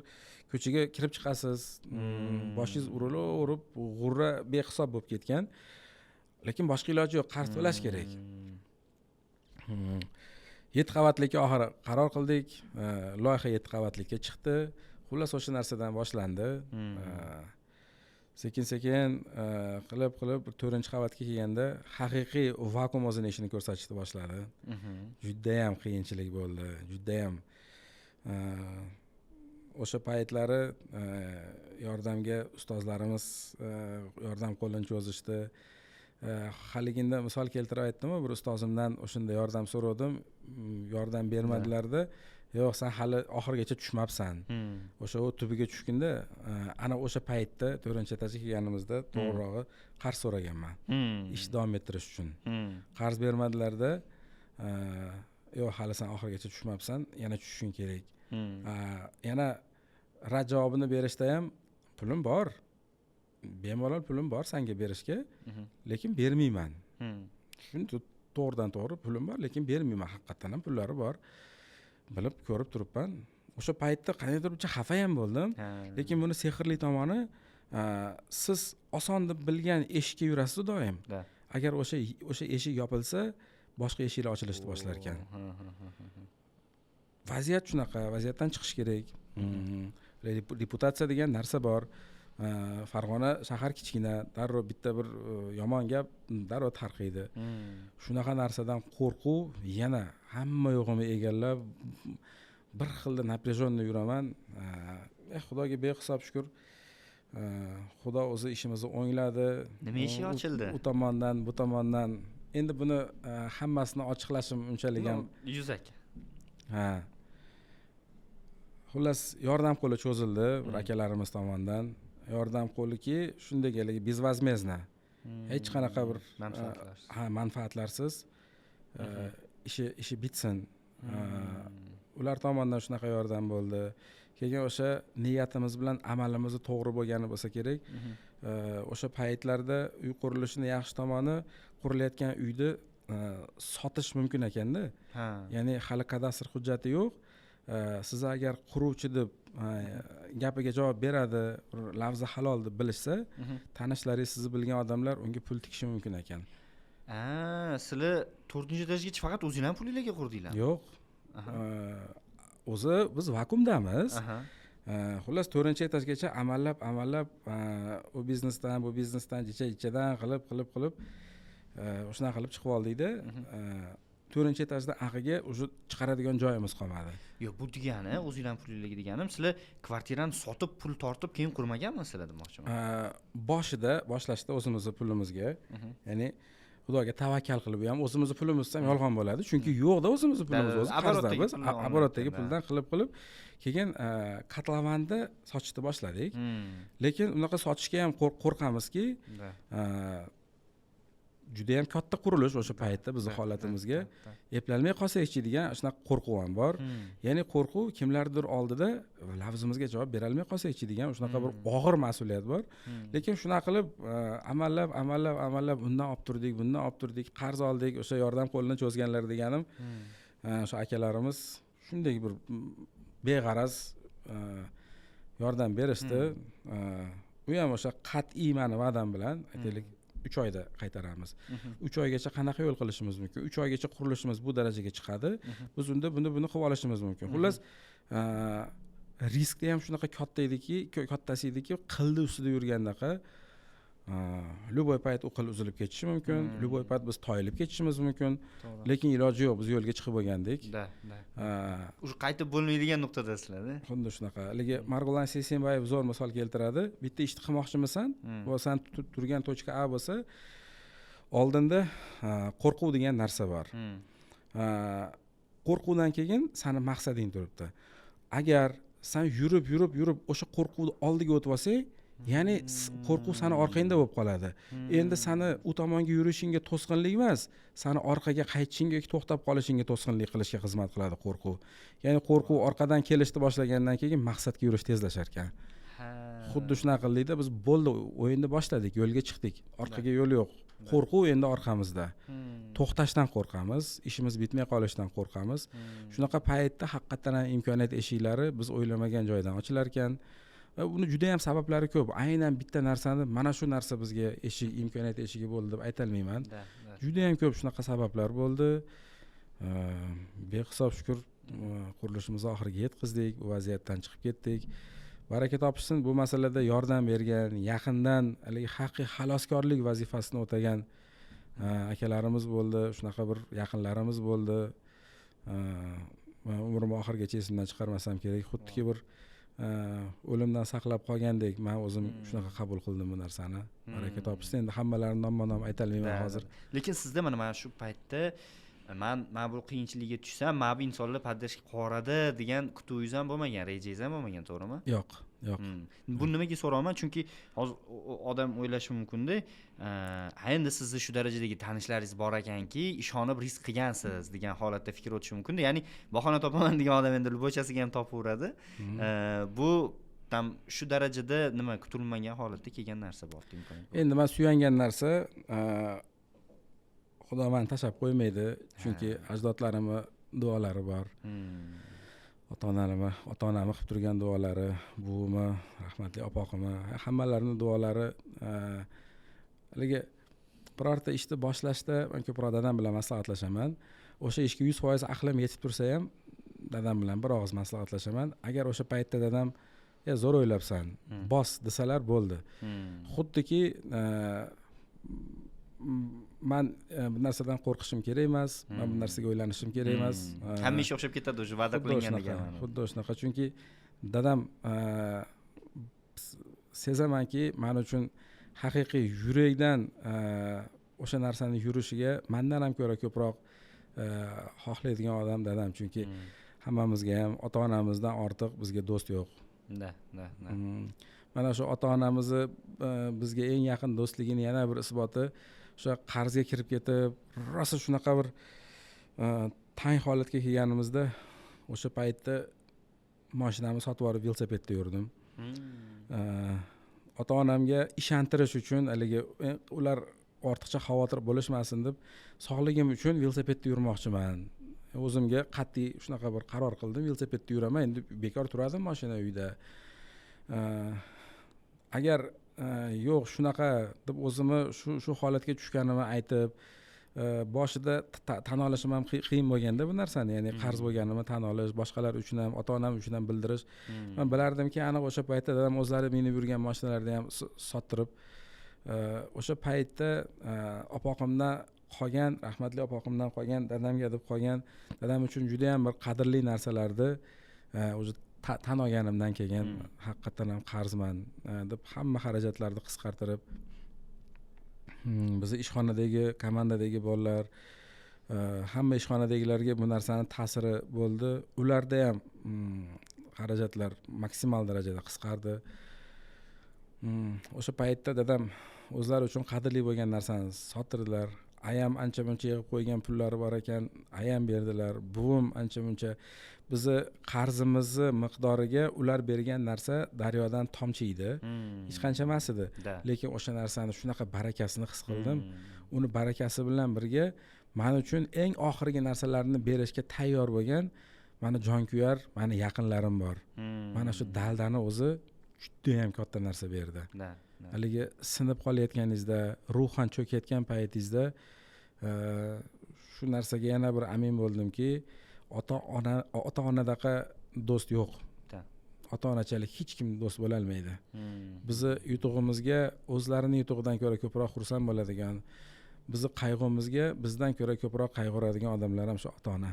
ko'chaga kirib chiqasiz, boshingiz urilaverib, g'urra behisob bo'lib ketgan, lekin boshqa iloji yo'q, qarz to'lash kerak. Yetti qavatlikka oxiri qaror qildik, loyiha yetti qavatlikka chiqdi. Xullas, o'sha narsadan boshlandi. Sekin sekin qilib qilib bir to'rtinchi qavatga kelganda haqiqiy vakuum o'zini ishini ko'rsatishni boshladi. Judayam qiyinchilik bo'ldi, judayam. O'sha paytlari yordamga ustozlarimiz yordam qo'lini cho'zishdi. Haliginda misol keltirib aytdimu, bir ustozimdan o'shanda yordam so'ravdim, yordam bermadilarda, yo'q, san hali oxirigacha tushmabsan, o'sha u tubiga tushgunda. Ana o'sha paytda to'rtinchi etajga kelganimizda, to'g'rirog'i, qarz so'raganman ishni davom ettirish uchun. Qarz bermadilarda, yo'q, hali san oxirigacha tushmabsan, yana tushishing kerak. Yana rad javobini berishda ham, pulim bor, bemalol pulim bor sanga berishga, lekin bermayman. Shuni to'g'ridan to'g'ri, pulim bor, lekin bermayman. Haqiqatdan ham pullari bor, bilib ko'rib turibman. O'sha paytda qandaydir bir xafa ham bo'ldim, lekin buni sehrli tomoni, siz oson deb bilgan eshikka yurasiz doim. Agar o'sha eshik yopilsa, boshqa eshiklar ochilishni boshlar ekan. Ha, ha, ha, ha. Vaziyat shunaqa, vaziyatdan chiqish kerak. Reputatsiya degan narsa bor. Farg'ona shahar kichkina, darrov bitta bir yomon gap darrov tarqaydi. Shunaqa narsadan qo'rquv yana hamma yo'g'imni egallab, bir xilda напряженный yuraman. Xudoga behisob shukur, Xudo o'zi ishimizni o'ngladi. Nima eshik ochildi? U tomondan, bu tomondan. Endi buni hammasini ochiqlashim unchalik ham Yuzaki. Ha, xullas, yordam qo'li cho'zildi bir akalarimiz tomonidan. Yordam qo'liki shunday haligi безвозмездно, hech qanaqa bir Manfaatlarsiz. Ha, manfaatlarsiz, ishi bitsin. Ular tomonidan shunaqa yordam bo'ldi. Keyin o'sha niyatimiz bilan amalimizni to'g'ri bo'lgani bo'lsa kerak. O'sha paytlarda uy qurilishini yaxshi tomoni, qurilayotgan uyni sotish mumkin ekanda. Ya'ni hali kadastr hujjati yo'q. Sizni agar quruvchi deb, gapiga javob beradi, bir lafzi halol deb bilishsa, tanishlaringiz, sizni bilgan odamlar unga pul tikishi mumkin ekan. A, sizlar to'rtinchi etajgacha faqat o'zinglarni pulinglarga qurdinglar? Yo'q. O'zi biz vakuumdamiz. Xullas, to'rtinchi etajgacha amallab amallab, u biznesdan, bu biznesdan, jicha jichadan qilib qilib qilib, shunaqa qilib chiqib oldikda. To'rtinchi etajda ag'iga уже chiqaradigan joyimiz qolmadi. Yo'q, bu degani, o'zinglarni pulinglarga deganim, sizlar kvartirani sotib, pul tortib, keyin qurmaganmisizlar demoqchiman. Boshida, boshlashda o'zimizni pulimizga, ya'ni Xudoga tavakkal qilib, bu ham o'zimizni pulimiz desam yolg'on bo'ladi, chunki yo'qda o'zimizni pulimiz, o'zi Оборот dagi qarzdamiz. puldan olinadi. Оборот dagi puldan qilib qilib, keyin kotlovanda sotishni boshladik. Lekin unaqa sotishga ham qo'rqamizki, Judayam katta qurilish o'sha paytda bizni holatimizga, eplolmay qolsakchi degan shunaqa qo'rquv ham bor. Ya'ni qo'rquv, kimlardir oldida lafzimizga javob berolmay qolsakchi degan shunaqa bir og'ir mas'uliyat bor. Lekin shunaqa qilib amallab, amallab, amallab undan olib turdik, bundan olib turdik, qarz oldik. O'sha yordam qo'lini cho'zganlar deganim o'sha akalarimiz shunday bir beg'araz yordam berishdi. U ham o'sha qat'iy mani va'dam bilan, aytaylik, 3 oyda qaytaramiz, 3 oygacha qanaqa yo'l qilishimiz mumkin, 3 oygacha qurilishimiz bu darajaga chiqadi, biz unda buni, buni qilib olishimiz mumkin. Xullas, riskni ham shunaqa katta ediki, kattasi ediki, qilni ustida yurgandaqa, любой payt u qil uzilib ketishi mumkin, любой payt biz toyilib ketishimiz mumkin, lekin iloji yo'q, biz yo'lga chiqib bo'lgandik. Да да уже qaytib bo'lmaydigan nuqtadasizlarda. Xuddi shunaqa. Haligi Marg'ilon Seysenbayev zo'r misol keltiradi: bitta ishni qilmoqchimisan va san turgan точка A bo'lsa, oldinda qo'rquv degan narsa bor. Qo'rquvdan keyin sani maqsading turibdi. Agar san yurib, yurib, yurib o'sha qo'rquvni oldiga o'tib olsang, ya'ni qo'rquv sani orqangda bo'lib qoladi. Endi sani u tomonga yurishingga to'sqinlik emas, sani orqaga qaytishingga yoki to'xtab qolishingga to'sqinlik qilishga xizmat qiladi qo'rquv. Ya'ni qo'rquv orqadan kelishni boshlagandan keyin maqsadga yurish tezlashar ekan. Xuddi shunaqa qildikda biz, bo'ldi, o'yinni boshladik, yo'lga chiqdik, orqaga yo'l yo'q, qo'rquv endi orqamizda. To'xtashdan qo'rqamiz, ishimiz bitmay qolishidan qo'rqamiz. Shunaqa paytda haqiqatdan ham imkoniyat eshiklari biz o'ylamagan joydan ochilar ekan va buni juda yam sabablari ko'p. Aynan bitta narsani, mana shu narsa bizga eshik, imkoniyat eshigi bo'ldi deb aytolmayman. Да, да. Juda yam ko'p shunaqa sabablar bo'ldi. Behisob shukur, qurilishimizni oxiriga yetkazdik, bu vaziyatdan chiqib ketdik. Baraka topishsin bu masalada yordam bergan, yaqindan haligi haqiqiy xaloskorlik vazifasini o'tagan akalarimiz bo'ldi, shunaqa bir yaqinlarimiz bo'ldi. Man umrim oxirigacha esimdan chiqarmasam kerak, xuddiki bir o'limdan saqlab qolgandek man o'zim shunaqa qabul qildim bu narsani. Baraka topishsin, endi hammalarini nomma nom aytolmayman hozir. Lekin sizda mana shu paytda man bu qiyinchilikka tushsam, mana bu insonlar поддержка qilib degan kutuvingiz ham bo'lmagan, rejangiz ham bo'lmagan, to'g'rimi? Yo'q. Bu nimaga so'rayapman, chunki hozir odam o'ylashi mumkinda, endi sizni shu darajadagi tanishlaringiz bor ekanki, ishonib risk qilgansiz degan holatda fikr o'tishi mumkinda. Ya'ni bahona topaman degan odam endi любой chasiga ham topaveradi. Bu там shu darajada nima, kutilmagan holatda kelgan narsa bor imkoniyat. Endi man suyangan narsa, Xudo mani tashlab qo'ymaydi, chunki ajdodlarimni duolari bor, ota onamni qilib turgan duolari, buvimni, rahmatli opoqimni, hammalarini duolari. Haligi birorta ishni boshlashda man ko'proq dadam bilan maslahatlashaman. O'sha ishga 100% aqlim yetib tursa ham, dadam bilan bir og'iz maslahatlashaman. Agar o'sha paytda dadam "E, zo'r o'ylabsan, bos" desalar, bo'ldi. Xuddiki man bu narsadan qo'rqishim kerak emas, man bu narsaga o'ylanishim kerak emas. Hamma ish o'xshab ketadi уже va'da qilingan degan. Xuddi shunaqa, chunki dadam sezamanki, man uchun haqiqiy yurakdan o'sha narsani yurishiga mandan ham ko'ra ko'proq xohlaydigan odam dadam, chunki hammamizga ham ota onamizdan ortiq bizga do'st yo'q. Да да да Mana shu ota onamizni bizga eng yaqin do'stligini yana bir isboti, o'sha qarzga kirib ketib, rosa shunaqa bir tang holatga kelganimizda, o'sha paytda moshinamni sotib yuborib, velosipedda yurdim. Ota onamga ishontirish uchun, haligi ular ortiqcha xavotir bo'lishmasin deb, sog'ligim uchun velosipedda yurmoqchiman, o'zimga qat'iy shunaqa bir qaror qildim, velosipedda yuraman, endi bekor turadi moshina uyda. Agar yo'q, shunaqa deb o'zimni shu holatga tushganimni aytib, boshida tan olishim ham qiyin bo'lganda bu narsani, ya'ni qarz bo'lganimni tan olish, boshqalar uchun ham, ota onam uchun ham bildirish. Man bilardimki, aniq o'sha paytda dadam o'zlari minib yurgan mashinalarni ham sottirib, o'sha paytda opoqimdan qolgan, rahmatli opoqimdan qolgan, dadamga deb qolgan, dadam uchun judayam bir qadrli narsalarni уже tan olganimdan keyin, haqiqatdan ham qarzman deb hamma xarajatlarni qisqartirib, bizni ishxonadagi, komandadagi bolalar, hamma ishxonadagilarga bu narsani ta'siri bo'ldi. Ularda ham xarajatlar maksimal darajada qisqardi. O'sha paytda dadam o'zlari uchun qadrli bo'lgan narsani sottirdilar. Ayam ancha muncha yig'ib qo'ygan pullari bor ekan, ayam berdilar. Buvim ancha muncha bizni qarzimizni miqdoriga ular bergan narsa daryodan tomchi edi, hech qancha emas edi. Lekin o'sha narsani shunaqa barakasini his qildim. Uni barakasi bilan birga man uchun eng oxirgi narsalarni berishga tayyor bo'lgan mani jonkuyar, mani yaqinlarim bor. Mana shu daldani o'zi judayam katta narsa berdi. Haligi sinib qolayotganingizda, ruhan cho'kayotgan paytingizda shu narsaga yana bir amin bo'ldimki, ota onadaqa do'st yo'q. Ota onachalik hech kim do'st bo'lolmaydi. Bizni yutug'imizga o'zlarini yutug'idan ko'ra ko'proq xursand bo'ladigan, bizni qayg'umizga bizdan ko'ra ko'proq qayg'uradigan odamlar ham shu ota ona.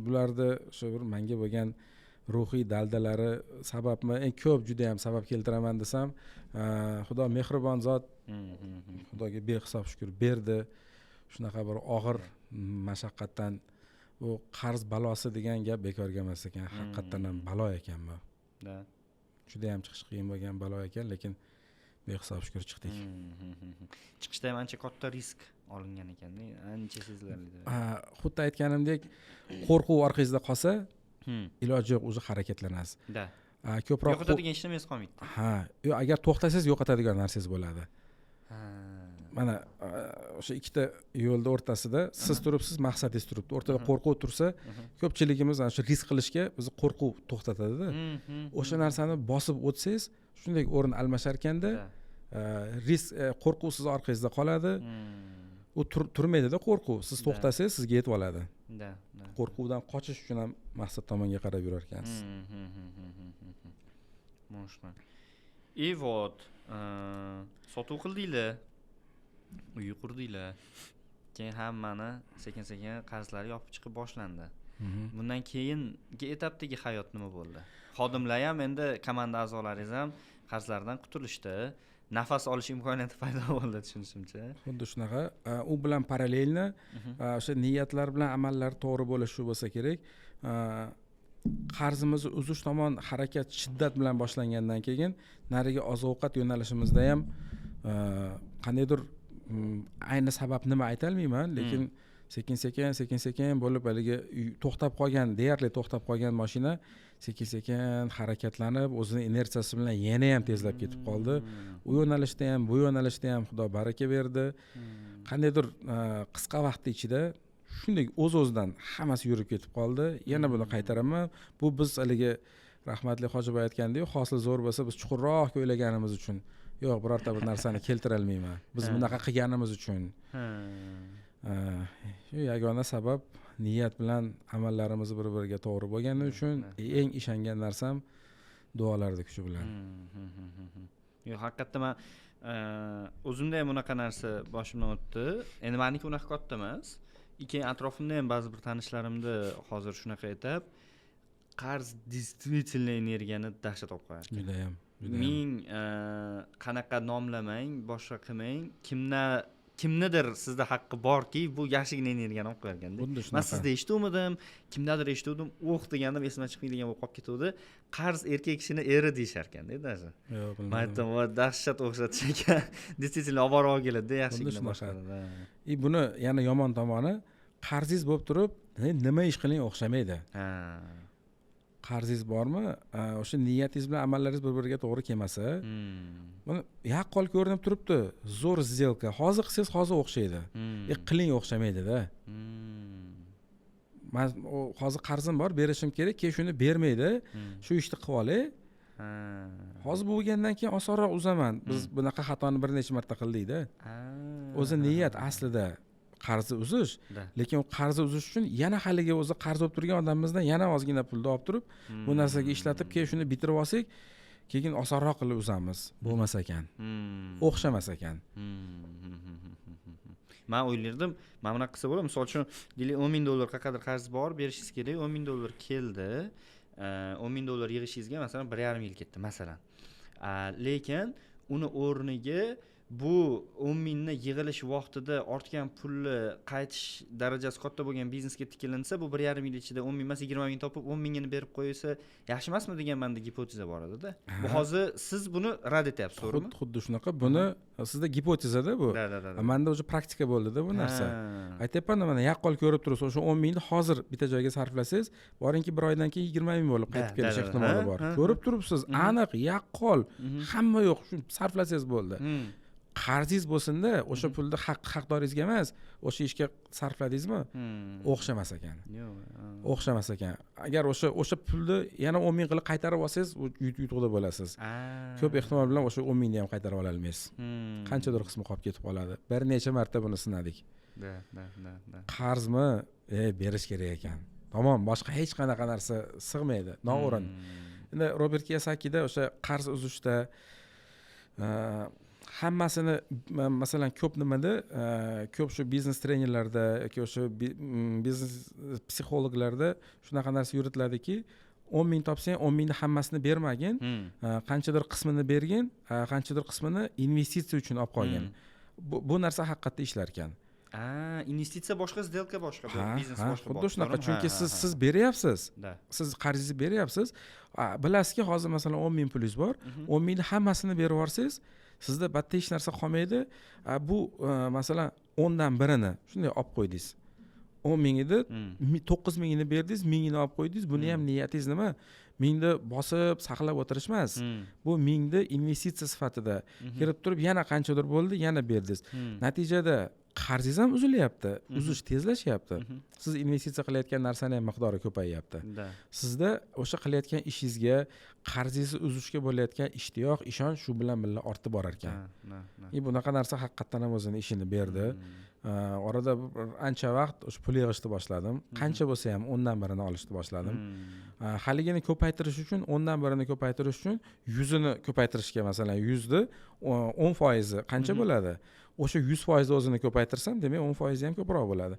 Bularni shu bir menga bo'lgan ruhiy daldalari sababmi, eng ko'p juda ham sabab keltiraman desam, Xudo mehribon zot, Xudoga behisob shukur berdi. Shunaqa bir og'ir mashaqqatdan, bu qarz balosi degan gap bekorga emas ekan, haqiqatdan ham balo ekan bu. Juda ham chiqish qiyin bo'lgan balo ekan, lekin behisob shukur chiqdik. Chiqishda ham ancha katta risk olingan ekanda, ancha sezilarli. Xuddi aytganimdek, qo'rquv orqangizda qolsa, iloji yo'q, o'zi harakatlanasiz. Ko'proq yo'qotadigan hech nimangiz qolmaydi. Ha, yo'q, agar to'xtasangiz yo'qotadigan narsangiz bo'ladi. Mana o'sha ikkita yo'lni o'rtasida siz turibsiz, maqsadingiz turibdi. O'rtada qo'rquv tursa, ko'pchiligimiz ana shu risk qilishga bizni qo'rquv to'xtatadi-da. O'sha narsani bosib o'tsangiz, shunday o'rin almashar ekanda, risk, qo'rquv siz orqangizda qoladi. U turmaydida qo'rquv. Siz to'xtasangiz, sizga yetib oladi. Qo'rquvdan qochish uchun ham maqsad tomonga qarab yurar ekansiz. Мощно. И вот, sotuv qildinglar, uy qurdinglar, keyin hammani sekin sekin qarzlari yopib chiqib boshlandi. Bundan keyingi etapdagi hayot nima bo'ldi? Xodimlar ham, endi komanda a'zolaringiz ham qarzlardan qutulishdi, nafas olish imkoniyati paydo bo'ldi, tushunishimcha. Xuddi shunaqa. U bilan параллельно o'sha niyatlar bilan amallar to'g'ri bo'lishi bo'lsa kerak. Qarzimizni uzish tomon harakat shiddat bilan boshlangandan keyin narigi oziq ovqat yo'nalishimizda ham qandaydir, ayni sabab nima aytolmayman, lekin sekin sekin sekin sekin bo'lib, haligi to'xtab qolgan, deyarli to'xtab qolgan mashina sekin sekin harakatlanib, o'zini inertsiyasi bilan yana ham tezlab ketib qoldi. U yo'nalishda ham, bu yo'nalishda ham Xudo baraka berdi. Qandaydir qisqa vaqt ichida shunday o'z o'zidan hammasi yurib ketib qoldi. Yana buni qaytaraman, bu biz haligi rahmatli Hojiboy aytgandiyu, hosil zo'r bo'lsa, biz chuqurroq o'ylaganimiz uchun, yo'q, birorta bir narsani keltirolmayman, biz bunaqa qilganimiz uchun. Shu yagona sabab niyat bilan amallarimiz bir biriga to'g'ri bo'lgani uchun, eng ishongan narsam duolarni kuchi bilan. Yo'q, haqiqatda man o'zimda ham bunaqa narsa boshimdan o'tdi. Endi maniki unaqa katta emas, keyin atrofimda ham ba'zi bir tanishlarimda hozir shunaqa etap, qarz действительно energiyani dahshat olib qo'yar. Judayam. Ming qanaqa nomlamang, boshqa qilmang, kimdan kimnidir sizda haqqi borki, bu yaxshigina energiyani olib qo'yar ekanda. Xuddi Man shunaqa. sizda eshituvdim, kimdadir eshituvdim, o'h degandim, esimdan chiqmaydigan bo'lib qolib ketuvdi, qarz erkak kishini eri deyishar ekanda даже. Yo'q, Man bilmadim. aytdim, voy, dahshat o'xshatish ekan, действительно olib borib keladida yaxshigina shunaqa. boshqada. И buni yana yomon tomoni, qarzingiz bo'lib turib, nima ish qiling, o'xshamaydi. Qarzingiz bormi, o'sha niyatingiz bilan amallaringiz bir biriga to'g'ri kelmasa, buni yaqqol ko'rinib turibdi, zo'r сделка, hozir qilsangiz hozir o'xshaydi. Qiling, o'xshamaydida. Man hozir qarzim bor, berishim kerak, keyin shuni bermaydi, shu ishni qilib olay, hozir bu bo'lgandan keyin osonroq uzaman. Biz bunaqa xatoni bir necha marta qildikda. O'zi niyat aslida qarzni uzish, lekin u qarzni uzish uchun yana haligi o'zi qarz bo'lib turgan odamimizdan yana ozgina pulni olib turib, bu narsaga ishlatib, keyin shuni bitirib olsak, keyin osonroq qilib uzamiz. Bo'lmas ekan, o'xshamas ekan. Man o'ylardim, mana bunaqa qilsa bo'ladi. Misol uchun, deylik, $10,000 qayerqadir qarz bor, berishingiz kerak, $10,000 keldi, $10,000 yig'ishingizga, masalan, 1,5 yil ketdi, masalan. Lekin uni o'rniga Bu 10 mingni yig'ilish vaqtida ortgan pulni qaytish darajasi katta bo'lgan biznesga tikilinsa, bu 1,5 yil ichida 10 ming emas, 20 ming topib, 10 mingini berib qo'ysa yaxshi emasmi degan manda gipoteza bor edida. Bu hozir siz buni rad etyapsiz, to'g'rimi? Xuddi shunaqa. Buni sizda gipotezada bu. Да, да, да. Manda уже praktika bo'ldida bu narsa. Aytyapman, mana yaqqol ko'rib turibsiz, o'sha 10 mingni hozir bitta joyga sarflasangiz, boringki, bir oydan keyin 20 ming bo'lib qaytib kelish ehtimoli bor. Ko'rib turibsiz, aniq, yaqqol, hamma yo'q, shu sarflasangiz bo'ldi. Qarzingiz bo'lsinda, o'sha pulni haqdoringizga emas, o'sha ishga sarfladingizmi, o'xshamas ekan. Yo'q. O'xshamas ekan. Agar o'sha pulni yana 10 ming qilib qaytarib olsangiz, u yutuqda bo'lasiz. Ko'p ehtimol bilan o'sha 10 mingni ham qaytarib ololmaysiz, qanchadir qismi qolib ketib qoladi. Bir necha marta buni sinadik. Да, да, да, да. Qarzmi, berish kerak ekan, tamom, boshqa hech qanaqa narsa sig'maydi noo'rin. Endi Robert Kiyosakida o'sha qarz uzishda hammasini, masalan, ko'p nimada, ko'p shu biznes trenerlarda yoki o'sha biznes psixologlarda shunaqa narsa yuritiladiki, 10 ming topsang, 10 mingni hammasini bermagin, qanchadir qismini bergin, qanchadir qismini investitsiya uchun olib qo'ygin. Bu narsa haqiqatda ishlar ekan. Investitsiya boshqa, сделка boshqa, biznes boshqa. Xuddi shunaqa, chunki siz beryapsiz, siz qarzingizni beryapsiz, bilasizki, hozir, masalan, 10 ming pulingiz bor, 10 mingni hammasini berib yuborsangiz, sizda bitta hech narsa qolmaydi. Bu masalan, o'ndan birini shunday olib qo'ydingiz, 10 ming edi, 9 mingini berdingiz, mingini olib qo'ydingiz. Buni ham niyatingiz nima? Mingni bosib saqlab o'tirish emas, bu mingni investitsiya sifatida kirib turib, yana qanchadir bo'ldi, yana berdingiz. Natijada qarzingiz ham uzilyapti, uzish tezlashyapti, siz investitsiya qilayotgan narsani ham miqdori ko'payyapti. Sizda o'sha qilayotgan ishingizga, qarzingizni uzishga bo'layotgan ishtiyoq, ishonch shu bilan birga ortib borar ekan. И bunaqa narsa haqiqatdan ham o'zini ishini berdi. Orada bir ancha vaqt o'sha pul yig'ishni boshladim, qancha bo'lsa ham o'ndan birini olishni boshladim. Haligini ko'paytirish uchun, o'ndan birini ko'paytirish uchun yuzini ko'paytirishga, masalan, 100ni 10% qancha bo'ladi, o'sha 100% o'zini ko'paytirsam, demak, 10% ham ko'proq bo'ladi.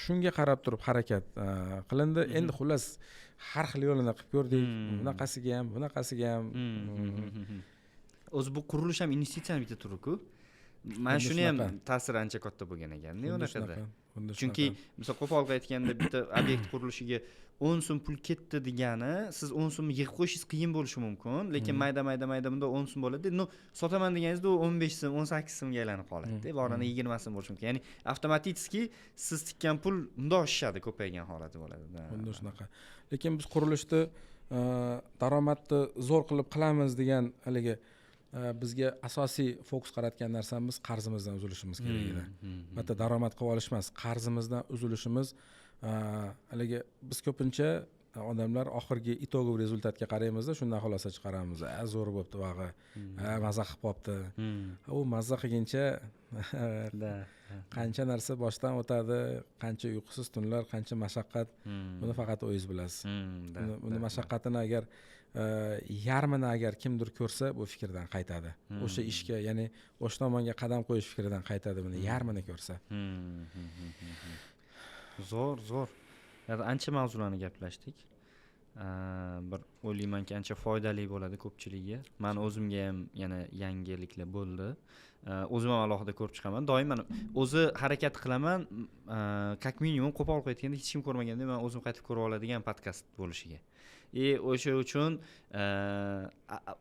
Shunga qarab turib harakat qilindi. Endi xullas, har xil yo'lini qilib ko'rdik, bunaqasiga ham, bunaqasiga ham. O'zi bu qurilish ham investitsiyani bitta turi-ku. Mana Xuddi shuni ham shunaqa. ta'siri ancha katta bo'lgan ekanda Xuddi unaqada. shunaqa, xuddi Chunki shunaqa. misol, qo'pol qilib aytganda, bitta obyekt qurilishiga 10 so'm pul ketdi degani, siz 10 so'mni yig'ib qo'yishingiz qiyin bo'lishi mumkin, lekin mayda mayda mayda bunda 10 so'm bo'ladi, ну, sotaman deganingizda u 15 so'm, 18 so'mga aylanib qoladida, borani 20 so'm bo'lishi mumkin. Ya'ni avtomatически siz tikkan pul bundoq oshishadi, ko'paygan holati bo'ladi. Xuddi shunaqa. Lekin biz qurilishni daromadni zo'r qilib qilamiz degan haligi bizga asosiy fokus qaratgan narsamiz qarzimizdan uzilishimiz kerak edi. Bitta daromad qilib olish emas, qarzimizdan uzilishimiz. Haligi biz ko'pincha odamlar oxirgi итоговый результат ga qaraymizda, shundan xulosa chiqaramiz: a, zo'r bo'libdi bog'i, a, maza qilib qolibdi. U mazza qilguncha qancha narsa boshdan o'tadi, qancha uyqusiz tunlar, qancha mashaqqat, buni faqat o'zingiz bilasiz. Buni mashaqqatini agar yarmini agar kimdir ko'rsa, bu fikrdan qaytadi, o'sha ishga, ya'ni o'sha tomonga qadam qo'yish fikridan qaytadi, buni yarmini ko'rsa. Zo'r, zo'r. Yani ancha mavzularni gaplashdik. Bir o'ylaymanki, ancha foydali bo'ladi ko'pchiligiga. Mani o'zimga ham yana yangiliklar bo'ldi. O'zim ham alohida ko'rib chiqaman. Doim mana o'zi harakat qilaman, как minimum, qo'pol qilib aytganda, hech kim ko'rmaganda man o'zim qaytib ko'ra oladigan podkast bo'lishiga. И o'sha uchun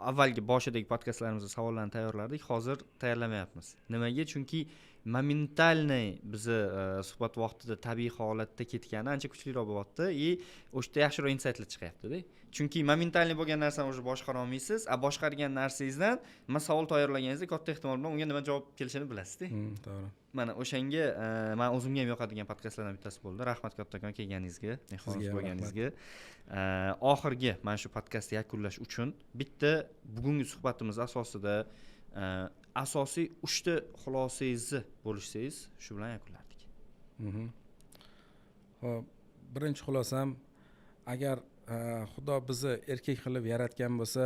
avvalgi boshidagi podkastlarimizda savollarni tayyorlardik, hozir tayyorlamayapmiz. Nimaga? Chunki моментальный bizni suhbat vaqtida tabiiy holatda ketgani ancha kuchliroq bo'lyapti и o'sha yerda yaxshiroq insaytlar chiqyaptida. Chunki моментальный bo'lgan narsani уже boshqara olmaysiz, а boshqargan narsangizdan nima savol tayyorlaganingizda katta ehtimol bilan unga nima javob kelishini bilasizda. To'g'ri. Mana o'shanga man o'zimga ham yoqadigan podkastlardan bittasi bo'ldi. Rahmat kattakon kelganingizga, mehmonimiz Sizga ham. bo'lganingizga. Oxirgi mana shu podkastni yakunlash uchun bitta bugungi suhbatimiz asosida asosiy uchta xulosangizni bo'lishsangiz, shu bilan yakunlardik. Ho'p, birinchi xulosam, agar Xudo bizni erkak qilib yaratgan bo'lsa,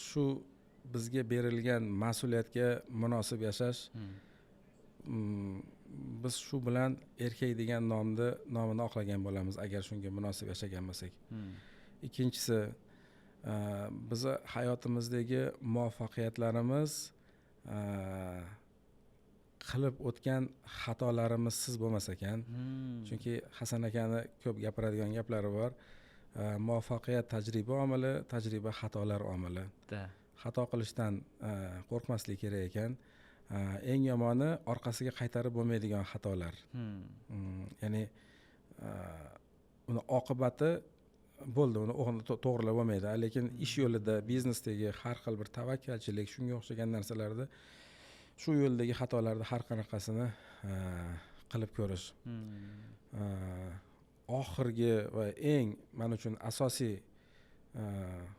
shu bizga berilgan mas'uliyatga munosib yashash, biz shu bilan erkak degan nomini oqlagan bo'lamiz, agar shunga munosib yashagan bo'lsak. Ikkinchisi, bizni hayotimizdagi muvaffaqiyatlarimiz Qilib o'tgan xatolarimizsiz bo'lmas ekan. Chunki Hasan akani ko'p gapiradigan gaplari bor: muvaffaqiyat tajriba omili, tajriba xatolar omili. Xato qilishdan qo'rqmaslik kerak ekan. Eng yomoni orqasiga qaytarib bo'lmaydigan xatolar. Ya'ni uni oqibati bo'ldi, uni to'g'irlab bo'lmaydi. Lekin ish yo'lida, biznesdagi har xil bir tavakkalchilik, shunga o'xshagan narsalarda, shu yo'ldagi xatolarni har qanaqasini qilib ko'rish. Oxirgi va eng man uchun asosiy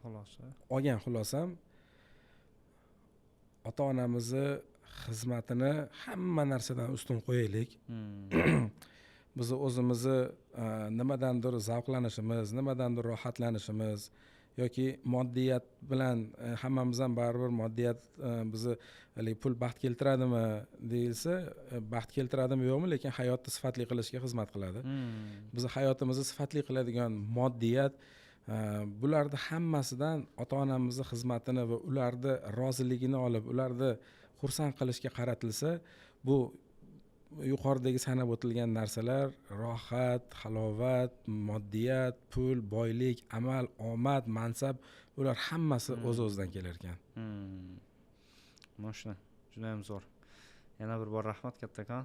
xulosa, olgan xulosam: ota onamizni xizmatini hamma narsadan ustun qo'yaylik. Bizni o'zimizni nimadandir zavqlanishimiz, nimadandir rohatlanishimiz yoki moddiyat bilan, hammamiz ham baribir moddiyat, bizni haligi pul baxt keltiradimi deyilsa, baxt keltiradimi yo'qmi, lekin hayotni sifatli qilishga xizmat qiladi. Bizni hayotimizni sifatli qiladigan moddiyat, bularni hammasidan ota onamizni xizmatini va ularni roziligini olib, ularni xursand qilishga qaratilsa, bu yuqoridagi sanab o'tilgan narsalar: rohat, halovat, moddiyat, pul, boylik, amal, omad, mansab, bular hammasi o'z o'zidan kelar ekan. Мощно, judayam zo'r. Yana bir bor rahmat kattakon,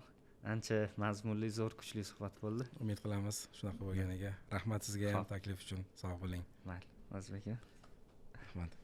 ancha mazmunli, zo'r, kuchli suhbat bo'ldi. Umid qilamiz shunaqa bo'lganiga. Rahmat sizga ham taklif uchun, sog' bo'ling. Mayli, Azizbek aka. Rahmat.